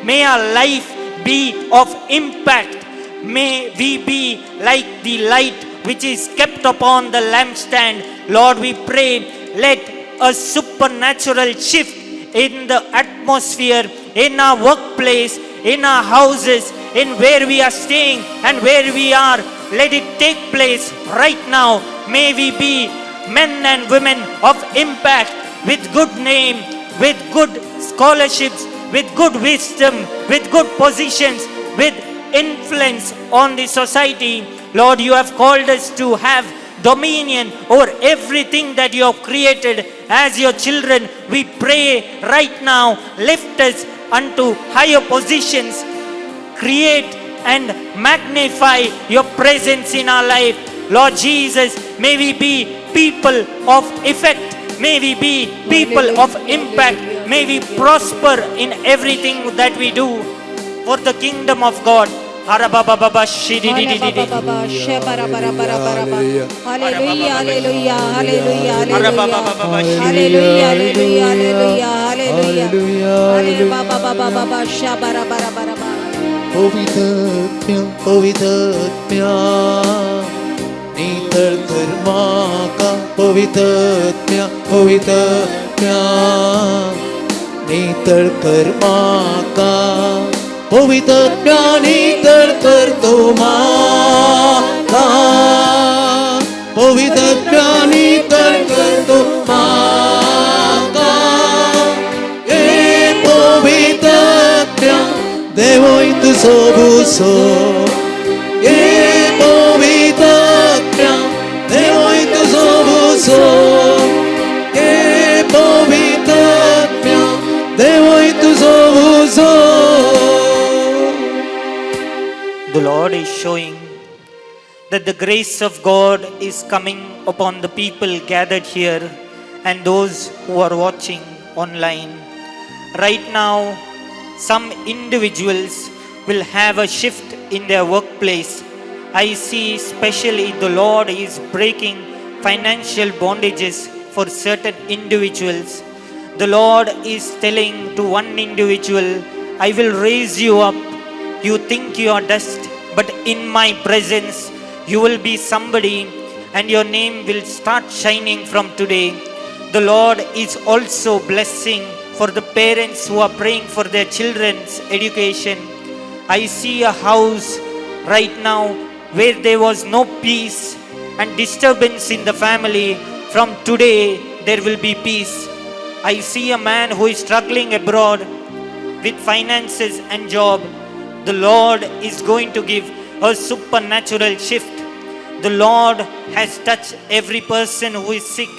May our life be of impact. May we be like the light which is kept upon the lampstand. Lord, we pray, let a supernatural shift in the atmosphere, in our workplace, in our houses, in where we are staying and where we are. Let it take place right now. May we be men and women of impact, with good name, with good scholarships, with good wisdom, with good positions, with influence on the society. Lord, you have called us to have dominion over everything that you have created. As your children, we pray right now, lift us unto higher positions, create and magnify your presence in our life. Lord Jesus, may we be people of effect. May we be people of impact. May we prosper in everything that we do for the kingdom of God. Harabababa shidididididi. Hallelujah, hallelujah, hallelujah, hallelujah, hallelujah, hallelujah, hallelujah, hallelujah. पवित्रत्म्या, पवित्रत्म्या, नितळ कर म्हाका. पवित्रत्म्या, पवित्रत्म्या, नितळ कर म्हाका. पवित्रत्म्या, नितळ कर तो म्हाका. पवित्रत्म्या, नितळ कर तो म्हाका. ए पवित्रत्म्या, देवोय तुजो बुसो. ए पवित्रत्म्या, देवोय तुजो बुसो. ए पवित्रत्म्या, देवोय तुजो बुसो. The Lord is showing that the grace of God is coming upon the people gathered here and those who are watching online. Right now, some individuals will have a shift in their workplace. I see especially the Lord is breaking financial bondages for certain individuals. The Lord is telling to one individual, "I will raise you up. You think you are dust, but in my presence, you will be somebody and your name will start shining from today." The Lord is also blessing for the parents who are praying for their children's education. I see a house right now where there was no peace and disturbance in the family. From today, there will be peace. I see a man who is struggling abroad with finances and job. The Lord is going to give a supernatural shift. The Lord has touched every person who is sick.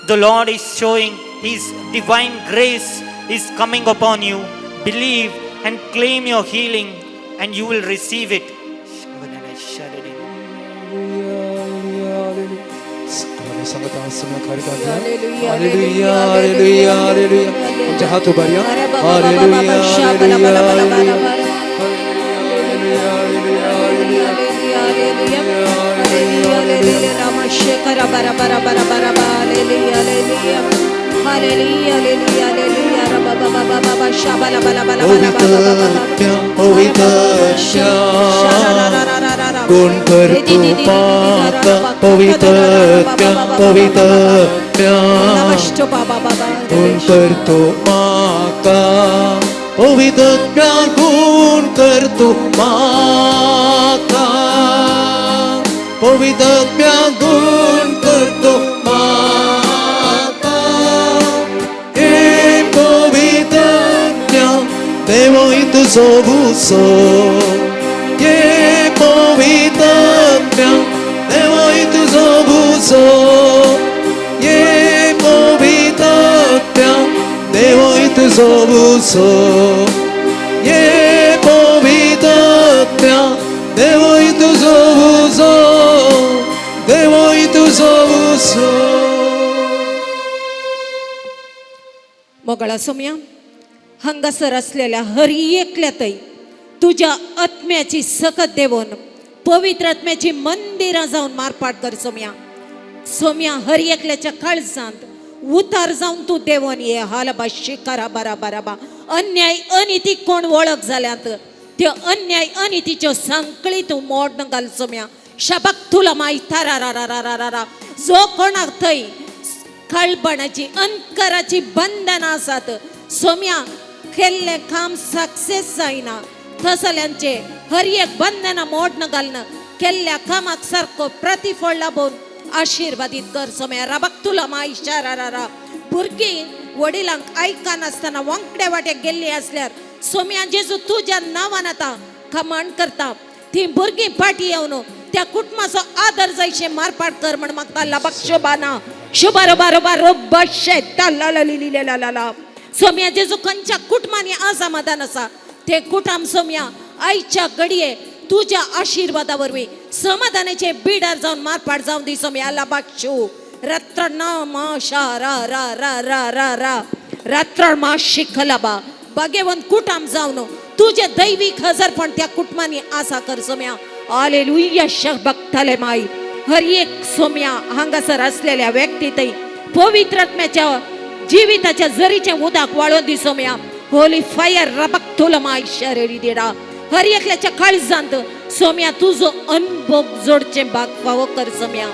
The Lord is showing His divine grace is coming upon you. Believe and claim your healing, and you will receive it. सांगत हालेलुया, हालेलुया, हालेलुया. तुमचे हात उभारूया. हालेलुया, हालेलुया, हालेलुया, हालेलुया, पवित्रत्म्या, पवित्रत्म्या, गुण कर तू म्हाका. पवित्रत्म्या, पवित्रत्म्या, गुण कर तू म्हाका. पवित्रत्म्या, गुण कर तू म्हाका. पवित्रत्म्या, गुण कर तू म्हाका. ए पवित्रत्म्या, देवोय तुजो बुसो. ये पवित्रत्म्या, देवोय तुजो बुसो. ये पवित्रत्म्या. तुजो उजो ये पवित्र देवय तुजो उजो देवय तुजो उजो. मोगळा सोम्या, हांगासर असलेल्या हर एकल्यातय तुज्या आत्म्याची सकत देवून पवित्र आत्म्याची मंदिरां जावन मारपाट कर सोम्या. सोम्या, हर एकल्याच्या काळजांत उतार जावन तूं देवून ये हालबा शिकारा बारा बाराबा. अन्याय अनिती कोण वळख जाल्यात त्यो अन्याय अनितीच्यो सांकळी तूं मोड घाल सोम्या. शबाक तुला मायता रा रा रा रा रा रा. जो कोणाक थंय खळबणाची अंतकराची बंधनां आसात सोम्या, केल्लें काम सक्सेस जायना तसल्यांचे हर एक बंधनां मोडन घालना केल्ल्या कामाक सारको प्रतिफळ लाबोवन आशिर्वादीत कर सोम्या. राबाक तुला मायशा रा रा रा. भुरगीं वडिलांक आयकनासतना वांकड्या वाट्याक गेल्लीं आसल्यार सोम्या जेजू तुज्या नांवान आतां कमांड करता, ती भुरगीं फाटी येवन त्या कुटुंबाचो आदर जायशे मारपाट कर म्हण मागता. लबाक शोभाना शुभा रोबा रोबा रोबा शेता ला ला ली ला ला ला. सोम्या जेजू, खंयच्या कुटुंबांनी असमाधान आसा ते कुटुंब सोम्या आयच्या घडये तुज्या आशिर्वादा वरवीं समाधानाचे बिडार जावन मारपाट जावन दी सोम्या. लबाक शू रत्र ना मा शा रा रा रा रा रा रा रात्र मा शिखलाबा. भाग्यवंत कुटाम जावन तुझे दैविक हजरपण त्या कुटुंबांनी आसा कर सोम्या. आलेलुया शबक्तले माई. हर एक सोम्या हांगासर असलेल्या व्यक्ती थंय पवित्र आत्म्याच्या जिविताच्या जरीचे उदक वाळोवन दी सोम्या. होली फायर रबक माय शरीरी दिडा. हर एकल्याच्या काळजांत सोम्या तुजो अनभोग जोडचे भाग फावो कर सोम्या.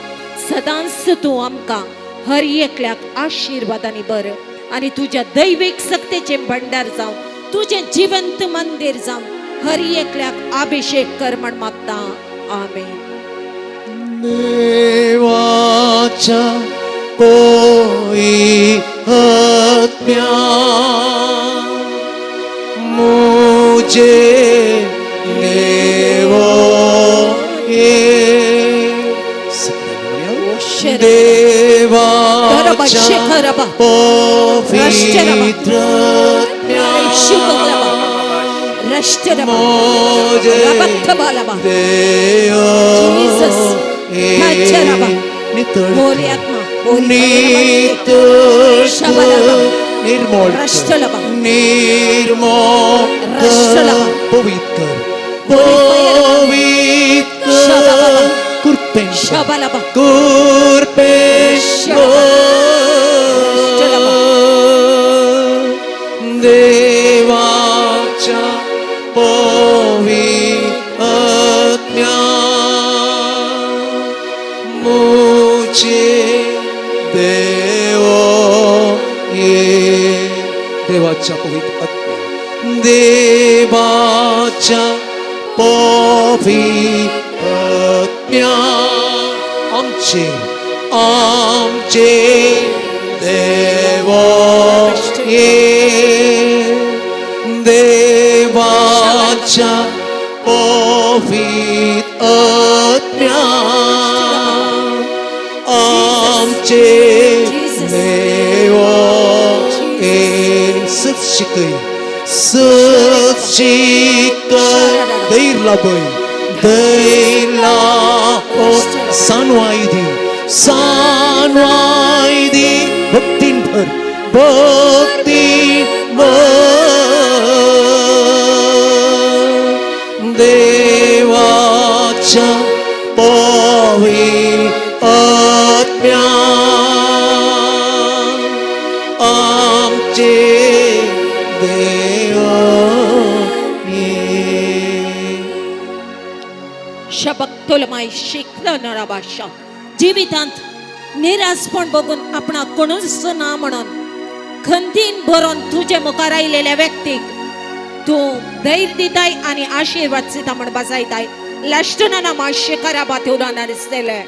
सदांच तूं आमकां हर एकल्याक आशिर्वादांनी बर आणि तुझ्या दैविक सक्तेचे भंडार जावन तुझे जिवंत मंदिर जावन हर एकल्याक अभिषेक कर म्हण मागता. आमेन. देवाच्या कोई आत्म्या मुझे देवो ये. देवाच्या पवित्र मुझे देव नितळ नितळ निर्मोळ निर्मोळ पवित्र पवित्र कुर्पें कुर्पें देवाच्या पवित्र्या मुझे देवो ये. देवाच्या पवित्र आत्म्या देवाच्या पवित्र आत्म्या आमचे आमचे देवो ये. देवाच्या पवित्र आत्म्या आमचे देवो ये. सत शिकय सत शिकय धैर्य लाभय धैर्य लाभ सानवाय दी सानवाय दी भक्तीन भर भक्तीन भर देवाच्या पवित्र आत्म्या आमचे देव ये. शबक्तोलमाय शिकलो नराबाशा. जिवितांत निराशपण बघून आपणाक कोणूच ना म्हणून खंतीन भरून तुजे मुखार आयलेल्या व्यक्तीक तूं धैर्य दिताय आनी आशिर्वाद दिता म्हण बसायताय. लाश्टना मातशे करा तुना दिसतले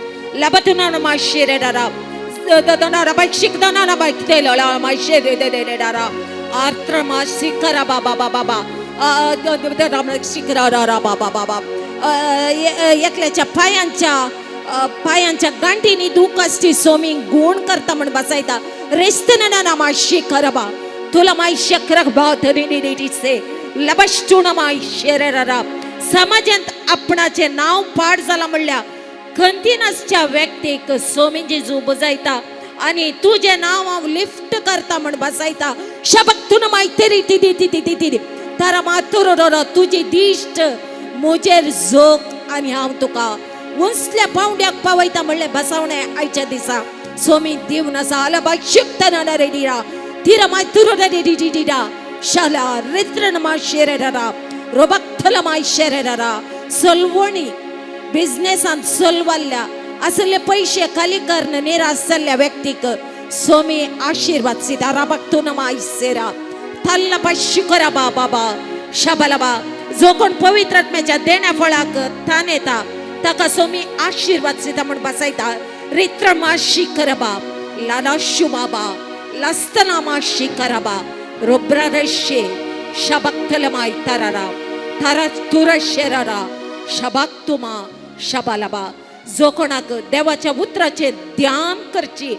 लबतुना मातशे रे दारा शिकतना बाय मातशे रे रे दारा आर्त्र मातशी करा बाबा बाबा बा शिकरा रा बाबा बाबा. एकल्याच्या पायांच्या पायांच्या गांठीनी दूख आसची सोमी गुण करता म्हण बसायता. रेस्तना ना मातशी करबा. तुला माय शक्रक भाव लबश्टूण माय शेररा समाजांत आपणाचें नांव पाड जालां म्हणल्यार खंतीन आसच्या व्यक्तीक सोमी जेजू बजायता आनी तुजें नांव हांव लिफ्ट करता म्हण बसायता. शबक तुन माय तेरी ती ती ती ती ती तारा मातुरो तुजी दिश्ट म्हजेर जोक आनी हांव तुका उंचल्या पावंड्याक पावयता म्हणलें बसावणें आयच्या दिसा सोमी दिवन आसा. आलाबा शिकतना रेडिरा तिरा माय तुरो रेडी डिडा शाला रित्रणमा शेरेरा रोबक्थलमाय शेरेरा सलवणी बिझनेसान सलवाल्ल्या असले पयशे खाली करून निराश जाल्ल्या व्यक्तीक सोमी आशिर्वाद सीता राबकतून माय सेरा थल्लपा शिकरा बा बाबा शबलबा. जो कोण पवित्र आत्म्याच्या देण्या फळाक तान येता ताका सोमी आशिर्वाद सीता म्हण बसायता. रित्रमा शिकरबा लालाशुमाबा लस्तनामा शिकरबा रोब्रशे शबक्तलमाय तारारा तारा तुरशेरा शबाक्तुमा शबालबा. जो कोणाक देवाच्या उतराचें ध्यान करची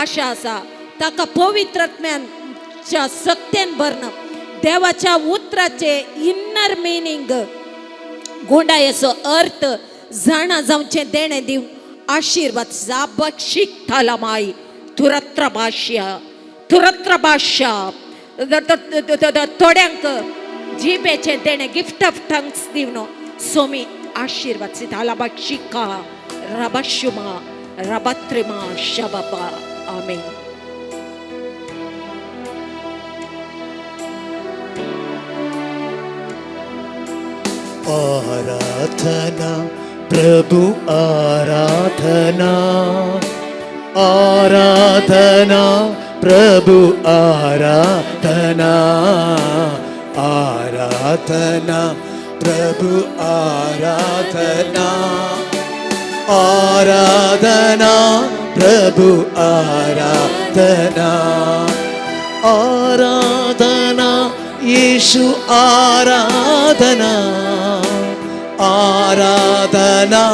आशा आसा ताका पवित्र आत्म्याच्या सक्तेन भरण देवाच्या उतराचे इन्नर मिनींग गोंडायेचो अर्थ जाणा जावचें देणें दिवन आशिर्वाद जाबक्षिक माय तुरत्र भाश्या तुरत्र भाश्या. थोड्यांक जिबेचें देणें गिफ्ट ऑफ टंग्स दिवन सोमी आशिर्वाद सिताला शिका रबाशुमा रबात्रिमा शबाबा. आमेन. आराधना प्रभु आराधना, आराधना प्रभु आराधना, आराधना प्रभु आराधना, आराधना प्रभु आराधना, आराधना यीशु आराधना, आराधना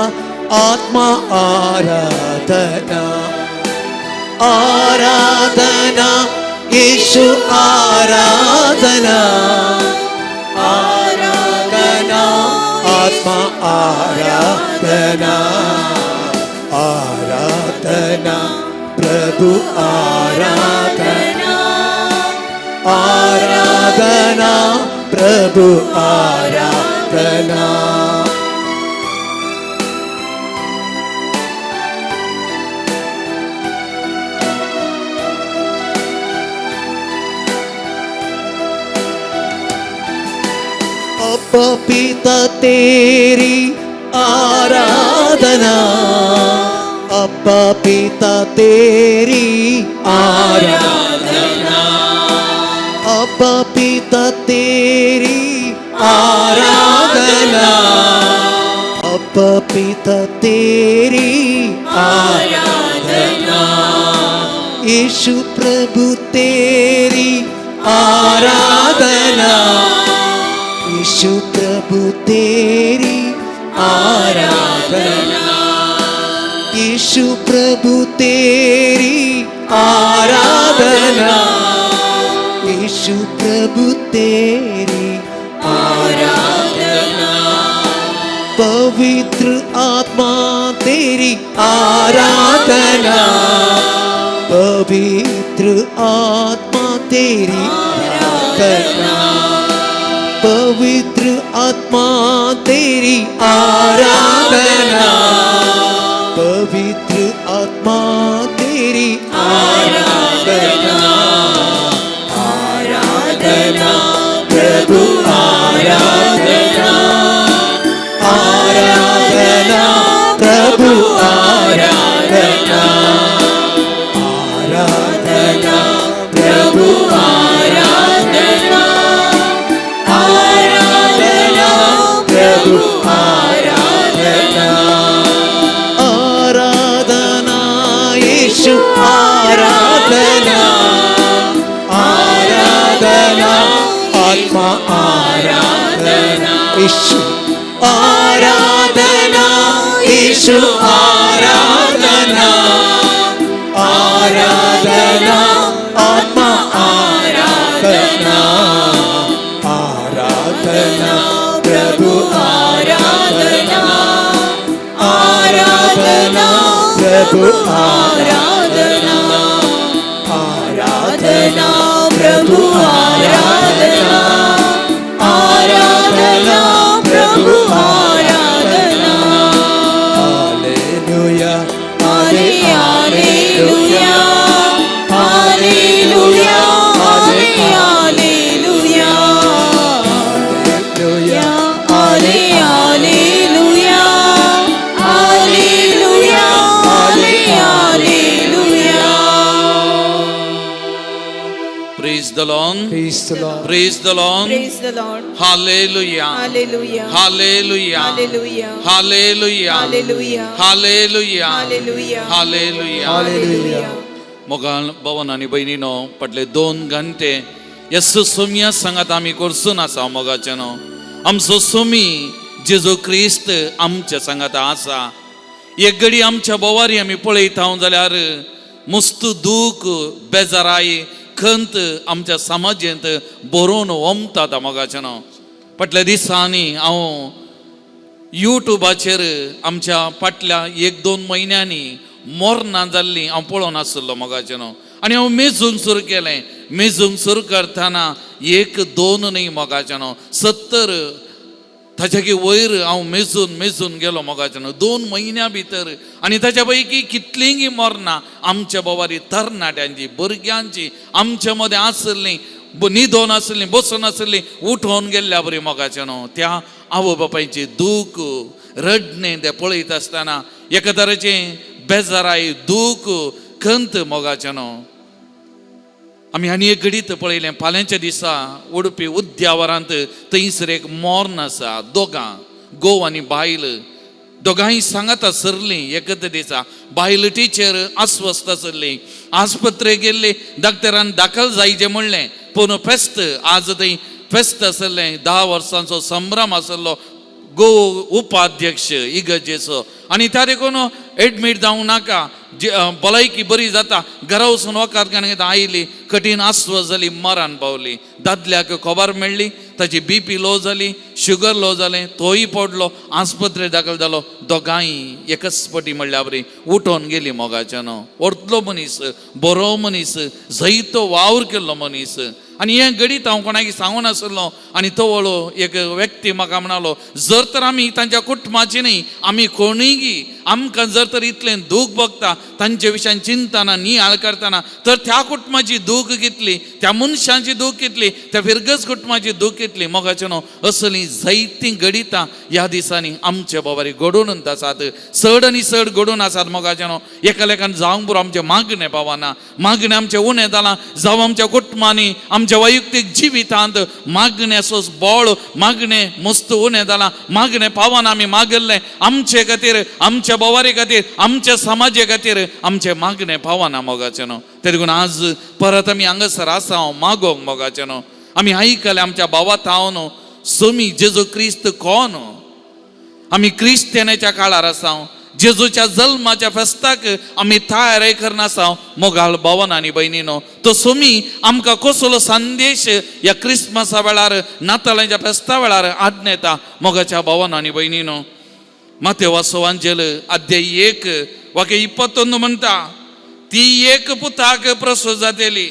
आत्मा आराधना, आराधना यीशु आराधना, आराधना आत्मा आराधना, आराधना प्रभु आराधना, आराधना प्रभु आराधना. अब्बा पिता तेरी आराधना, अब्बा पिता तेरी आराधना, अब्बा पिता तेरी आराधना, अब्बा पिता तेरी आराधना, यीशु प्रभु तेरी आराधना, यीशु प्रभु तेरी आराधना, यीशु प्रभु तेरी आराधना, यीशु प्रभु तेरी आराधना, पवित्र आत्मा तेरी आराधना, पवित्र आत्मा तेरी आराधना, पवित्र आत्मा तेरी आराधना, पवित्र आत्मा तेरी आराधना, आराधना प्रभु आराधना, आराधना प्रभु आराधना, आराधना प्रभु आराधना, आराधना प्रभु आराधना, आराधना यीशु आराधना, आराधना आत्मा आराधना, यीशु आराधना, यीशु आराधना, आराधना आत्मा आराधना. आराधना प्रभु आराधना, आराधना प्रभु आराधना, आराधना प्रभु आराधना, आराधना प्रभु आराधना. Hallelujah, hallelujah, hallelujah, hallelujah, hallelujah, hallelujah, hallelujah. Praise the Lord. Praise the Lord. Praise the Lord. Praise the Lord. Hallelujah. Hallelujah. Hallelujah. Hallelujah. Hallelujah. Hallelujah. Hallelujah. Hallelujah. Hallelujah. Hallelujah. मोगाळ भवन आनी भयणीनो, फाटले 2 घंटे येसू सोमया सांगात आमी कोर्सून आसा. मोगाचे न्हू, आमचो सोमी जेजू क्रिस्त आमच्या सांगात आसा. एक घडी आमच्या बोवारी आमी पळयता जाल्यार मुस्त दूख, बेजाराय, खंत आमच्या समाजेंत बरोवन ओमतात. मोगाचे न्हू, फाटल्या दिसांनी हांव युट्यूबाचेर आमच्या फाटल्या 1-2 म्हयन्यांनी मोरनां जाल्लीं हांव पळोवन आशिल्लो. मोगाचें न्हू, आनी हांव मेजूंक सुरू केलें. मेजूंक सुरू करतना 1-2 न्हय मोगाचें न्हू, 70 ताच्या वयर हांव मेजून मेजून गेलो. मोगाचें न्हू, 2 म्हयन्या भितर. आनी ताच्या पैकी कितलींगी मरणां आमच्या बोवारी तरणाट्यांची, भुरग्यांची आमच्या मदें आशिल्लीं, न्हिदोन आशिल्लीं, बसून आशिल्लीं, उठोवन गेल्ल्या बरी. मोगाचें न्हू, त्या आवय बापायची दूख, रडणें तें पळयत आसतना एका तरेचें बेजाराय, दूख, खंत. मोगाचें न्हू, आमी आनी एक घडीत पळयलें, फाल्यांच्या दिसा उडपी उद्यावरांत थंयसर एक मोर्न आसा. दोगां, घोव आनी बायल, दोगांय सांगात सरलीं एकच दिसा. बायल टिचर, अस्वस्थ आसली, आस्पत्रेक गेल्ली, डॉक्टरान दाखल जायचें म्हणलें, पूण फेस्त, आज थंय फेस्त आसलें, 10 वर्सांचो संभ्रम आसलो, गो उपाध्यक्ष इगर्जेचो, आनी त्या देखून एडमीट जावंक नाका, भलायकी बरी जाता, घरा वचून वखद घेवन आयली, कठीण अस्वस्थ जाली, मरण पावली. दादल्याक खबर मेळ्ळी, ताची बीपी लो जाली, शुगर लो जालें, तोय पडलो, आस्पत्रे दाखल जालो. दोगांय एकच पटी म्हणल्या बरी उठोवन गेली. मोगाच्यान व्हडलो मनीस, बरो मनीस, जैतो वावर केल्लो मनीस. आनी हें घडीत हांव कोणाक सांगून नासलो, आनी तवळो एक व्यक्ती म्हाका म्हणालो, जर तर आमी तांच्या कुटुंबाची न्ही, आमी कोणूय आमकां जर तर इतलें दूख भोगता तांचे विशयान चिंतना नियाळ करतना, तर त्या कुटुंबाची दूख कितली, त्या मनशांची दूख कितली, त्या फिरगज कुटुंबाची दूख कितली. मोगाचें न्हू, असलीं जायतीं घडितां ह्या दिसांनी आमचे बाबारी घडोवन आसात, चड आनी चड घडोवन आसात. मोगाचें न्हू, एकालेकान जावंक पुरो आमचें मागणें पावना, मागणें आमचें उणें जालां, जावं आमच्या कुटुंबांनी, आमच्या वैयक्तीक जिवितांत मागण्याचो बळ, मागणें मस्त उणें जालां, मागणें पावना. आमी मागल्लें आमचे खातीर, आमच्या बोवारी खातीर, आमच्या समाजे खातीर, आमचें मागणें पावना. मोगाचें न्हू, ते देखून आज परत आमी हांगासर आसा हांव मागोंक. मोगाचें न्हू, आमी आयकलें आमच्या भावा थावन सोमी जेजू क्रिस्त कोण. आमी क्रिस्त्यानाच्या काळार आसा, जेजूच्या जल्माच्या फेस्ताक आमी तयारी करना आसा. मोगाळ भावन आनी भयणीनो, तो सोमी आमकां कसलो संदेश ह्या क्रिस्मसा वेळार, नातालांच्या फेस्ता वेळार आज्ञेता. मोगाच्या भावन आनी भयणीनो, मातेवाचो वांजेल अध्याय 1 वाक्य 21 म्हणटा, ती एक पुताक प्रसूत जातली,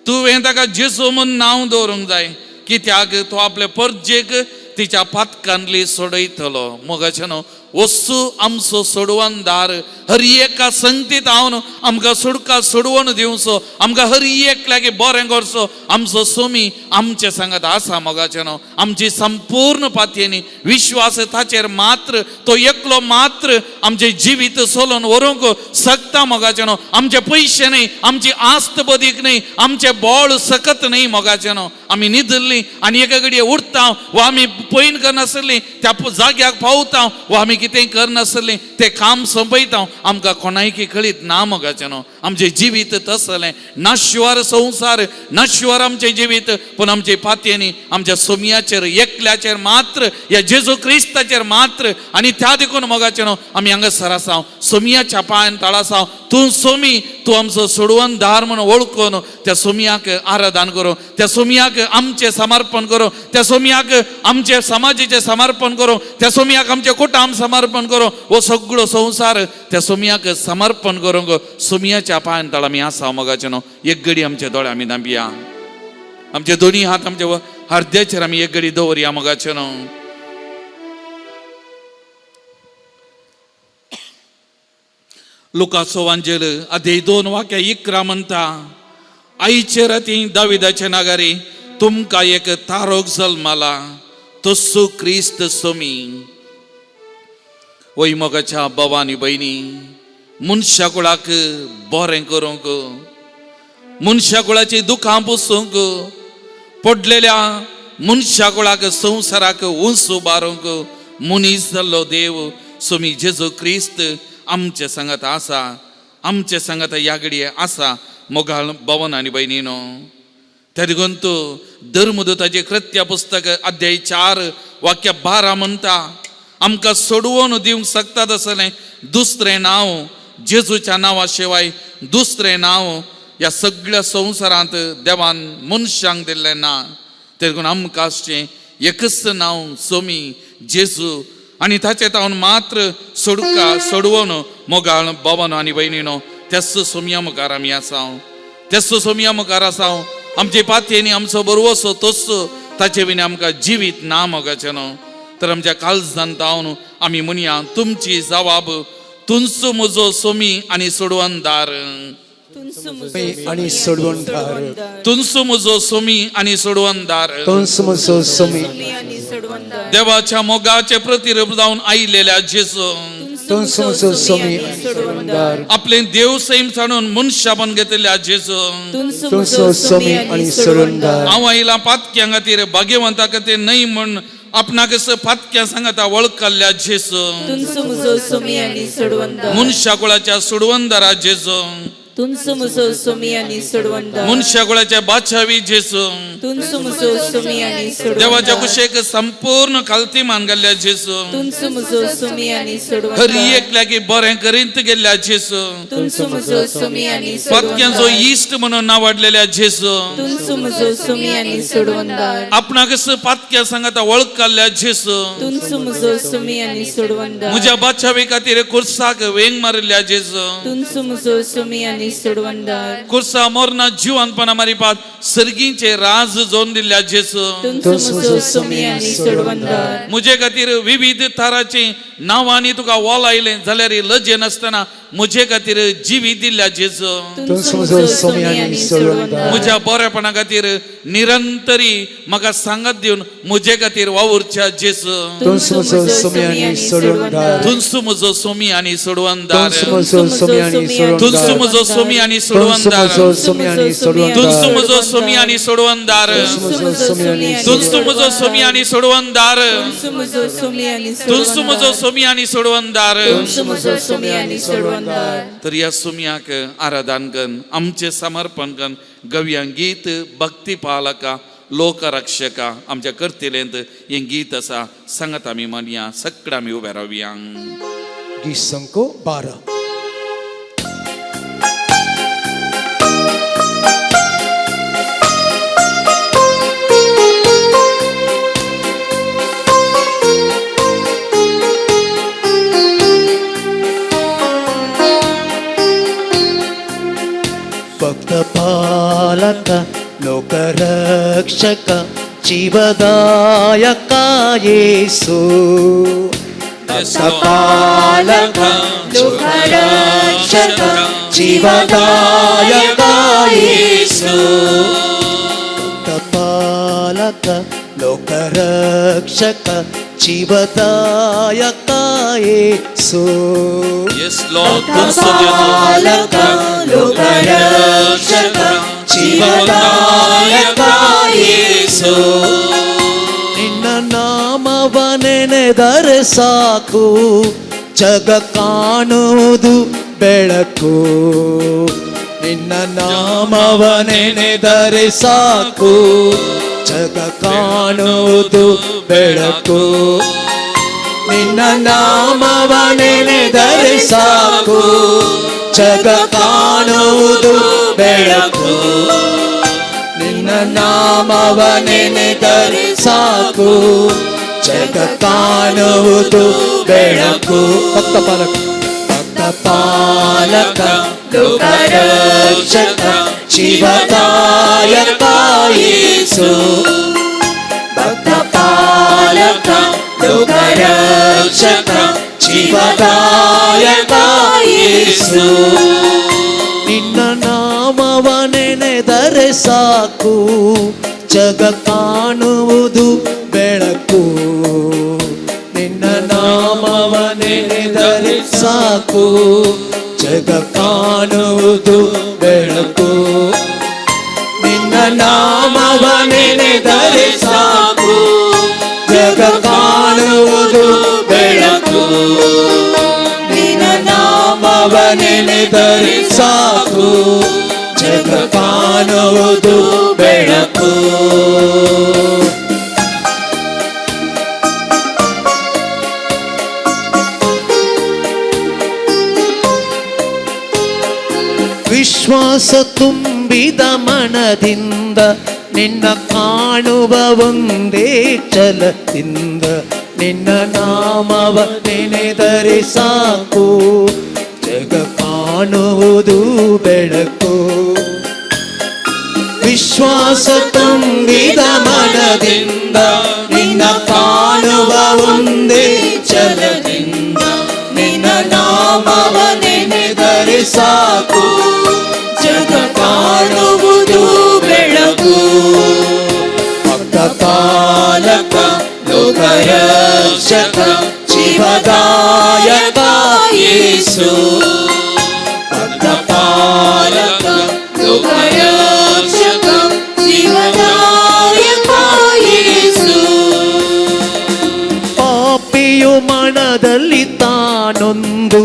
तुवें ताका जेजू म्हूण नांव दवरूंक जाय, कित्याक तो आपले परजेक तिच्या पातकांतली सोडयतलो. मोगाचें न्हू, वस्तू आमचो सोडवणदार, हर एका संगतीत हांव आमकां सुडका सोडवण दिवचो, आमकां हर एक लागीं बरें करचो आमचो सोमी आमचे सांगात आसा. मोगाचें न्हू, आमची संपूर्ण पातयेनी विश्वास ताचेर मात्र, तो एकलो मात्र आमचें जिवीत सोलोवन व्हरूंक शकता. मोगाचें न्हू, आमचे पयशे न्हय, आमची आस्त बदीक न्हय, आमचें बळ सकत न्हय. मोगाचें न्हू, आमी न्हिदल्लीं आनी एका घडये उठता वा आमी पयन करनासली त्या जाग्याक पावता वा आमी कितें करनासली तें काम सोंपयता, आमकां कोणायकी कळीत ना. मोगाचें न्हू, आमचें जिवीत तसलें नाश्वर संवसार, नाश्वर आमचें जिवीत, पूण आमचे पातयेनी आमच्या सोमयाचेर एकल्याचेर मात्र, ह्या जेजू क्रिस्ताचेर मात्र. आनी त्या देखून मोगाचें न्हू, आमी हांगासर आसा सोमयाच्या पांयान तळासांव तूं सोमी तूं आमचो सोडवणदार म्हणून वळखून त्या सोमयाक आराधन करूं, त्या सोमयाक आमचें समर्पण करूं, त्या सोमयाक आमचे समाजाचें समर्पण करूं, त्या सोमयाक आमचें कुटुंब समर्पण करूं, हो सगळो संवसार त्या सोमयाक समर्पण करूंक सोमयाच्या पांयान तळ आमी आसा. मोगाचें न्हू एक घडी आमचे दोळे आमी धांपया, आमचे दोनी हात आमचे हृदयाचेर आमी एक घडी दवरया. मोगाचें न्हू लुकाचो वांजेल अध्याय 2 वाक्य 11 म्हणटा, आयचे राती दाविदाचे नागारी तुमकां एक तारोक जल्माला तस्सो क्रिस्त सोमी. वय मोगाच्या बाबा आनी भयणी, मनशा कुळाक बरें करूंक, मनशा कुळाची दुखां पुसूंक, पडलेल्या मनशा कुळाक संवसाराक उंच उबारूंक मनीस जाल्लो देव सोमी जेजू क्रिस्त आमचे सांगात आसा, आमचे सांगात ह्या घडये आसा. मोगाळ भवन आनी भयणीनो, त्या देखून तूं धर्मदूताचें कृत्य पुस्तक अध्याय 4 वाक्य 12 म्हणटा, आमकां सोडवून दिवंक शकता तसलें दुसरें नांव जेजूच्या नांवा शिवाय दुसरें नांव ह्या सगळ्या संवसारांत देवान मनशांक दिल्लें ना. ते देखून आमकां आसचें एकच नांव सोमी जेजू आनी ताचे तावन मात्र सोडका सोडवून. मोगाळ बाबानो आनी भयणीनो, त्याच सोमया मुखार आमी आसा, त्याच सोमया मुखार आसा. आमचे पातयेनी आमचो बरवसो तोच, ताचे विणे आमकां जिवीत ना. मोगाचें न्हू तर आमच्या काळजान तावन आमी म्हणया, तुमची जवाब तुंच म्हजो सोमी आनी सोडवणदार, आनी सोडवणदार, तुंच म्हजो सोमी आनी सोडवणदार, तुंच म्हजो सोमी. देवाच्या मोगाचे प्रतिरूप जावन आयिल्ल्या जेजू, तुंच म्हजो सोमी आनी सोडवणदार, आपले देव सैम सांडून मनशापण घेतिल्ल्या जेजू, तुंच म्हजो सोमी आनी सोडवणदार, हांव आयला पातक्यां खातीर भाग्यवंता खातीर न्हय म्हण आपणाक पातक्यां सांगता वळखल्ल्या जेजू, तुंच म्हजो सोमी आनी सोडवणदार, मनशा कुळाच्या सोडवणदारा जेजू, तुंच म्हजो सोमी आनी सोडवणदार, मनशा कुळाच्या बादशावी जेजू, तुंच म्हजो सोमी आनी सोडवणदार, देवाच्या कुशेक संपूर्ण खालती मान घाल्ल्या जेजू, तुंच म्हजो सोमी आनी सोडवणदार, हर एकल्याक बरें करीत गेल्ल्या जेजू, तुंच म्हजो सोमी आनी पातक्यांचो सोडवणदार, इश्ट म्हणून नावाडलेल्या जेजू, तुंच म्हजो सोमी आनी सोडवणदार, आपणाक पातक्या सांगता वळखल्ल्या जेजू, तुंच म्हजो सोमी आनी सोडवणदार, म्हज्या बादशावी खातीर कुर्साक वेंग मारिल्ल्या जेजू, तुंच म्हजो सोमी आनी सोडवणदार, कुर्सा मोरना जिवनपणा मारिपात सर्गींचे राज जोन दिल्ल्या जेजू, तुंच म्हजो सोमी आनी सोडवणदार, म्हजे खातीर विविध थराची नांवांनी तुका वोलायलें जाल्यार लजे नासतना म्हजे खातीर जिवीत दिल्ल्या जेजू, तुंच म्हजो सोमी आनी सोडवणदार, म्हज्या बरेपणा खातीर निरंतरी म्हाका सांगात दिवन म्हजे खातीर वावुरच्या जेजू, तुंच म्हजो सोमी आनी सोडवणदार, तुंच म्हजो सोमी आनी सोडवणदार, तुंच म्हजो सोमी आनी तुंच सोडवणदार, म्हजो सोमी आनी तुंच सोडवणदार, म्हजो सोमी आनी तुंच सोडवणदार, म्हजो सोमी आनी सोडवणदार, तुंच म्हजो सोमी आनी तुंच म्हजो सोमी आनी सोडवणदार, तुंच म्हजो सोमी आनी तुंच म्हजो सोमी आनी सोडवणदार. तुंच म्हजो सोमी आनी सोडवणदार. तर ह्या सोमयाक आराधन कन आमचें समर्पण कन गव्या गीत भक्ती पालका लोकरक्षका आमच्या करतेलेंत हें गीत आसा सांगात आमी म्हणया, सगळ्या आमी उबे रावया. गीत संको 12. भक्त पालक लोकरक्षक जीवदायक येसू, भक्त पालक लोकरक्षक जीवदायक येसू, भक्त पालक लोकरक्षक जीवदायक येसू, Yes, Lord, पालक लोकरक्षक जीवदायक येसू, ನಿನ್ನ ನಾಮವ ನೆನೆದರೆ ಸಾಕು ಜಗ ಕಾಣುವುದು ಬೆಳಕು, ನಿನ್ನ ನಾಮವ ನೆನೆದರೆ ಸಾಕು ಜಗ ಕಾಣುವುದು ಬೆಳಕು, ನಿನ್ನ ನಾಮವ ನೆನೆದರೆ ಸಾಕು, ಜಗ ಕಾಣುವುದು ಬೆಳಕು. ನಿನ್ನ ನಾಮವ ನೆನೆದರೆ ಸಾಕು, ಜಗ ಕಾಣುವುದು ಬೆಳಕು. ಭಕ್ತ ಪಾಲಕ, ಭಕ್ತ ಪಾಲಕ, ಲೋಕರಕ್ಷಕ, ಜೀವದಾಯಕ ಯೇಸು. ಭಕ್ತ ಪಾಲಕ, ಲೋಕರಕ್ಷಕ, ಜೀವದಾಯಕ ಯೇಸು. ನಿನ್ನ ನಾಮವ ನೆನೆದರೆ ಸಾಕು, ಜಗ ಕಾಣುವುದು ಬೆಳಕು. ನಿನ್ನ ನಾಮವ ನೆನೆದರೆ ಸಾಕು, ಜಗ ಕಾಣುವುದು ಬೆಳಕು. ನಿನ್ನ ನಾಮವ ನೆನೆದರೆ ಸಾಕು, ಜಗ ಕಾಣುವುದು ಬೆಳಕು. ನಿನ್ನ ನಾಮವ ನೆನೆದರೆ ಸಾಕು, ಜಗ ಕಾಣುವುದು ಬೆಳಕು. ವಿಶ್ವಾಸ ತುಂಬಿದ ಮನದಿಂದ ನಿನ್ನ ಕಾಣುವ ಒಂದೇ ಛಲದಿಂದ, ನಿನ್ನ ನಾಮವ ನೆನೆದರೆ ಸಾಕು, ಜಗ ಕಾಣುವುದು ಬೆಳಕು. ವಿಶ್ವಾಸ ತುಂಬಿದ ಮನದಿಂದ ನಿನ್ನ ಕಾಣುವ ಒಂದೇ ಛಲದಿಂದ, ನಿನ್ನ ನಾಮವ ನೆನೆದರೆ ಸಾಕು, ಜಗ ಕಾಣುವುದು ಬೆಳಕು. ಭಕ್ತ ಪಾಲಕ, ಲೋಕರಕ್ಷಕ, ಜೀವದಾಯಕ ಯೇಸು. ಭಕ್ತ ಪಾಲಕ, ಲೋಕರಕ್ಷಕ, ಜೀವದಾಯಕ ಯೇಸು. ಪಾಪಿಯು ಮನದಲ್ಲಿ ತಾನೊಂದು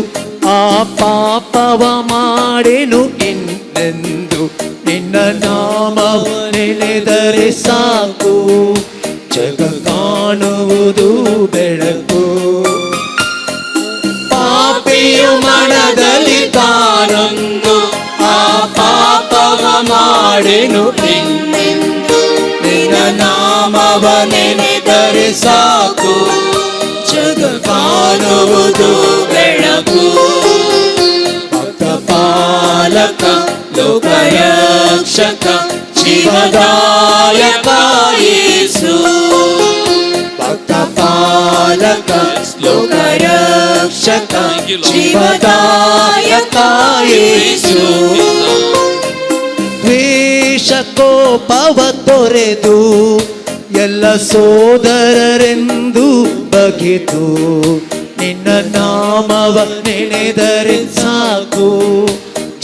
ಆ ಪಾಪವ ಮಾಡೆನು ಇನ್ನೆಂದು, ನಿನ್ನ ನಾಮವ ನೆನೆದರೆ ಸಾಕು, ಜಗ ಕಾಣುವುದು ಬೆಳಕು. ಪಾಪಿಯು ಮನದಲ್ಲಿ ತಾನೊಂದು ಆ ಪಾಪವ ಮಾಡೆನು ಇನ್ನೆಂದು, ನಿನ್ನ ನಾಮವ ನೆನೆದರೆ ಸಾಕು, ಜಗ ಕಾಣುವುದು ಬೆಳಕು. ಭಕ್ತ ಪಾಲಕ, ಲೋಕರಕ್ಷಕ, ಜೀವದಾಯಕ ಯೇಸು. ಭಕ್ತ ಪಾಲಕ, ಲೋಕರಕ್ಷಕ, ಜೀವದಾಯಕ ಯೇಸು. ದ್ವೇಷ ಕೋಪವ ತೊರೆದು ಎಲ್ಲ ಸೋದರರೆಂದು ಬಗೆದು, ನಿನ್ನ ನಾಮವ ನೆನೆದರೆ ಸಾಕು,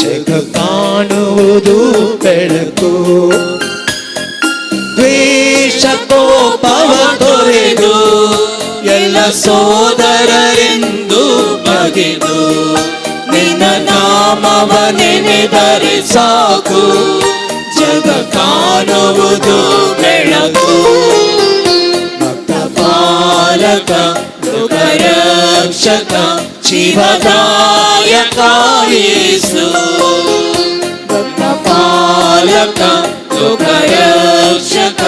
ಜಗ ಕಾಣುವುದು ಬೆಳಕು. ದ್ವೇಷ ಕೋಪವ ತೊರೆದು ಎಲ್ಲ ಸೋದರರೆಂದು ಬಗೆದು, ನಿನ್ನ ನಾಮವ ನೆನೆದರೆ ಸಾಕು, ಜಗ ಕಾಣುವುದು ಬೆಳಕು. ಭಕ್ತ ಪಾಲಕ, ಲೋಕರಕ್ಷಕ, ಜೀವದಾಯಕ ಯೇಸು. ಭಕ್ತ ಪಾಲಕ, ಲೋಕರಕ್ಷಕ,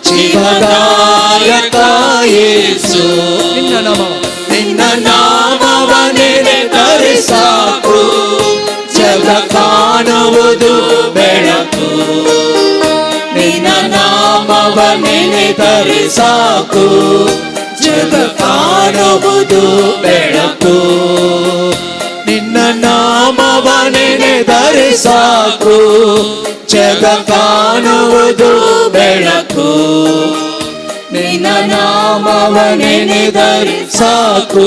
ಜೀವದಾಯಕ ಯೇಸು. ನಿನ್ನ ನಾಮ, ನಿನ್ನ ನಾಮವ ನೆನೆದರೆ ಸಾಕು, ಜಗ ಕಾಣುವುದು ಬೆಳಕು. ನಿನ್ನ ನಾಮವ ನೆನೆದರೆ ಸಾಕು, ಜಗ ಕಾಣುವುದು ಬೆಳಕು. ನಿನ್ನ ನಾಮವ ನೆನೆದರೆ ಸಾಕು, ಜಗ ಕಾಣುವುದು ಬೆಳಕು. ನಿನ್ನ ನಾಮವ ನೆನೆದರೆ ಸಾಕು,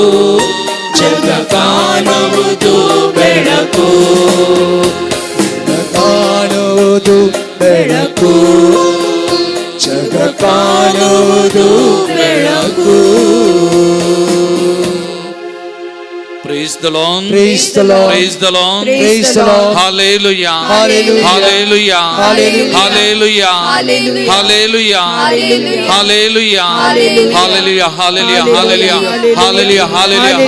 ಜಗ ಕಾಣುವುದು ಬೆಳಕು. ಕಾಣುವುದು ಬೆಳಕು, ಜಗ ಕಾಣುವುದು ಬೆಳಕು. Praise Praise the Lord. Praise the Lord. Praise the Lord. Praise the Lord. Hallelujah. Hallelujah. Hallelujah. Hallelujah. Hallelujah. Hallelujah. Hallelujah. Hallelujah. Hallelujah. Hallelujah. Hallelujah. Hallelujah. Hallelujah.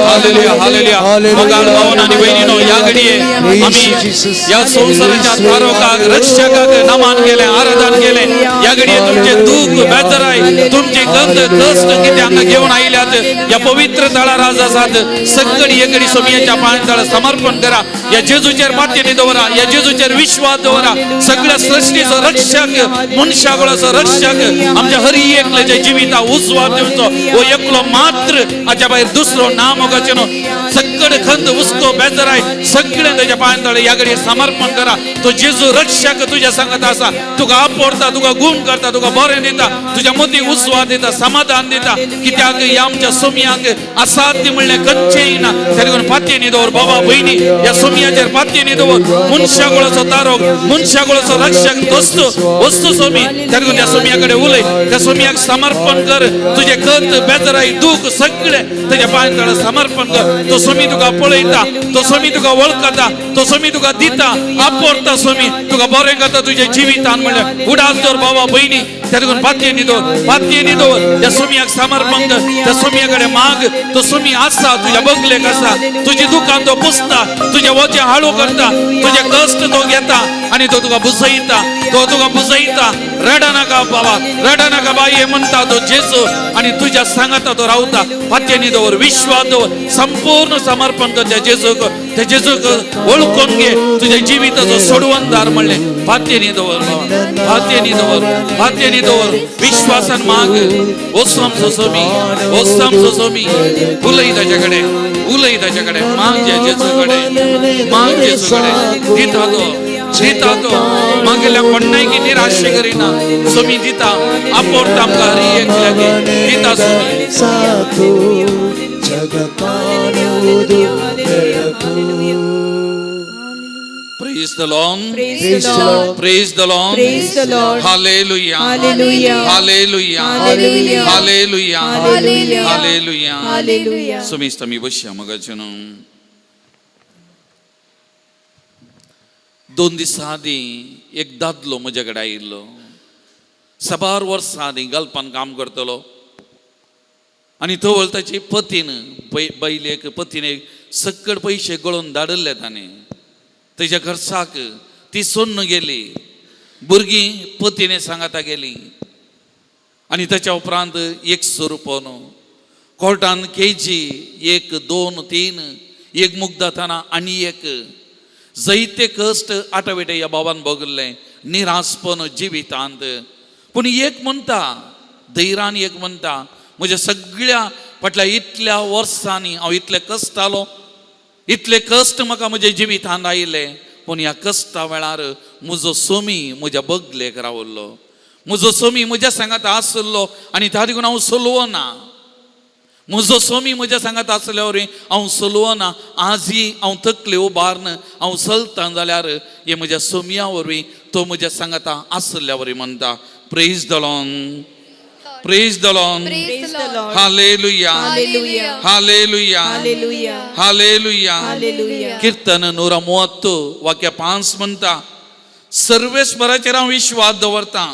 Hallelujah. Hallelujah. मोगाळ भावन आनी भयणीनो ह्या घडये आमी ह्या संवसाराच्या तारोकाक रक्षकाक नमन केलें, आराधन केलें. ह्या घडये तुमचे दूख बेजराय, तुमचे गंध कश्ट कितें हांगा घेवन आयल्यात, ह्या पवित्र थळार आज आसात. सगळी एकडी सोमयाच्या पांयां समर्पण करा. ह्या जेजूचेर मातयेनी दवरा, ह्या जेजूचेर विश्वास दवरा. सगळ्या सृष्टीचो रक्षक, मनशाकुळाचो रक्षक आमच्या हरी एकल्याच्या जिविता उजवाड दिवचो हो एकलो मात्र, हाच्या भायर दुसरो ना मोगाचें न्हू. सगळे खंद हुस्को बेजराय सगळें ताच्या पांयां तळे ह्या घडये समर्पण करा. तो जेजू रक्षक तुज्या सांगत आसा, तुका आपोडता, तुका गुण करता, तुका बरें दिता, तुज्या मती उजवाड दिता, समाधान दिता. कित्याक ह्या आमच्या सोमयाक असाध्य म्हणलें खंयचेंय ना. तरी करून पातयेनी दवर बाबा भयणी, ह्या सोमयाचेर पातयेनी दवर. मनशाकुळाचो तारोक, मनशाकुळाचो रक्षक दोस्त वस्तू सोमी. तरी करून त्या सोमया कडेन उलय, त्या सोमयाक समर्पण कर. तुजें खंत बेजराय दूख सगळें ताच्या पांयां तळे समर्पण कर. तो सोमी तुका पळयता, तो सोमी तुका वळखता, तो सोमी तुका दिता, आपोरता. सोमी तुका बरें करता तुज्या जिवितान म्हणल्यार उडास दवर बाबा भयणी. तरी करून पातयेनी दवर, पातयेनी दवर. त्या सोमयाक समर्पण कर, त्या सोमया कडेन माग. तो सोमी आसा, तुज्या बगलेक आसा, तुजी दुकान तो पुसता, तुजें वजें हाळू करता, तुजें कश्ट तो घेता आनी तो तुका बुजयता, तो तुका बुजयता. रडा नाका बाबा, रडा नाका बाई म्हणटा तो जेजू आनी तुज्या सांगाता तो रावता. पातयेनी दवर, विश्वास दवर, संपूर्ण समर्पण कर त्या जेजूक. त्या जेजूक वळखून घे तुज्या जिविताचो सोडवणदार म्हणलें. पातयेनी दवर बाबा, पातयेनी दवर, पातयेनी दवर. विश्वासान माग. ओसम सोमी, ओसम सोमी. उलय ताच्या कडेन, उलय ताच्या कडेन, माग जेजू कडेन, माग जेजू कडेन. दिता तो, दिता तो. मागेल्या कोणायकी निराशे करिना. सोमी दिता, आपोरता आमकां हरी एकल्याक दिता Somi. Praise the Lord. Praise the Lord. Praise the Lord. Praise the Lord. Hallelujah. Hallelujah. Hallelujah. Hallelujah. Hallelujah. Hallelujah. Hallelujah. Hallelujah. सुमिस्त मी बसया मगाचें न्हू. 2 दिसां आदीं एक दादलो म्हज्या कडेन आयिल्लो. साबार वर्सां आदीं गल्पान काम करतलो आनी तवळ ताची पतीन बैलेक पतीन सकड पयशे गळोवन धाडिल्ले ताणें तेज्या खर्चाक. ती सोडून गेली, भुरगीं पतीने सांगाता गेली आनी ताच्या उपरांत एक स्वरूप न्हू कोर्टान केजी 1 2 3 एक मुगदाताना आनी एक जैते कश्ट आटाविटे ह्या बाबान भोगल्लें निराशपण जिवितांत. पूण एक म्हणटा धैर्यान, एक म्हणटा म्हज्या सगळ्या फाटल्या इतल्या वर्सांनी हांव इतले कश्ट आलो, इतले कश्ट म्हाका म्हज्या जिवितांत आयले, पूण ह्या कश्टा वेळार म्हजो सोमी म्हज्या बगलेक रावल्लो, म्हजो सोमी म्हज्या सांगात आसलो आनी त्या देखून हांव सोलवना. म्हजो सोमी म्हज्या सांगात आसल्या वरवीं हांव सोलवना. आजय हांव तकले उबारन हांव चलता जाल्यार हे म्हज्या सोमया वरवीं तो म्हज्या सांगाता आसल्या वरवीं म्हणटा. Praise the Lord. Praise the Lord. Praise the Lord. Hallelujah. Hallelujah. Hallelujah. Hallelujah. Hallelujah. Hallelujah. कीर्तन 130 वाक्य 5 म्हणटा, सर्वेस्पराचेर हांव विश्वास दवरता,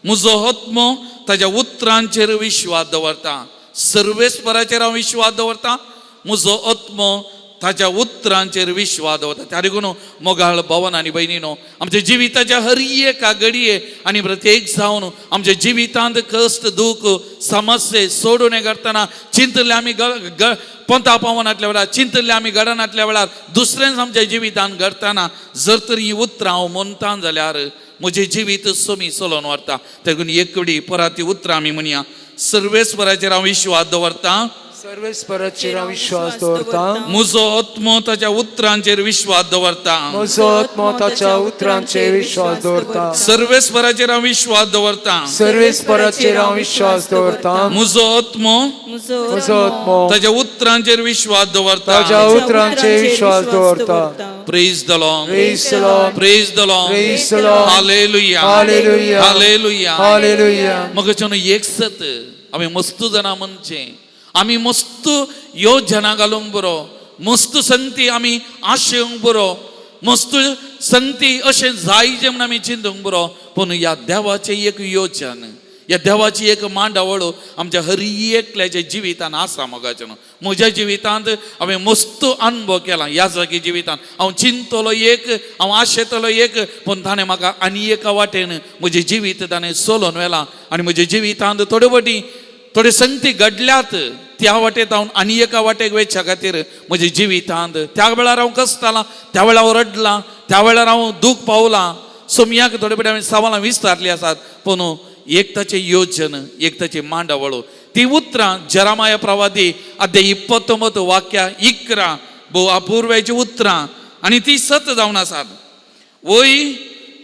म्हजो आत्मो ताज्या उतरांचेर विश्वास दवरता. सर्वेस्पराचेर हांव विश्वास दवरता, म्हजो आत्मो ताज्या उतरांचेर विश्वास दवरता. त्या देखून मोगाळ भवन आनी भयणीनो, आमच्या जिविताच्या हर एका घडये आनी प्रत्येक जावन आमच्या जिवितांत कश्ट दूख समस्ये सोडून करतना चिंतले आमी पंता पावनातल्या वेळार, चिंतले आमी घडनातल्या वेळार, दुसरेंच आमच्या जिवितांत घडटना जर तर ही उतरां हांव म्हणटा जाल्यार म्हजें जिवीत सोमी चलोवन व्हरता. देखून एकवडी परत ती उतरां आमी म्हणया. सर्वेस्पराचेर हांव विश्वास दवरता, सर्वेस्पराचेर हांव विश्वास दवरता, म्हजो आत्मो ताच्या उतरांचेर विश्वास दवरता, म्हजो आत्मो ताच्या उतरांचेर विश्वास दवरता, सर्वेस्पराचेर हांव विश्वास दवरता, सर्वेस्पराचेर हांव विश्वास दवरता, म्हजो आत्मो म्हजो आत्मो ताच्या उतरांचेर विश्वास दवरता, ताच्या उतरांचेर विश्वास दवरता. Praise the Lord. Praise the Lord. Praise the Lord. Praise the Lord. Hallelujah. Hallelujah. Hallelujah. Hallelujah. मग एक सत आमी मस्तू जाणां म्हणचें आमी मस्त योजना घालूंक बरो, मस्त संगती आमी आशेवंक बरो, मस्त संगती अशें जाय जें म्हूण आमी चिंतूंक बरो, पूण ह्या देवाचें एक योजन, ह्या देवाची एक मांडावळ आमच्या हर एकल्याच्या जिवितान आसा मोगाचें न्हू. म्हज्या जिवितांत हांवें मस्त अनुभव केला ह्या जागी जिवितांत. हांव चिंतलो एक, हांव आशेतलो एक, पूण ताणें म्हाका आनी एका वाटेन म्हजें जिवीत ताणें चलोवन व्हेलां आनी म्हज्या जिवितांत थोडे फावटी थोड्यो संगती घडल्यात त्या वाटेत हांव आनी एका वाटेक वचच्या खातीर म्हज्या जिवितांत त्या वेळार हांव कसतालां, त्या वेळार हांव रडलां, त्या वेळार हांव दूख पावलां. सोमयाक थोडे फावटी हांवें सवालां विस्तारलीं आसात, पूण एक ताचें योजन, एक ताची मांडावळ, ती उतरां जरामाया प्रवादी अध्याय 29 वाक्या 11 भोव अपुर्वायचीं उतरां आनी ती सत जावन आसात. वय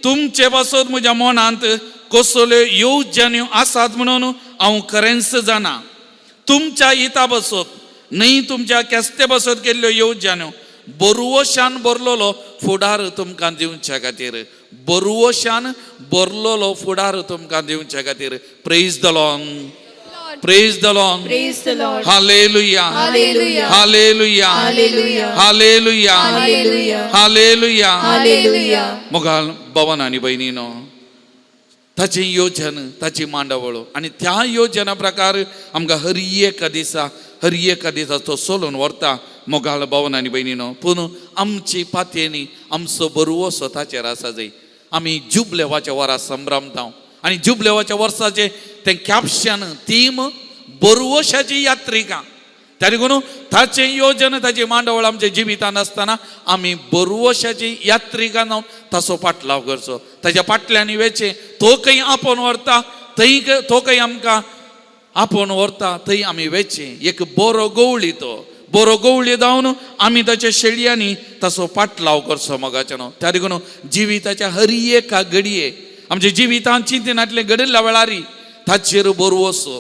तुमचे पासत म्हज्या मनांत कसल्यो येवजण्यो आसात म्हणून हांव खरेंच जाणा. तुमच्या हिता पासत न्हय तुमच्या केस्ते पासत केल्ल्यो येवजण्यो, बरवशान भरलेलो फुडार तुमकां दिवच्या खातीर, बरवशान भरलेलो फुडार तुमकां दिवच्या खातीर. Praise the Lord, praise the Lord, Praise the Lord. Hallelujah, Hallelujah. Hallelujah, Hallelujah. Hallelujah, Hallelujah. Hallelujah. Hallelujah. मोगाल भवन आनी भयणीनो, ताचें योजन, ताची मांडावळ आनी त्या योजना प्रकार आमकां हर एका दिसा, हर एका दिसा तो सोलून व्हरता. मोगाल भवन आनी भयणीनो, पूण आमची पातयेनी आमचो बरवसो ताचेर आसा जाय. आमी जुबलेवाच्या वरा संभ्रमता आनी जुबलेवाच्या वर्साचें तें कॅप्शन थीम बरवशाची यात्रिका. त्या देखून ताचें योजन, ताची मांडावळ आमच्या जिवितान आसतना आमी बरवशाची यात्रिका जावन ताचो पाटलाव करचो, ताच्या पाटल्यान वेचें. तो खंय आपोवन व्हरता थंय, तो खंय आमकां आपोवन व्हरता थंय आमी वेचें. एक बरो गवळी, तो बरो गवळी जावन आमी ताच्या शेळयांनी ताचो पाटलाव करचो मोगाचें न्हू. त्या देखून जिविताच्या हर एका घडये आमच्या जिवितान चिंतनांतलें घडिल्ल्या वेळारी ताचेर बरवसो,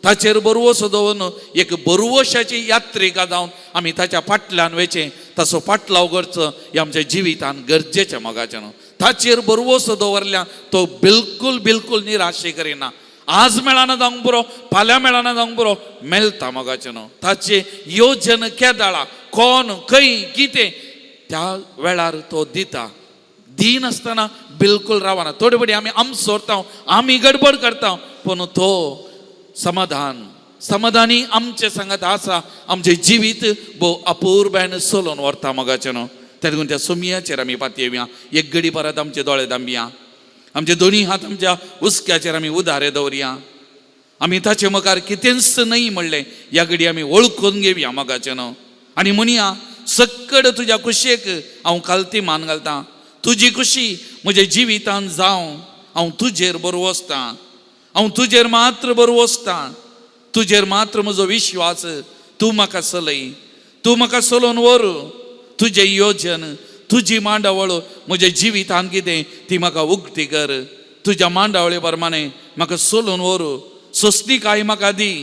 ताचेर बरवसो दवरून एक बरवशाची यात्रिका जावन आमी ताच्या फाटल्यान वेचें, ताचो पाटलाव करचो हें आमच्या जिवितान गरजेचें मोगाचें न्हू. ताचेर बरवसो दवरल्या तो बिलकुल बिलकुल निराशे करिना. आज मेळना जावंक बरो, फाल्यां मेळना जावंक बरो, मेळटा मोगाचें न्हू. ताचें योजन केदाळा कोण खंय कितें त्या वेळार तो दिता. दिनासतना बिलकुल रावना. थोडे फावटी आमी आमचो व्हरता, आमी गडबड करता, पूण तो समाधान समाधानी आमचे सांगात आसा. आमचें जिवीत भोव अपुर्बायेन चलोवन व्हरता मोगाचें न्हू. त्या देखून त्या सोमयाचेर आमी पातयेवया. एक घडी परत आमचे दोळे दांबया, आमचे दोनी हात आमच्या हुस्क्याचेर आमी उदारे दवरया. आमी ताचे मुखार कितेंच न्हय म्हणलें ह्या घडी आमी वळखून घेवया मोगाचें न्हू. आनी म्हणया, सक्कड तुज्या कुशेक हांव खालती मान घालतां, तुजी खुशी म्हज्या जिवितान जावं. हांव तुजेर बरो वसतां, हांव तुजेर मात्र बरो वसतां, तुजेर मात्र म्हजो विश्वास. तूं म्हाका चलय, तूं म्हाका चलोवन व्हर. तुजें योजन, तुजी मांडावळ म्हज्या जिवितान कितें ती म्हाका उक्ती कर. तुज्या मांडावळे प्रमाणे म्हाका चलोवन व्हर. सोंसणीकाय म्हाका दी,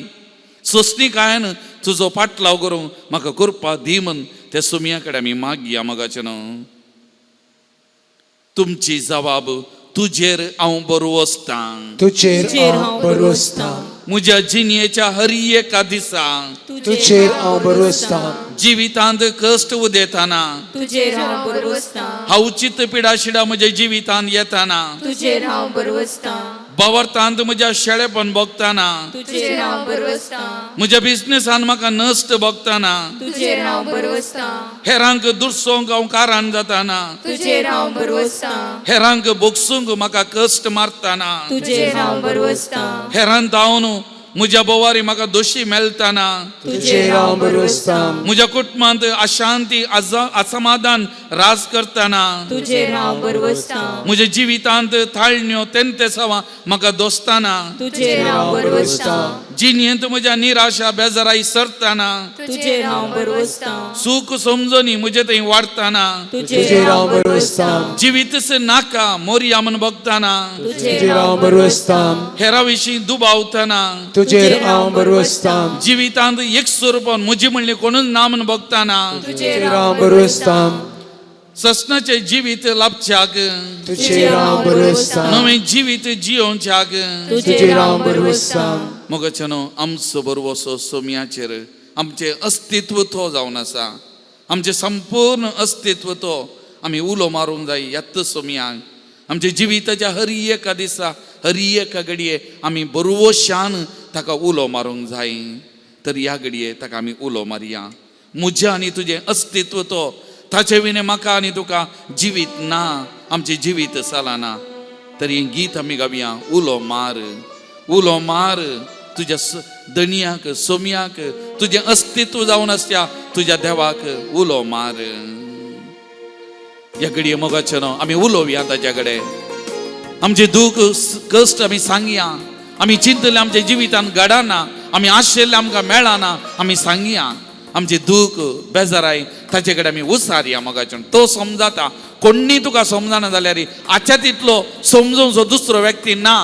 सोंसणीकायन तुजो पाटलाव करूंक म्हाका कृपा दी म्हण त्या सुमया कडेन आमी मागया मोगाचें न्हू. तुमची जबाब, तुजेर हांव बरो वसतां, तुजेर हांव बरो आसतां, म्हज्या जिणेच्या हर एका दिसा तुजेर हांव बरो आसतां, जिवितांत कश्ट उदेताना, तुजेर हांव बरो आसतां, हांव चित पिडाशिडा म्हज्या जिवितांत येताना, तुजेर हांव बरो आसतां, बावरतांत म्हज्या शेळेपण भोगताना, तुजेर हांव बरो आसतां, म्हज्या बिजनेसान म्हाका नश्ट भोगताना, तुजेर हांव बरो आसतां, हेरांक दुरसोंक हांव कारण जाताना, तुजेर हांव बरो आसतां, हेरांक भोगसूंक म्हाका कश्ट मारताना, तुजेर हांव बरो आसतां, हेरांत धांवन म्हज्या बोवारी म्हाका दोशी मेळटाना, तुजेर हांव बरो आसतां, म्हज्या कुटुंबांत अशांती असमाधान राज करताना, तुजेर हांव बरो आसतां, म्हज्या जिवितांत थाळण्यो तेंतेसावां म्हाका दोसताना, तुजेर हांव बरो आसतां, जिणेंत म्हज्या निराशा बेजाराय सरताना, तुजेर हांव बरो आसतां, सूख समजणी म्हजे थंय वाडताना, तुजेर हांव बरो आसतां, जिवीत नाका मोरया म्हण भोगताना, तुजेर हांव बरो आसतां, हेरा विशीं दुबावताना, तुजेर हांव बरो आसतां, जिवितांत एक स्वरूपान म्हजी म्हणली कोणूच ना म्हण भोगताना, तुजेर हांव बरो आसतां, ससनाचें जिवीत लाभच्याक, तुजेर हांव बरो आसतां, नवें जिवीत जियोवच्याक, तुजेर हांव बरो आसतां, मोगाच्यानो आमचो बरवसो सोम्याचेर आमचें अस्तित्व तो जावन आसा, आमचें संपूर्ण अस्तित्व तो आमी उलो मारूंक जाय ह्याच सोम्याक। आमच्या जिविताच्या हर एका दिसा हर एका घडये आमी बरवशान ताका उलो मारूंक जाय। तर ह्या घडये ताका आमी उलो मारया, म्हजें आनी तुजें अस्तित्व तो, ताचे विणे म्हाका आनी तुका जिवीत ना, आमचें जिवीत चलना। तर हें गीत आमी गावया, उलो मार उलो मार तुज्या दणयाक सोम्याक, तुजें अस्तित्व जावन आसता तुज्या देवाक उलो मार। ह्या घडये मोगाचें न्हू आमी उलोवया ताच्या कडेन, आमचें दूख कश्ट आमी सांगया, आमी चिंतले आमच्या जिवितान घडना, आमी आशिल्लें आमकां मेळना, आमी सांगया आमचें दूख बेजाराय ताचे कडेन आमी उसारया मोगाचें। तो समजाता, कोण्णी तुका समजना जाल्यार आच्या तितलो समजून दुसरो व्यक्ती ना,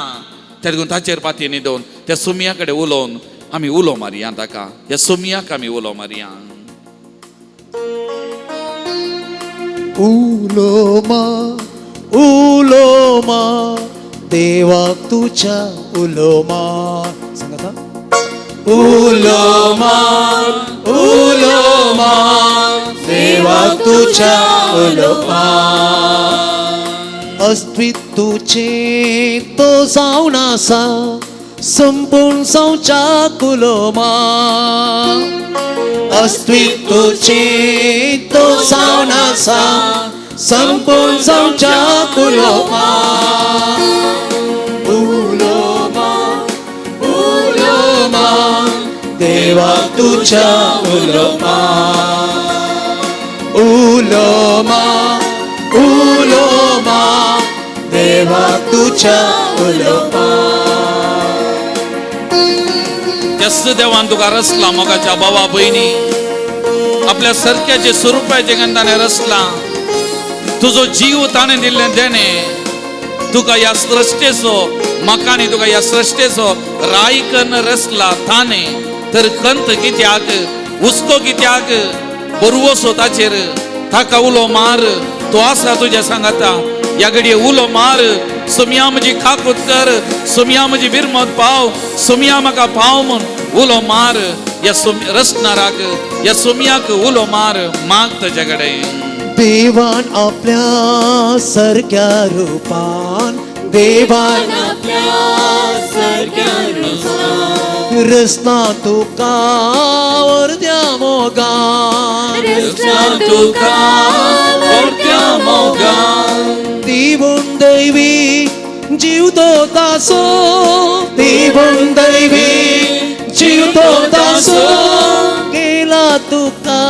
त्या देखून ताचेर पाती न्हिदोवन त्या सोम्या कडेन उलोवन आमी उलो मारया ताका, ह्या सोम्याक आमी उलो मारया। उलो मार उलो मार देवाक तुज्या उलो मार, सांगाता उलो मार उलो मार देवाक तुज्या उलो मार। अस्तित्व तुजें तो जावन आसा संपूर्ण संवसाराक उलो मार, अस्तित्व तुजें तो जावन आसा संपूर्ण संवसाराक उलो मार। उलो मार उलो मार देवा तुज्या उलो मार, उलो मार उलो मार देवा तुज्या उलो मार। त्याच देवान तुका रचला मोगाच्या बाबा भयणी, आपल्या सारक्याचे स्वरुपाचे ताणें रचला, तुजो जीव ताणें दिल्लें देणें तुका ह्या सृश्टेचो, म्हाका आनी तुका ह्या सृश्टेचो राय कन्न रचला ताणें। तर खंत कित्याक, हुस्को कित्याक, बरवसो ताचेर, ताका उलो मार, तो आसा तुज्या सांगाता। ह्या घडये उलो मार, सोम्या म्हजी काकूत कर, सोम्या म्हजी बिरमत पाव, सोम्या म्हाका पाव म्हूण उलो मार। ह्या रचणाराक ह्या सोम्याक उलो मार, माग ताच्या कडेन। देवान आपल्या सारक्या रुपान, देवान आपल्या सारक्या रुपान रचना तुका वर्द्या मोगान, रचना तुका वर्द्या मोगान। दिवून दैवी जीव तो तासो, दिवून दैवी जीव तो तासो, केला तुका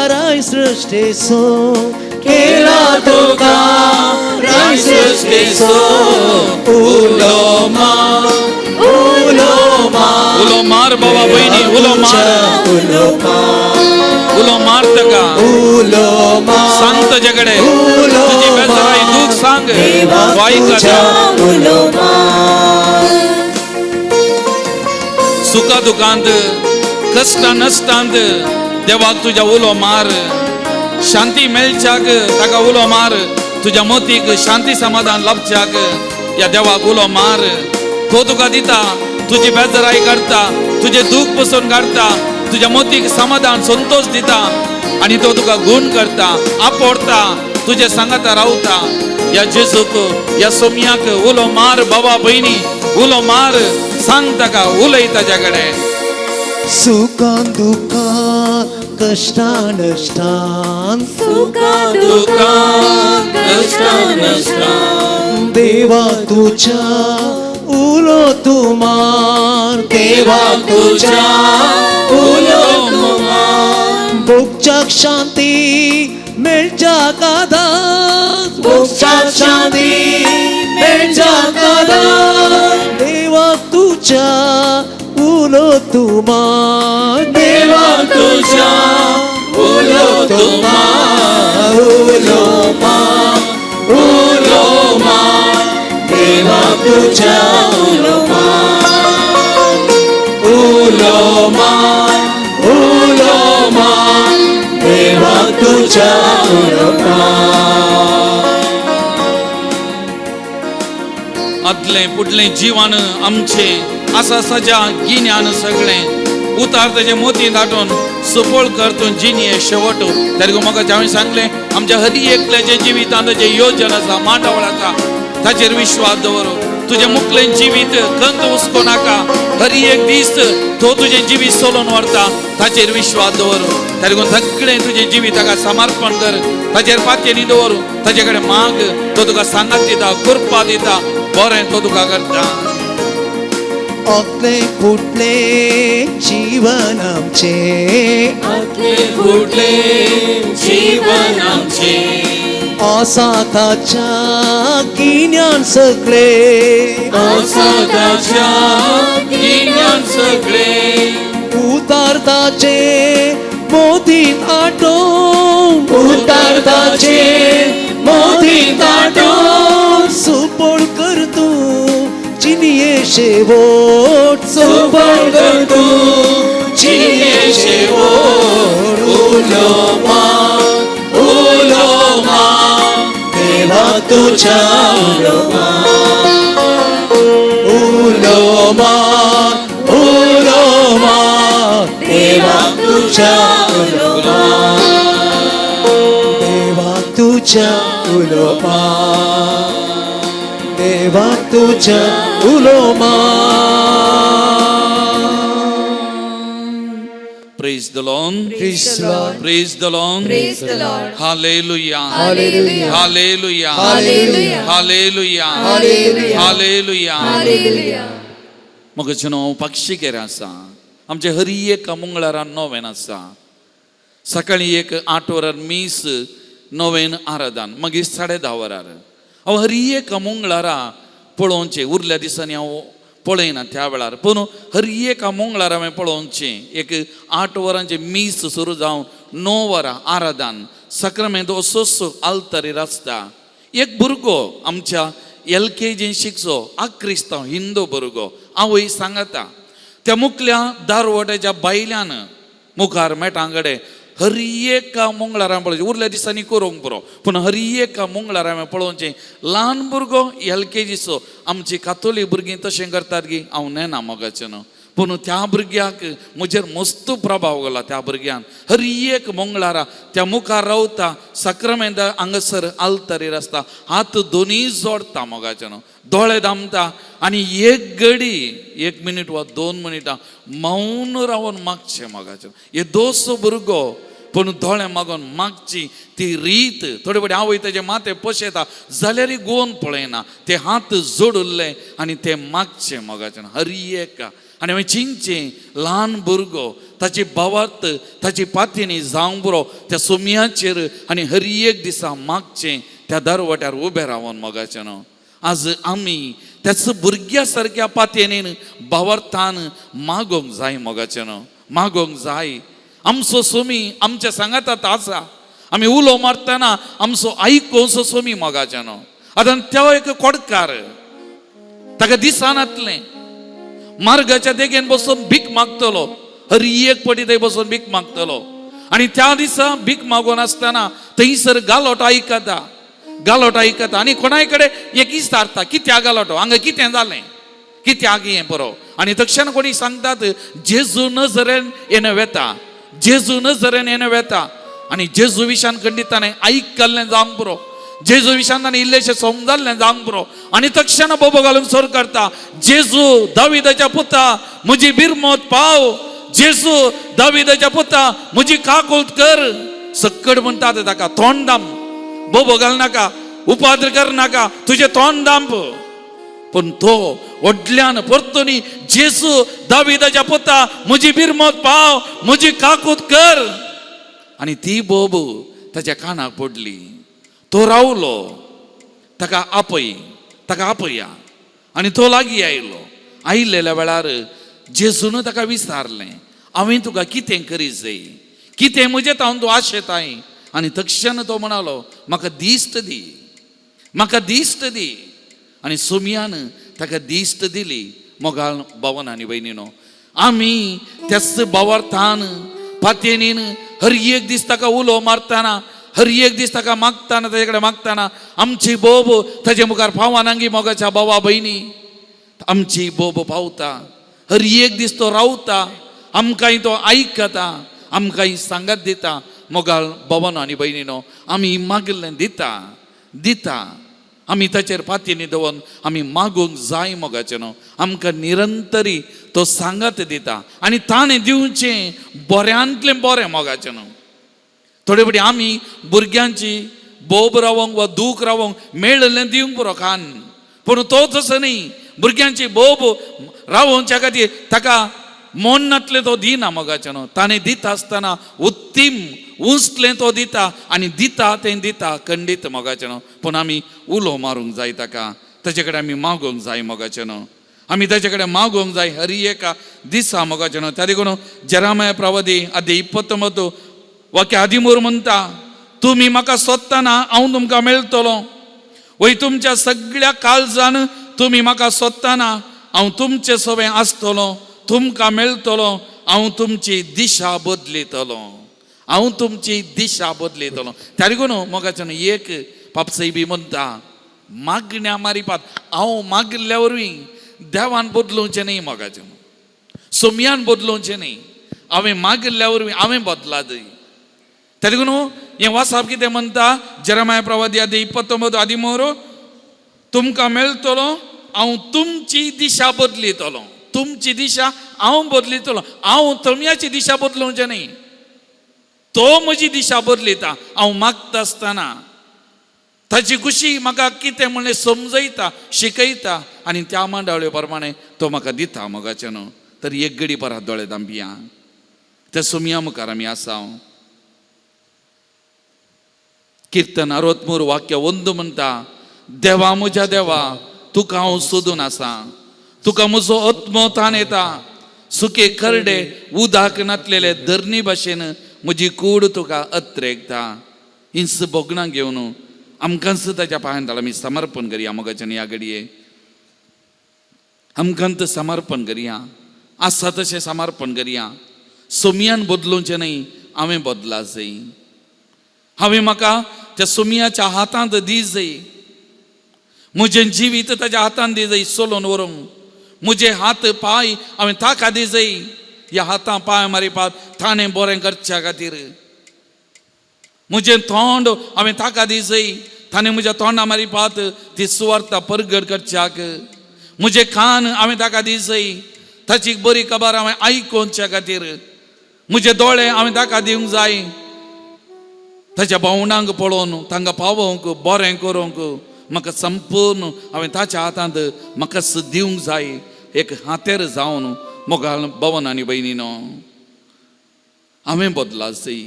राय सृष्टेचो, केला तुका राय सृष्टेचो। उलो मार उलो मार उलो मार बाबा भयणी, उलो मार उलो मार उलो मार ताका, उलो मार सांग ताच्या कडेन तुजी बेजाराय दूख सांग, तो आयकता। उलो मार सुखा दुखांत कश्टा नश्टांत देवाक तुज्या उलो मार, शांती मेळच्याक ताका उलो मार, तुज्या मोतीक शांती समाधान लाभच्याक ह्या देवाक उलो मार। तो तुका दिता, तुजी बेजाराय काडटा, तुजें दूख पसून काडटा, तुज्या मोतीक समाधान संतोष दिता आनी तो तुका गुण करता, आपोडता, तुजे सांगाता रावता। ह्या जेजूक ह्या सोम्याक उलो मार बाबा भयणी, उलो मार, सांग ताका, उलय ताच्या कडेन। सुखान दुखान कश्टान नश्टान, सुखान दुखान कश्टान नश्टान, देवा तुज्या उलो तूं मार, देवा तुज्या उलो तूं मार। भोगच्याक शांती मेळच्याक आदार, भोगच्याक शांती मेळच्याक आदार, देवा तुज्या उलो तूं मार, देवा तुज्या उलो तूं मार। उलो मार उलो मार देवा तुज्या उलो मार, उलो मार उलो मार देवा तुज्या उलो मार। आदलें फुडलें जीवन आमचें आसा सजा गिन्यान सगळें उतार तेजे मोती दाटून सुपोळ कर तूं जिणये शेवट. तरी म्हाका हांवें सांगलें आमच्या हरी एकल्याच्या जिवितांत जे योजन आसा मांडावळ आसा ताचेर विश्वास दवर. तुजें मुखलें जिवीत कंत हुस्को नाका, हरी एक दीस तो तुजें जिवीत सोलोवन व्हरता ताचेर विश्वास दवर. तरी सगळें तुजें जिवीत ताका समर्पण कर, ताचेर पातयेनी दवर, ताचे कडेन माग, तो तुका सांगात दिता, कृपा दिता, बरें तो तुका करता. आतलें फुटलें जीवन आमचें, आतलें फुटलें जीवन आमचें, आसा ताच्या गिन्यान सगळें, आसा ताच्या गिन्यान सगळें, उतार ताचे मोतींत आटोवन, उतार ताचे मोतींत आटोवन, सुपोळ कर तूं जिणये शेवट, सुपोळ कर तूं जिणये शेवट. उलो मार, उलो मार देवा तुझ्या, उलो मार, उलो मार, उलो मार देवा तुझ्या, उलो मार देवा तुझ्या, उलो मार देवा तुझ्या, उलो मार. Praise the Lord. Praise the Lord. Praise the Lord. Praise the Lord. Hallelujah. Hallelujah. Hallelujah. Hallelujah. Hallelujah. Hallelujah. Hallelujah. Hallelujah. मगचें हांव पाक्षिकेर आसा. आमचे हरी एक मंगळारा नोवेन आसा. सकाळीं एक 8 वरार मीस, नोवेन आराधन, मागीर 10:30 वरार. हांव हरी एक मंगळारा पळोवचें, उरल्या दिसांनी हांव पळयना त्या वेळार, पूण हर एका मंगळारा हांवें पळोवचें. एक 8 वरांचें मीस सुरू जावन 9 वरां आराधन, साक्रामेंत असोच आल्तारीर आसता. एक भुरगो आमच्या LKG शिकचो, आक्रिस्तांव हिंदू भुरगो, आवय सांगता त्या मुखल्या दारवट्याच्या बायल्यान मुखार मेटां कडेन हर एका मंगळारा पळोवचें. उरल्या दिसांनी करूंक पुरो, पूण हर एका मंगळारा हांवें पळोवचें. ल्हान भुरगो LKGचो, आमची कातोलीक भुरगीं तशें करतात की हांव नेना मोगाचें न्हू, पूण त्या भुरग्याक म्हजेर मस्त प्रभाव गेला. त्या भुरग्यान हर एक मंगळारा त्या मुखार रावता, साक्रामेंत हांगासर आल्तारीर आसता, हात दोनूय जोडटा मोगाचें न्हू, दोळे दामता आनी एक घडी 1 मिनीट वा 2 मिनटां मौन रावन मागचें मोगाचें. हे दोसो भुरगो पूण दोळे मागून मागची ती रीत थोडे फावटी आवय तेजें माथें पोशेता जाल्यारय गोवन पळयना, ते हात जोडुल्ले आनी ते मागचें मोगाचें हर एक. आनी हांवें चिंतचें ल्हान भुरगो ताची भावार्थ ताची पातयेनी जावंक पुरो त्या सोमयाचेर आनी हर एक दिसा मागचें त्या दरवट्यार उबें रावन मोगाचें न्हू. आज आमी त्याच भुरग्या सारक्या पातयेनीन भावार्थान मागोंक जाय मोगाचें न्हू, मागोंक जाय. आमचो सोमी आमच्या सांगातात आसा, आमी उलो मारतना आमचो आयकोसो सोमी मोगाचें न्हू. आतां तो एक कोडकार, ताका दिसनातलें, मार्गाच्या देगेन बसून भीक मागतलो, हर एक पटी थंय बसून भीक मागतलो. आनी त्या दिसा भीक मागून आसतना थंयसर गालोट आयकता, गालोट आयकता आनी कोणाय कडेन एक विचारता कित्याक गालोटो हांगा कितें जालें, कित्याक हें बरो. आनी तक्षण कोणी सांगतात जेजू नजरेन येणें वेता, जेजू नजरेन येणें वेता. आनी जेजू विशान खंडीत ताणें आयकल्लें जावंक पुरो, जेजू विशान ताणें इल्लेशें समजाल्लें जावंक पुरो. आनी तक्षण बोबो घालून सोर करता, जेजू दाविदाच्या पुता म्हजी बिरमत पाव, जेजू दाविदाच्या पुता म्हजी काकूत कर. सक्कड म्हणटात ताका तोंड दाम, बोबो घाल नाका, उपाद्र कर नाका, तुजें तोंड दांप. पूण तो व्हडल्यान परतून जेजू दाविदाच्या पुता म्हजी बिरमत पाव, म्हजी काकूत कर. आनी ती बोब ताच्या कानाक पडली. तो रावलो, ताका आपय, ताका आपया. आनी तो लागीं आयलो. आयिल्ल्या वेळार जेजून ताका विचारलें, हांवें तुका कितें करी जाय, कितें म्हजें तावन तूं आशेताय. आनी तक्षण तो म्हणालो, म्हाका दिश्ट दी, म्हाका दिश्ट दी. आनी सोमयान ताका दिश्ट दिली. मोगाळ भावन आनी भयणीनो, आमी त्याच भावार्थान पातयेनीन हर एक दीस ताका उलो मारतना, हर एक दीस ताका मागताना, ताजे कडेन मागताना आमची बोब ताजे मुखार पावनांगी. मोगाच्या भावा भयणी, आमची बोब पावता. हर एक दीस तो रावता, आमकांय तो आयकता, आमकांय सांगात दिता. मोगाळ भवन आनी भयणीनो, आमी मागिल्लें दिता दिता. आमी ताचेर पातयेनी दवरून आमी मागूंक जाय मोगाचें न्हू. आमकां निरंतरी तो सांगात दिता आनी ताणें दिवचें बऱ्यांतलें बरें मोगाचें न्हू. थोडे फावटी आमी भुरग्यांची बोब रावंक वा दूख रावंक मेळिल्लें दिवंक पुरो खान, पूण तो तसो न्ही. भुरग्यांची बोब रावोवच्या खातीर ताका मोन नातलें तो दिना मोगाचें न्हू. ताणें दिता आसतना उत्तीम उंचलें तो दिता आनी दिता तें दिता खंडीत मोगाचें न्हू. पूण आमी उलो मारूंक जाय ताका, ताचे कडेन आमी मागोवंक जाय मोगाचें न्हू. आमी ताचे कडेन मागोवंक जाय हर एका दिसा मोगाचें न्हू. त्या देखून जेरामाय प्रवादी आदी 29 वाक्य 13 म्हणटा, तुमी म्हाका सोदतना हांव तुमकां मेळटलो, वय तुमच्या सगळ्या काळजान तुमी म्हाका सोदतना हांव तुमचे सवें आसतलो, तुमकां मेळटलो, हांव तुमची दिशा बदलितलो, हांव तुमची दिशा बदलितलो. त्या देखून मोगाचें एक पापसय बी म्हणटा, मागण्या मारिपात हांव मागिल्ल्या वरवीं देवान बदलोवचें न्ही मोगाचें, सोमयान बदलोवचें न्ही, हांवें मागिल्ल्या वरवीं हांवें बदला दी. त्या देखून हें वासाप कितें म्हणटा, जेरामाय प्रवादी आदी 29 13, तुमकां मेळटलो, हांव तुमची दिशा बदलितलो, तुमची दिशा हांव बदलितलो. हांव तमयाची दिशा बदलोवचें न्ही, तो म्हजी दिशा बदलिता. हांव मागता आसतना ताची खुशी म्हाका कितें म्हणलें समजयता, शिकयता आनी त्या मांडावळे प्रमाणे तो म्हाका दिता मोगाचें न्हू. तर एक घडी परत दोळे धांपया, त्या सोमया मुखार आमी आसा. किर्तन 63 वाक्य 1 म्हणटा, देवा म्हज्या देवा तुका हांव सोदून आसा, तुका म्हजो आत्मो ताण येता, सुके करडे उदक नातलेले धरणी भाशेन म्हजी कूड तुका अत्रेकता. हिंस भोगणां घेवन आमकांच ताच्या पांयान आमी समर्पण करया मोगाच्यान. ह्या घडये आमकां समर्पण करया, आसा तशें समर्पण करया. सोमयान बदलोवचें न्ही, हांवें बदला जाय. हांवें म्हाका त्या सोमयाच्या हातांत दी जाय, म्हजें जिवीत ताच्या हातांत दी जाय चलोवन व्हरूंक. म्हजे हात पांय हांवें ताका दी जाय, ह्या हातां पांय मारिपात ताणें बरें करच्या खातीर. म्हजें तोंड हांवें ताका दी जाय, ताणें म्हज्या तोंडा मारिपात ती सुवार्ता परगट करच्याक. म्हजें कान हांवें ताका दी जाय, ताची बरी खबर हांवें आयकोवच्या खातीर. म्हजे दोळे हांवें ताका दिवंक जाय, ताच्या भावणांक पळोवन तांकां पावोवंक बरें करूंक म्हाका संपूर्ण हांवें ताच्या हातांत म्हाका दिवंक जाय. एक हातेर जावन मोगाल भवन आनी भयणीनो, हांवें बदला जाय.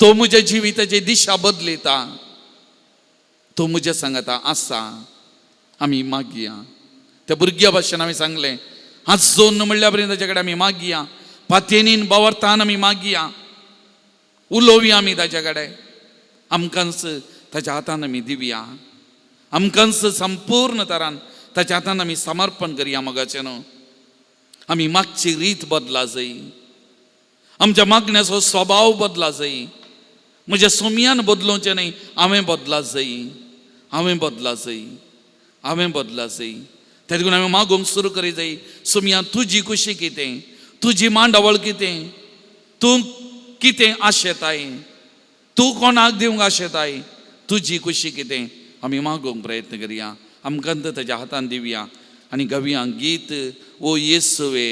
तो म्हज्या जिविताची दिशा बदलिता, तो म्हज्या सांगाता आसा. आमी मागया त्या भुरग्या भाशेन आमी सांगलें, हात जोन म्हणल्या पर्यंत ताच्या कडेन आमी मागया, पातयेनीन बावरतान आमी मागया, उलोवया आमी ताच्या कडेन. आमकांच ताच्या हातान आमी दिवया, आमकांच संपूर्ण तरान ताच्या हातान आमी समर्पण करया मोगाचें न्हू. आमी मागची रीत बदला जाय, आमच्या मागण्याचो स्वभाव बदला जाय. म्हज्या सोमयान बदलोवचें न्ही, हांवें बदला जाय, हांवें बदला जाय, हांवें बदला जाय. त्या देखून हांवें मागूंक सुरू करी जाय, सोमया तुजी खुशी कितें, तुजी मांडावळ कितें, तूं कितें आशेताय, तूं कोणाक दिवंक आशेताय, तुजी खुशी कितें. आमी मागूंक प्रयत्न करया, आमकां ताच्या हातान दिवया आनी गावया गीत, ओ येसुवे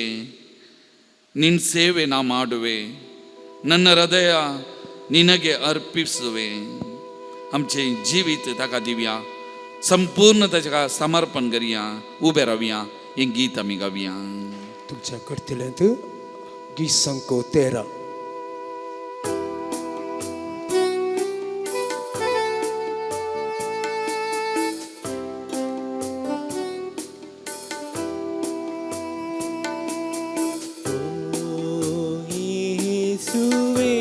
ನಿನ್ನ ಸೇವೆ ನಾ ಮಾಡುವೆ, ನನ್ನ ಹೃದಯ ನಿನಗೆ अर्पिसुवे. आमचें जिवीत ताका दिवया, संपूर्ण ताका समर्पण करया, उबे रावया, हें गीत आमी गावया. तुमच्या करतल्यांत गीत संको 13. ಯೇಸುವೇ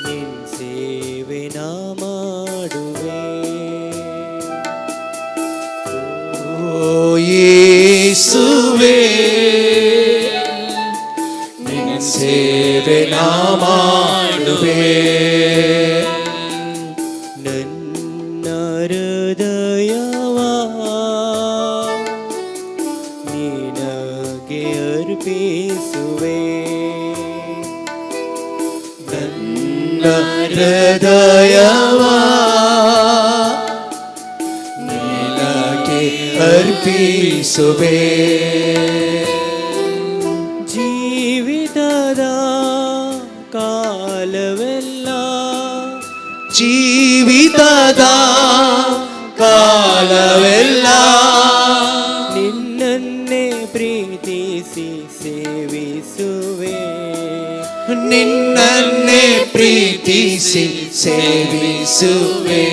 ನಿನ್ ಸೇವೆ ನಾ ಮಾಡುವೆ, ಓ ಯೇಸುವೇ ನಿನ್ನ ಸೇವೆ ನಾ ಮಾಡುವೆ, ನನ್ನ ಹೃದಯವ ನಿನಗೆ ನನ್ನ ಹೃದಯವ ನಿನಗೆ ಅರ್ಪಿಸುವೆ. ಜೀವಿತದ ಕಾಲವೆಲ್ಲ, ಜೀವಿತದ ಕಾಲವೆಲ್ಲ, ನಿನ್ನನ್ನೇ ಪ್ರೀತಿಸಿ ಸೇವಿಸುವೆ. ನಿನ್ನನ್ನೇ ಪ್ರೀತಿಸಿ ಸೇವಿಸುವೆ.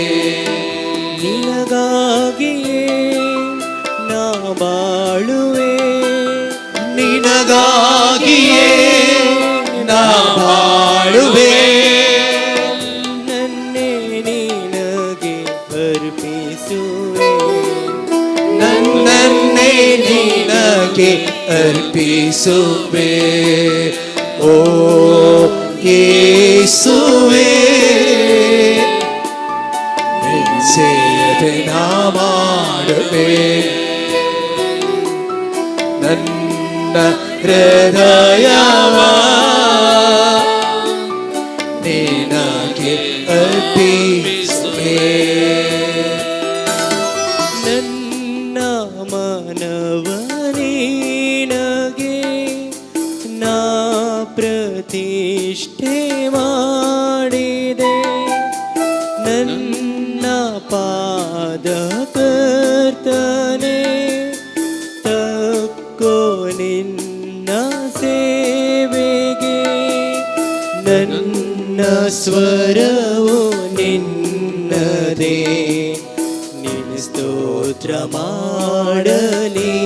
ನಿನಗಾಗಿಯೇ ನಾ ಬಾಳುವೆ. ನಿನಗಾಗಿಯೇ ನಾ ಬಾಳುವೆ. ನನ್ನೇ ನಿನಗೆ ಅರ್ಪಿಸುವೆ. ನನ್ನನ್ನೇ ನಿನಗೆ ಅರ್ಪಿಸುವೆ. ಓ ಯೇಸುವೆ, ನಿನ್ ಸೇವೆ ನಾ ಮಾಡುವೆ. ನನ್ನ ಹೃದಯವ ನಿನಗೆ ಅರ್ಪಿಸುವೆ. ನನ್ನ ಮನವ ನಿನಗೆ ನಾ ಪ್ರತಿಷ್ಠೆ ಮಾಡಿದೆ. ನನ್ನ ಪಾದ ಕರ್ತನೆ, ತಕ್ಕೋ ನಿನ್ನ ಸೇವೆಗೆ. ನನ್ನ ಸ್ವರವು ನಿನ್ನದೇ, ನಿನ್ನ ಸ್ತೋತ್ರ ಮಾಡಲಿ.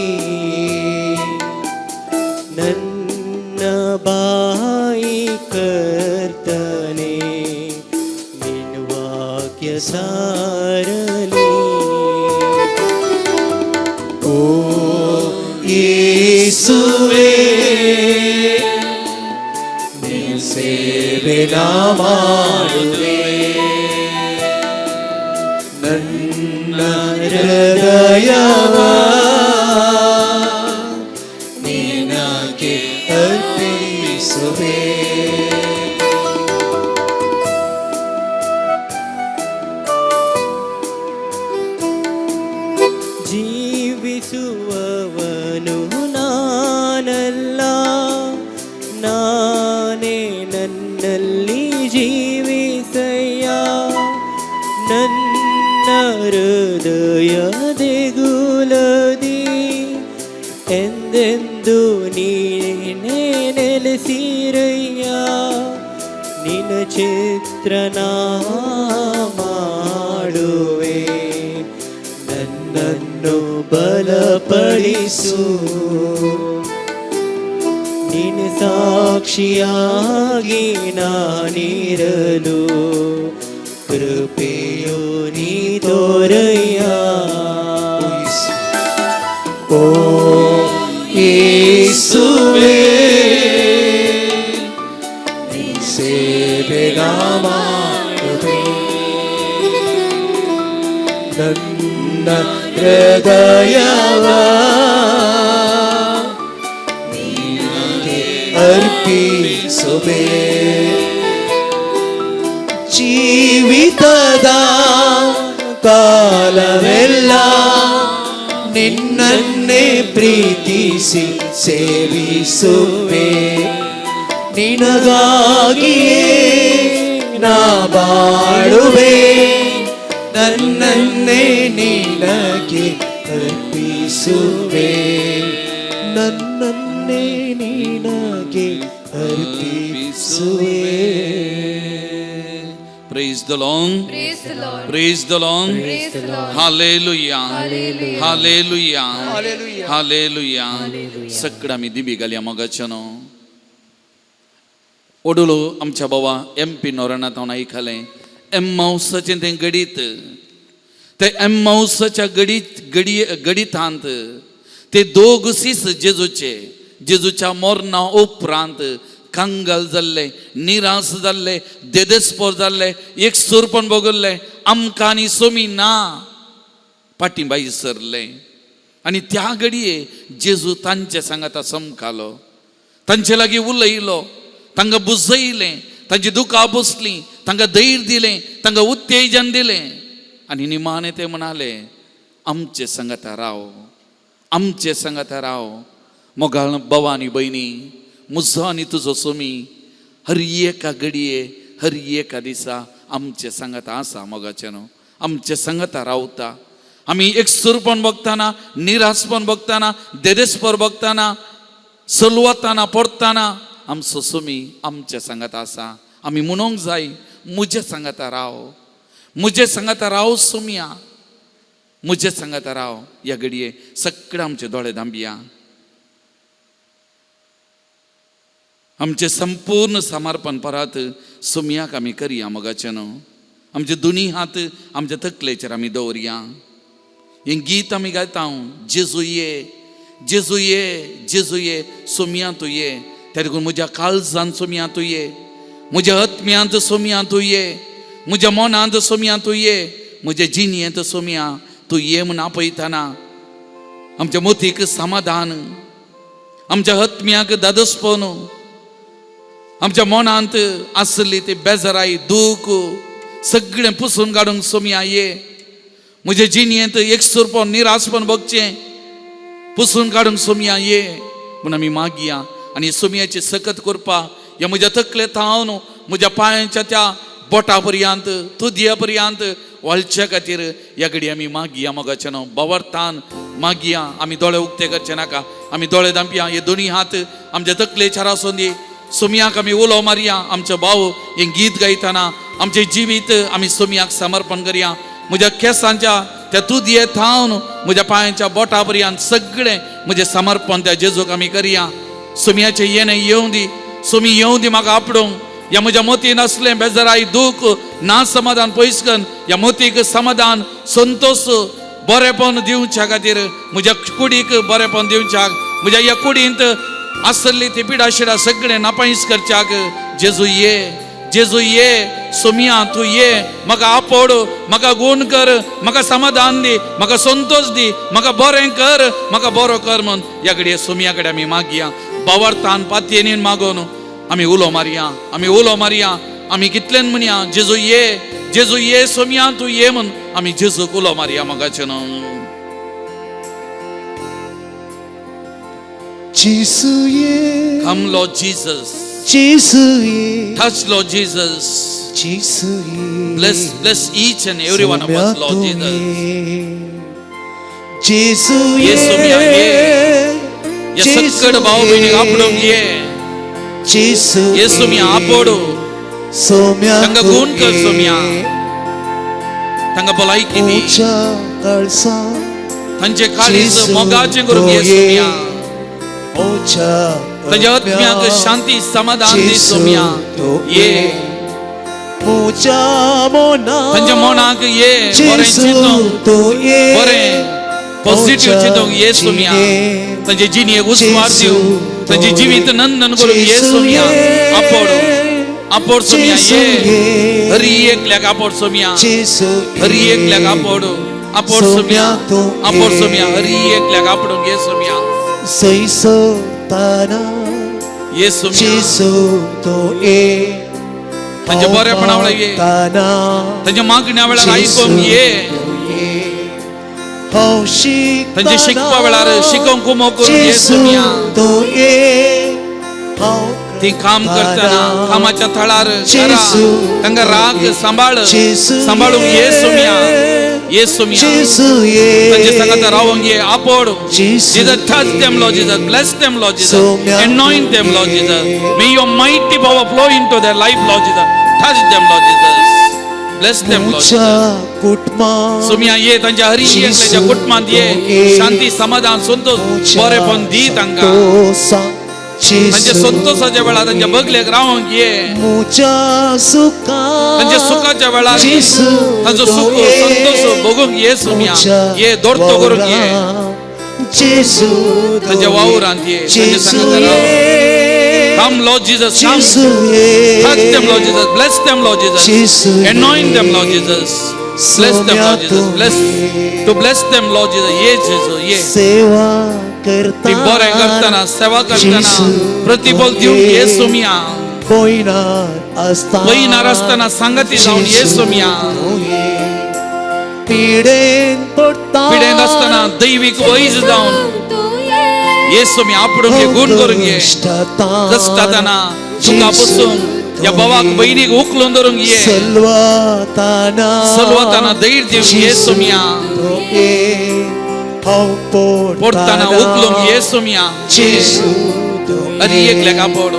ನನ್ನ ಬಾಯಿ ಕರ್ತನೆ, ನಿನ್ನ ವಾಕ್ಯ ಸಾರಲಿ. ಓ ಯೇಸುವೆ, ನಿನ್ನ ಸೇವೆ ನಾ ಮಾಡುವೆ. ನನ್ನ ಹೃದಯವ ನಿನಗೆ ಅರ್ಪಿಸುವೆ. ಜೀವಿಸುವವನು ನಾನಲ್ಲ, ನಾನೇ ನನ್ನಲ್ಲಿ ಜೀವಿಸಯ್ಯ. ನನ್ನ ಹೃದಯ ದೇಗುಲದಿ ಎಂದೆಂದು ನೀನೇ ನೆಲೆಸಿರಯ್ಯ. ನಿನ್ನ ಚಿತ್ರ ನಾ ಮಾಡುವೆ, ನನ್ನನ್ನು ಬಲಪಡಿಸು. ನಿನ್ನ ಸಾಕ್ಷಿಯಾಗಿ ನಾನಿರಲು ಕೃಪೆಯು ನೀ ತೋರಯ್ಯ. ಓ ಯೇಸುವೆ, ನಿನ್ನ ಸೇವೆ ನಾ ಮಾಡುವೆ. ನನ್ನ ಹೃದಯವ ನಿನಗೆ ಅರ್ಪಿಸುವೆ. ಜೀವಿತದ ಕಾಲವೆಲ್ಲ ನಿನ್ನನ್ನೇ ಪ್ರೀತಿಸಿ ಸೇವಿಸುವೆ. ನಿನಗಾಗಿಯೇ ನಾ ಬಾಳುವೆ. ನನ್ನನ್ನೇ ನಿನಗೆ ಅರ್ಪಿಸುವೆ. ನನ್ನನ್ನೇ ನಿನಗೆ ಅರ್ಪಿಸುವೆ. Praise the Lord. Praise the Lord. Praise the Lord. Praise the Lord. Hallelujah. Hallelujah. Hallelujah. Hallelujah. सगळं आमी दिबी घालया मोगाच्यानो. ओडुलो आमच्या बाबा एम पी नोरणात हांव आयकलें एम्मावसाचें तें गडीत, ते एम्मावसाच्या गडीत गडी गडितांत ते दोग सीस जेजूचे, जेजूच्या मोरना उपरांत कंगाल जाल्ले, निराश जाल्ले, देदेस्पोर जाल्ले, एक सुरपण भोगल्ले, आमकां आनी सोमी ना, फाटीं बाई सरले. आनी त्या घडये जेजू तांचे सांगाता समकालो. तांचे लागीं उलयलो, तांकां बुजयलें, तांची दुकां बसलीं, तांकां धैर्य दिलें, तांकां उत्तेजन दिलें आनी निमाणें ते म्हणाले आमचे सांगाता राव, आमचे सांगाता राव. मोगाळ भावा आनी भयणी, म्हजो आनी तुजो सोमी हर एका घडये हर एका दिसा आमचे सांगाता आसा. मोगाचें न्हू आमचे सांगाता रावता. आमी एकसुरपण बघताना, निराशपण बघताना, देदेस्पर बघताना, सलवताना, पडताना आमचो सोमी आमचे सांगाता आसा. आमी म्हणूंक जाय म्हजे सांगाता राव, म्हजे सांगाता राव सोमया, म्हजे सांगाता राव. ह्या घडये सगळे आमचे दोळे धांपया, आमचें संपूर्ण समर्पण परत सोमयाक आमी करया. मोगाचें न्हू आमचे दोनी हात आमच्या तकलेचेर आमी दवरया. हें गीत आमी गायता, जेजू ये, जेजू ये, जेजू ये, सोमया तूं ये. त्या देखून म्हज्या काळजान सोमया तूं ये, म्हज्या आत्म्यांत सोमया तूं ये, म्हज्या मनांत सोमया तूं ये, म्हज्या जिणयेंत सोमया तूं ये म्हूण आपयतना आमच्या मोतीक समाधान, आमच्या आत्म्याक दादोसपण, आमच्या मनांत आसली ती बेजाराय दूख सगळें पुसून काडूंक सोमया ये. म्हजे जिणयेंत एकसुरपण निराशपण बघचें पुसून काडूंक सोमया ये म्हूण आमी मागया. आनी सोमयाची सकत करपा ह्या म्हज्या तकले थावन म्हज्या पांयांच्या त्या बोटा पर्यंत तुदया पर्यंत वळच्या खातीर ह्या घडी आमी मागया. मोगाचें न्हू बवरतान मागया. आमी दोळे उक्ते करचे नाका, आमी दोळे धांपया. हे दोनी हात आमच्या तकलेचेर आसून दी. सोमयाक आमी उलो मारया. आमचो भाव हें गीत गायतना आमचें जिवीत आमी सोमयाक समर्पण करया. म्हज्या केंसांच्या त्या तुदये थावन म्हज्या पांयांच्या बोटा पर्यंत सगळें म्हजें समर्पण त्या जेजूक आमी करया. सोमयाचें येणें येवं दी, सोमी येवं दी म्हाका आपडूंक. ह्या म्हज्या मोतीन आसलें बेजाराय दूख ना समाधान पयस करून ह्या मोतीक समाधान संतोश बरेपण दिवच्या खातीर, म्हज्या कुडीक बरेपण दिवच्याक, म्हज्या ह्या कुडींत आसली ती पिडा शिडा सगळें नापायस करच्याक जेजू ये, जेजू ये, सोमया तूं ये, म्हाका आपोड, म्हाका गूण कर, म्हाका समाधान दी, म्हाका संतोश दी, म्हाका बरें कर, म्हाका बरो कर म्हूण ह्या घडये सोमया कडेन आमी मागया. बावरतान पातयेनीन मागून आमी उलो मारया, आमी उलो मारया. आमी कितल्यान म्हणया जेजू ये, जेजू ये, सोमया तूं ये म्हूण आमी जेजूक उलो मारया. मोगाचें न्हू जेजू ये, Come Lord Jesus, जेजू ये, touch Lord Jesus, जेजू ये, bless, bless each and every one of us Lord Jesus. जेजू ये सोमया ये, ये, ह्या सक्कड भाव भयणीक आपडूंक ये, जेजू ये सोमया आपोड, सोम्या तांकां गूण कर सोमया, तांकां भलायकी दी, म्हज्या काळजा तांचे काळीज मोगाचें करूंक ये सोमया, म्हज्या तांच्या आत्म्याक शांती समाधान दी सोमया ये, म्हज्या मना तांच्या मनाक ये बरें चिंतूंक, बरें पॉझिटिव्ह चिंतूंक ये सोमया, तांचे जिणेक उस्वार दिवं, तांचे जिवीत नंदन करूंक ये सोमया. आपोड, आपोड सोमया ये, हरी एकल्याक आपोड सोमया, हरी एकल्याक आपोड, आपोड सोमया, आपोड सोमया, हरी एकल्याक आपोडूंक ये सोमया, सैसताना ये सोमया. जेजू तो ये, तांच्या बरेपणा वेळार ये, तांच्या मागण्या वेळार आयकूंक ये, हांव शिकतना तांचे शिकपा वेळार शिकोवंक कुमो करूंक ये सोमया, तो ये, हांव ती काम करतना कामाच्या थळार घरा तांकां राग सांबाळ, सांबाळूंक ये सोमया, ये सोमया. तांचे सांगाता रावंक ये, आपोड. Jesus, touch them, Lord Jesus. Bless them, Lord Jesus. Anoint them, Lord Jesus. May your mighty power flow into their life, Lord Jesus. Touch them, Lord Jesus. Bless them, Lord Jesus. Somaiya ये, तांच्या हरी एकल्याच्या कुटुंबांत ये, शांती समाधान संतोष बरेपण दी तांकां. तांच्या संतोषाच्या वेळार तांच्या बगलेक रावंक ये, तांच्या सुखाच्या वेळार तांचो सुख संतोष भोगूंक ये सोमया ये, दोडतो करूंक ये, तांच्या वावरांत ये, तांच्या सांगाता राव. Come Lord Jesus, come. Touch them, Lord Jesus. Bless them, Lord Jesus. Anoint them, Lord Jesus. Bless them, Lord Jesus. Bless, to bless them, Lord Jesus. Ye Jesus, ye. Seva करता ती बरें करतना सेवा करतना प्रतिफल दिवंक ये सोमया पयनार आसता पयनार आसतना सांगती जावन ये सोमया पिडेन पडटा पिडेन आसतना दैवीक वैज जावन ये सोमया आपडून घे गुण करून घे कश्टातना तुका बसून ह्या भावाक बहिणीक उखलून धरूंक ये सलवताना सलवताना धैर्य दिवंक ये सोमया हांव पडटाना उखलूंक ये सोमया अरे एकल्याक आपोड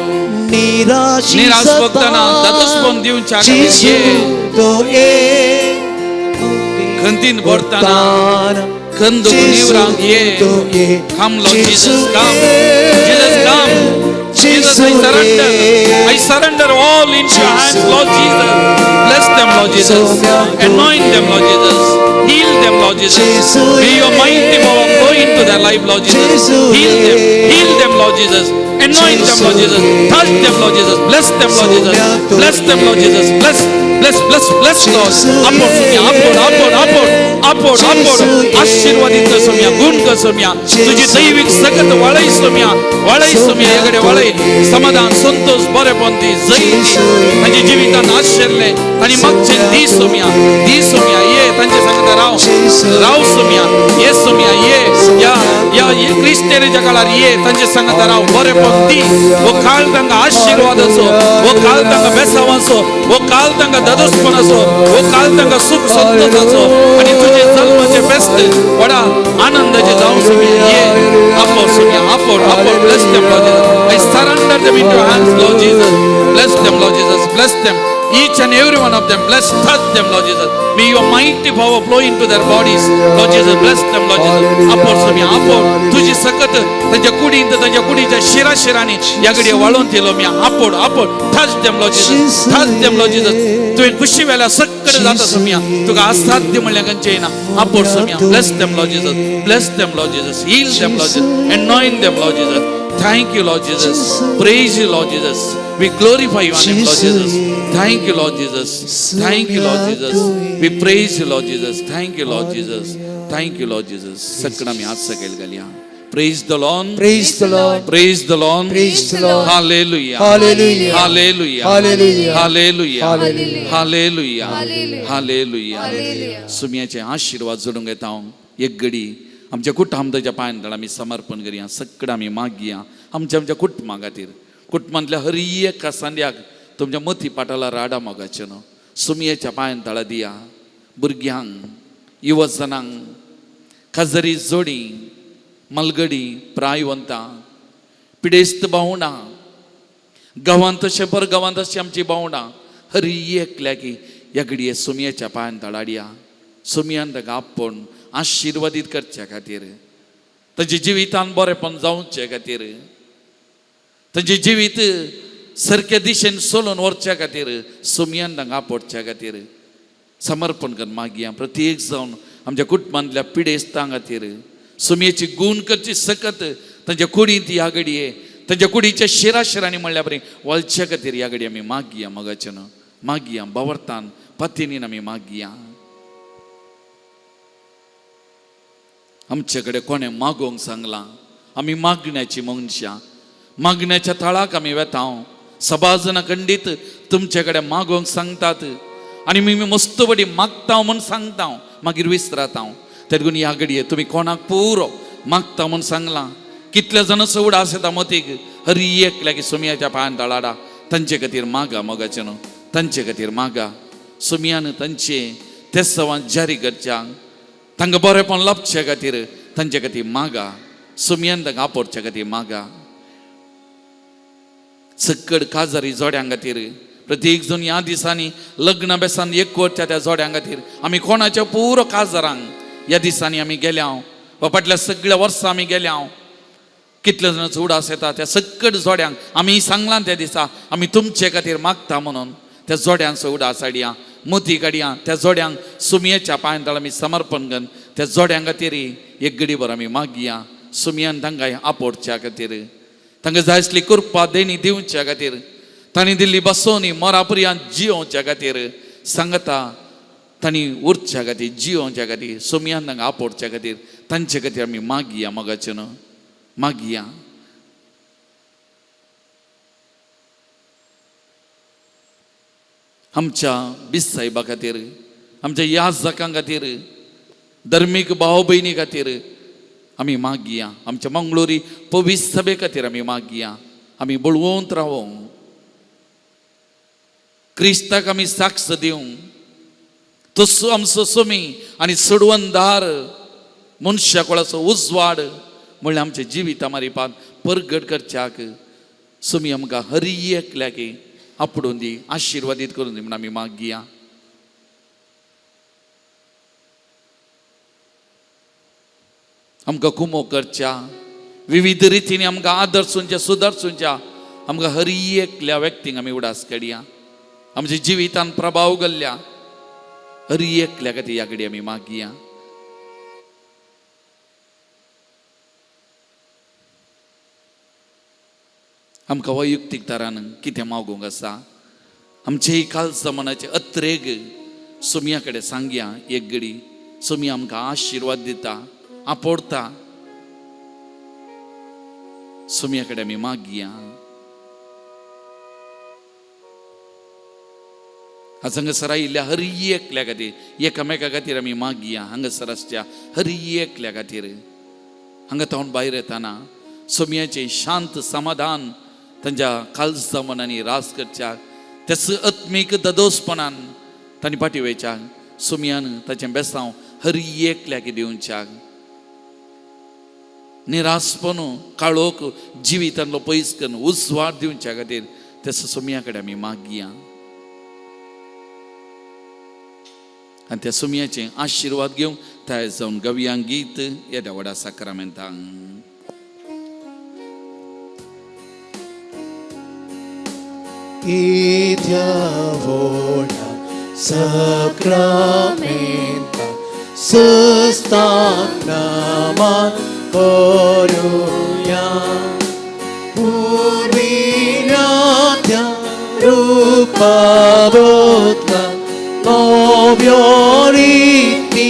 निराश निराश भोगतना दादोसपण दिवच्या खातीर ये खंतीन भरतना खंद निवरांक ये Come, Lord Jesus, come. Jesus, come. Jesus, I surrender. I surrender all into your hands, Lord Jesus. Bless them, Lord Jesus. Anoint them, Lord Jesus. Heal them, Lord Jesus. May your mighty power flow into their life, Lord Jesus. Heal them, Lord Jesus. Anoint them, Lord Jesus. Touch them, Lord Jesus. Bless them, Lord Jesus. Bless them, Lord Jesus. Bless, bless, bless, bless, Lord. Upward, Soumya. Upward, upward, upward. Upward, upward. आशीर्वादित कर सोम्या, गुण कर सोम्या, तुझी दैविक सकत वाळय सोम्या, वाळय सोम्या, ह्या कडेन वाळय समाधान, संतोष, बरेपण दी, जैत दी, तांच्या जिवितान आशिल्लें तांणी मागचें दी सोम्या, दी सोम्या, ये तांचे सांगता राव, राव सोम्या, ये सोम्या, ये या या क्रिस्तेनेच्या काळार ये तांचे सांगता राव, बरेपण दी, हो काळ तांकां आशिर्वादाचो, हो काळ तांकां बेसावाचो, हो काळ तांकां दादोसपणाचो, हो काळ तांकां सुख संतोषाचो आनी तुजे जल्माचे फेस्त व्हडा आनंदाचे जावं सोम्या, ये आपोड Saumya, आपोड, आपोड, bless them, Lord Jesus. I surrender them into your hands, Lord Jesus. Bless them, Lord Jesus. Bless them. Each and every one of them. Bless, touch them, Lord Jesus. May your mighty power flow into their bodies, Lord Jesus. Bless them, Lord Jesus. आपोड Saumya, आपोड. तुजी सकत तांच्या कुडींत, तांच्या कुडीच्या शिरा शिरांनी ह्या घडये वाळोवन दिलो म्या. आपोड, आपोड. Touch them, Lord Jesus. Touch them, Lord Jesus. तुवें खुशी वेल्या सकड जाता सोम्या, तुका असाध्य म्हणल्यार खंयचें ना. आपोड Saumya. Bless them, Lord Jesus. Bless them, Lord Jesus. Heal them, Lord Jesus. Anoint them, Lord Jesus. Thank you, Lord Jesus. Praise you, Lord Jesus. We glorify your name, Lord Jesus. Thank you, Lord Jesus. Thank you, Lord Jesus. We praise you, Lord Jesus. Thank you, Lord Jesus. Thank you, Lord Jesus. सकड आमी हात सकयल घालया. Praise the Lord. Praise the Lord. Praise the Lord. Praise the Lord. Hallelujah. Hallelujah. Hallelujah. Hallelujah. Hallelujah. Hallelujah. Hallelujah. Hallelujah. सुम्याचे आशीर्वाद जोडूंक येता हांव एक घडी आमच्या कुटुंबाच्या पांयान आमी समर्पण करया. सकड आमी मागया आमच्या आमच्या कुटुंबा खातीर, कुटुंबांतल्या हर एका सांद्याक तुमच्या मती पाटाला राडा मोगाचें न्हू सुमयेच्या पांयान तळा दिया. भुरग्यांक, युवजनांक, खाजरी जोडी, मलगडी, प्रायवंतां, पिडेस्त भावंडां, गांवांत तशें पर गांवांत तशी आमची भावंडां, हर एकल्याक ह्या घडये सुमयेच्या पांयान तळाडया. सुमयान ताका आपोवन आशिर्वादीत करच्या खातीर, तांच्या जिवितान बरेपण जावचे खातीर, तांचें जिवीत सारक्या दिशेन चलोवन व्हरच्या खातीर, सुमयान तांकां आपोवच्या खातीर समर्पण कर मागया. प्रत्येक जावन आमच्या कुटुंबांतल्या पिडेस्तां खातीर सुमयेची गूण करची सकत तांच्या कुडींत ह्या घडये, तांच्या कुडीच्या शिरा शिरांनी म्हणल्या बरें वळच्या खातीर ह्या घडये आमी मागया. मोगाचें न्हू मागया, बावरतान पतिनीन आमी मागया. आमचे कडेन कोणें मागोवंक सांगलां, आमी मागण्याची मनशां, मागण्याच्या थळाक आमी वेता. सभाजना खंडीत तुमचे कडेन मागोवंक सांगतात आनी मी मस्त बडी मागता म्हूण सांगता, मागीर विसरता. तेदून ह्या घडये तुमी कोणाक पुरो मागता म्हूण सांगलां, कितल्या जाणांचो उडास येता मतीक, हर एकल्याक सुमयाच्या पांयान तळाडा. तांचे खातीर मागा मोगाचें न्हू, तांचे खातीर मागा. सुमयान तांचे ते सवां जारी करच्या, तांकां बरेपण लाभचे खातीर तांचे खातीर मागा. सुमयान तांकां आपोवच्या खातीर मागा. सकड काजारी जोड्यां खातीर प्रत्येक जण ह्या दिसांनी लग्न बेसान एकवटच्या त्या जोड्यां खातीर आमी कोणाच्या पुरो काजारांक ह्या दिसांनी आमी गेल्या वा फाटल्या सगळ्या वर्सां आमी गेल्या. कितले जाणांचो उडास येता त्या सकड जोड्यांक आमी सांगलां त्या दिसा आमी तुमचे खातीर मागता म्हणून, त्या जोड्यांचो उडास हाडया, मोती काडया. त्या जोड्यांक सुमयेच्या पांयान तळ आमी समर्पण करून त्या जोड्यां खातीर एक घडीभर आमी मागया. सुमयान तांकां आपोवच्या खातीर, तांकां जाय आसली कृपा देणी दिवच्या खातीर, तांणी दिल्ली बसोवणी मरापर्यंत जियोवच्या खातीर सांगता, तांणी उरच्या खातीर, जियोवच्या खातीर, सुमयान तांकां आपोवच्या खातीर तांचे खातीर आमी मागया मोगाचें न्हू. मागया. आमच्या बिस्साहेबा खातीर, आमच्या याजकां खातीर, धर्मीक भाव भयणी खातीर आमी मागया. आमच्या मंगळुरी पवित्र सभे खातीर आमी मागया. आमी बळवंत रावों, क्रिस्ताक आमी साक्ष दिवं. तसो आमचो सोमी आनी सोडवणदार मनशा कोळाचो उजवाड म्हणल्यार आमच्या जिविता मारिपान परगट करच्याक सोमी आमकां हरी एकल्याक आपडून दी, आशिर्वादीत करून दी म्हूण आमी मागया. आमकां कुमो करच्या विविध रितींनी आमकां आदर्शुंच्या सुदारसुंच्या आमकां हरी एकल्या व्यक्तींक आमी उडास काडया. आमच्या जिवितान प्रभाव घाल्ल्या हरी एकल्या खातीर ह्या कडेन आमी मागया. आमकां वैयक्तीक तरान कितें मागूंक आसा, आमचे कालचा मनाचे अत्रेग सोमया कडेन सांगया. एक घडी सोमया आमकां आशिर्वाद दिता, आपोडता. सोमया कडेन आमी मागया. आज हांगासर आयिल्ल्या हर एकल्या खातीर, एकामेका खातीर आमी मागया. हांगासर आसच्या हर एकल्या खातीर हांगा तावन भायर येताना सोमयाचें शांत समाधान तांच्या कालजा मनांनी रास करच्या, त्याच आत्मीक ददोसपणान तांणी फाटी वयच्या. सोमयान ताचें बेसांव हर एकल्याक दिवच्याक, निरासपण काळोख जिवितांतलो पयस करून उजवाड दिवच्या खातीर त्या सोमया कडेन आमी मागया. आनी त्या सोमयाचे आशिर्वाद घेवन तयार जावन गवयांक गीत येद्या व्हडा साक्रामेंतांक. इत्या व्हडा साक्रामेंता सस्ताक नामान करुया. पुर्विल्या त्या रुपा बदला नव्यो रिती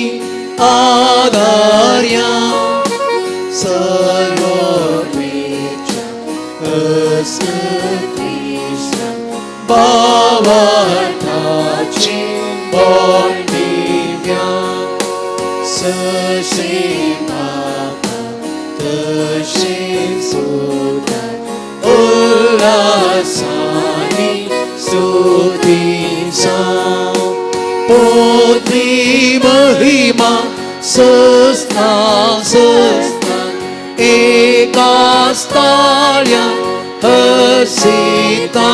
आदार्या. सर्वमेच्या क्रिस्ता भावार्थाची बोंडिव्या. सशे बापा तशे सुता उल्हासानी स्तुतीचा. पोत्री महिमा सस्ना सस्ना एकास्ताळ्या हसिता.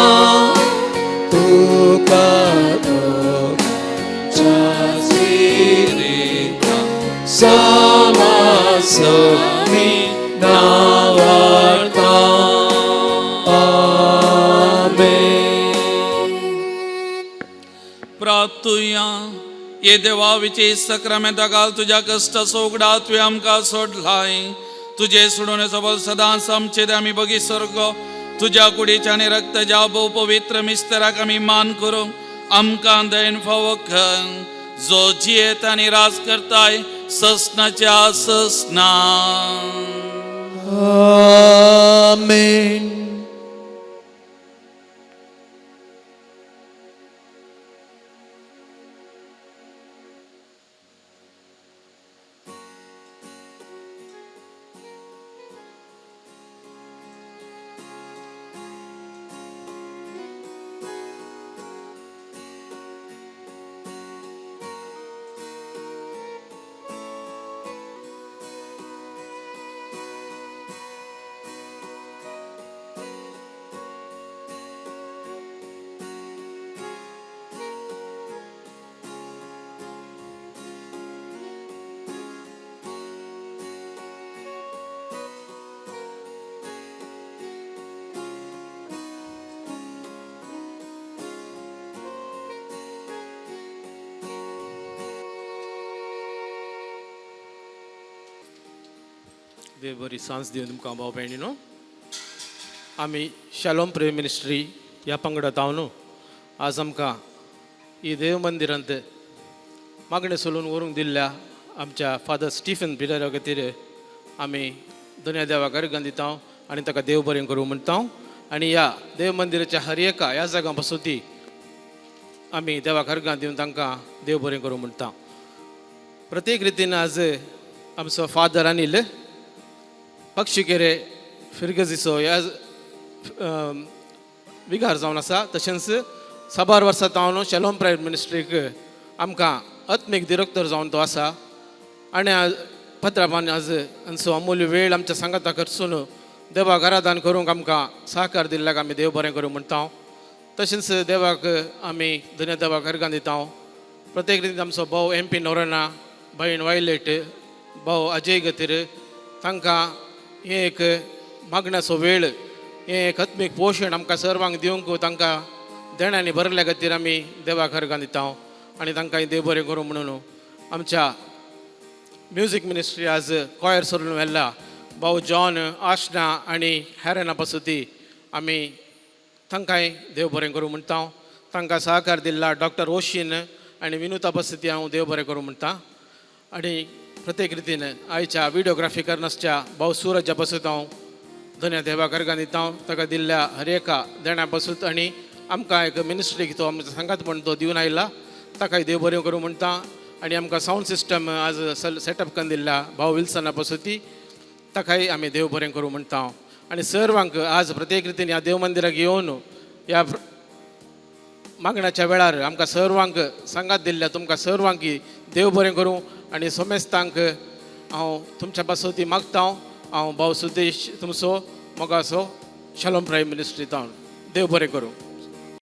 तुका दोगांच्या स्पिरिता समासमी नावार्ता. आमेन. प्राप्तुया ये देवा विचे सक्रामेंता घाल तुज्या कश्टाचो उगडा तुवें आमकां सोडलाय. तुजे सोडोवणेचो बल सदांच आमचे ते आमी बगी सर्ग तुज्या कुडीच्या आनी रक्ताच्या भोव पवित्र मिस्तराक आमी मान करूंक आमकां दयन फावो कर, जो जियेत आनी राज करताय ससनाच्या ससना. आमेन. देव बरी सांज दिवन तुमकां भाव भयणी न्हू. आमी शालोम प्रेम मिनिस्ट्री ह्या पंगडात हांव न्हू आज आमकां ही देव मंदिरांत मागणें सोलून व्हरूंक दिल्ल्या आमच्या फादर स्टिफन पिलरा खातीर आमी दुनिया देवाक अर्गां दिता आनी ताका देव बरें करूं म्हणटा. आनी ह्या देव मंदिराच्या हर एका ह्या जागा बसोती आमी देवाक अर्गां दिवन तांकां देव बरें करूं म्हणटा. प्रत्येक रितीन आज आमचो फादर अनिल पक्षीकेरे फिरगजीचो ह्या विगार जावन आसा. तशेंच साबार वर्सां तावन शेलोम प्रायव्हेट मिनिस्ट्रीक आमकां आत्मीक दिरक्तर जावन तो आसा. आनी आज पत्रापान आज आमचो अमूल्य वेळ आमच्या सांगाता खर्चून देवाक आराधन करूंक आमकां सहकार दिल्ल्याक आमी देव बरें करूं म्हणटा. तशेंच देवाक आमी धन्य देवाक अर्गां दिता. प्रत्येक रितीन आमचो भाव एम पी नोरना, भयण वायलेट, भाव अजय गतीर तांकां हें एक मागण्याचो वेळ, हें एक आत्मीक पोशण आमकां सर्वांक दिवंक तांकां देण्यांनी भरल्या खातीर आमी देवाक अर्गां दिता आनी तांकां देव बरें करूं म्हणून. आमच्या म्युजीक मिनिस्ट्री आज कॉयर सोडून व्हेल्ला भाव जॉन, आशना आनी हॅरना पसुती आमी तांकांय देव बरें करूं म्हणटा. तांकां सहकार दिल्ला डॉक्टर ओशीन आनी विनुता बसती हांव देव बरें करूं म्हणटा. आनी प्रत्येक रितीन आयच्या विडियोग्राफी करनासच्या भाव सूरजा बसूत हांव धन्य देवाक अर्गां दिता ताका दिल्ल्या हर एका देण्या बसूत. आनी आमकां एक मिनिस्ट्रीक तो आमच्या सांगात म्हण तो दिवन आयला ताकाय देव बरें करूं म्हणटा. आनी आमकां सावंड सिस्टम आज सेटअप करून दिल्ला भाव विल्सना बसुती ताकाय आमी देव बरें करूं म्हणटा. आनी सर्वांक आज प्रत्येक रितीन ह्या देव मंदिराक येवन ह्या मागण्याच्या वेळार आमकां सर्वांक सांगात दिल्ल्या तुमकां सर्वांक देव बरें करूं. आनी सोमेस्तांक हांव तुमच्या पासती मागता. हांव भाव सुदेश तुमचो मोगाचो शलोम प्रायम मिनिस्ट्री तावन देव बरें करूं.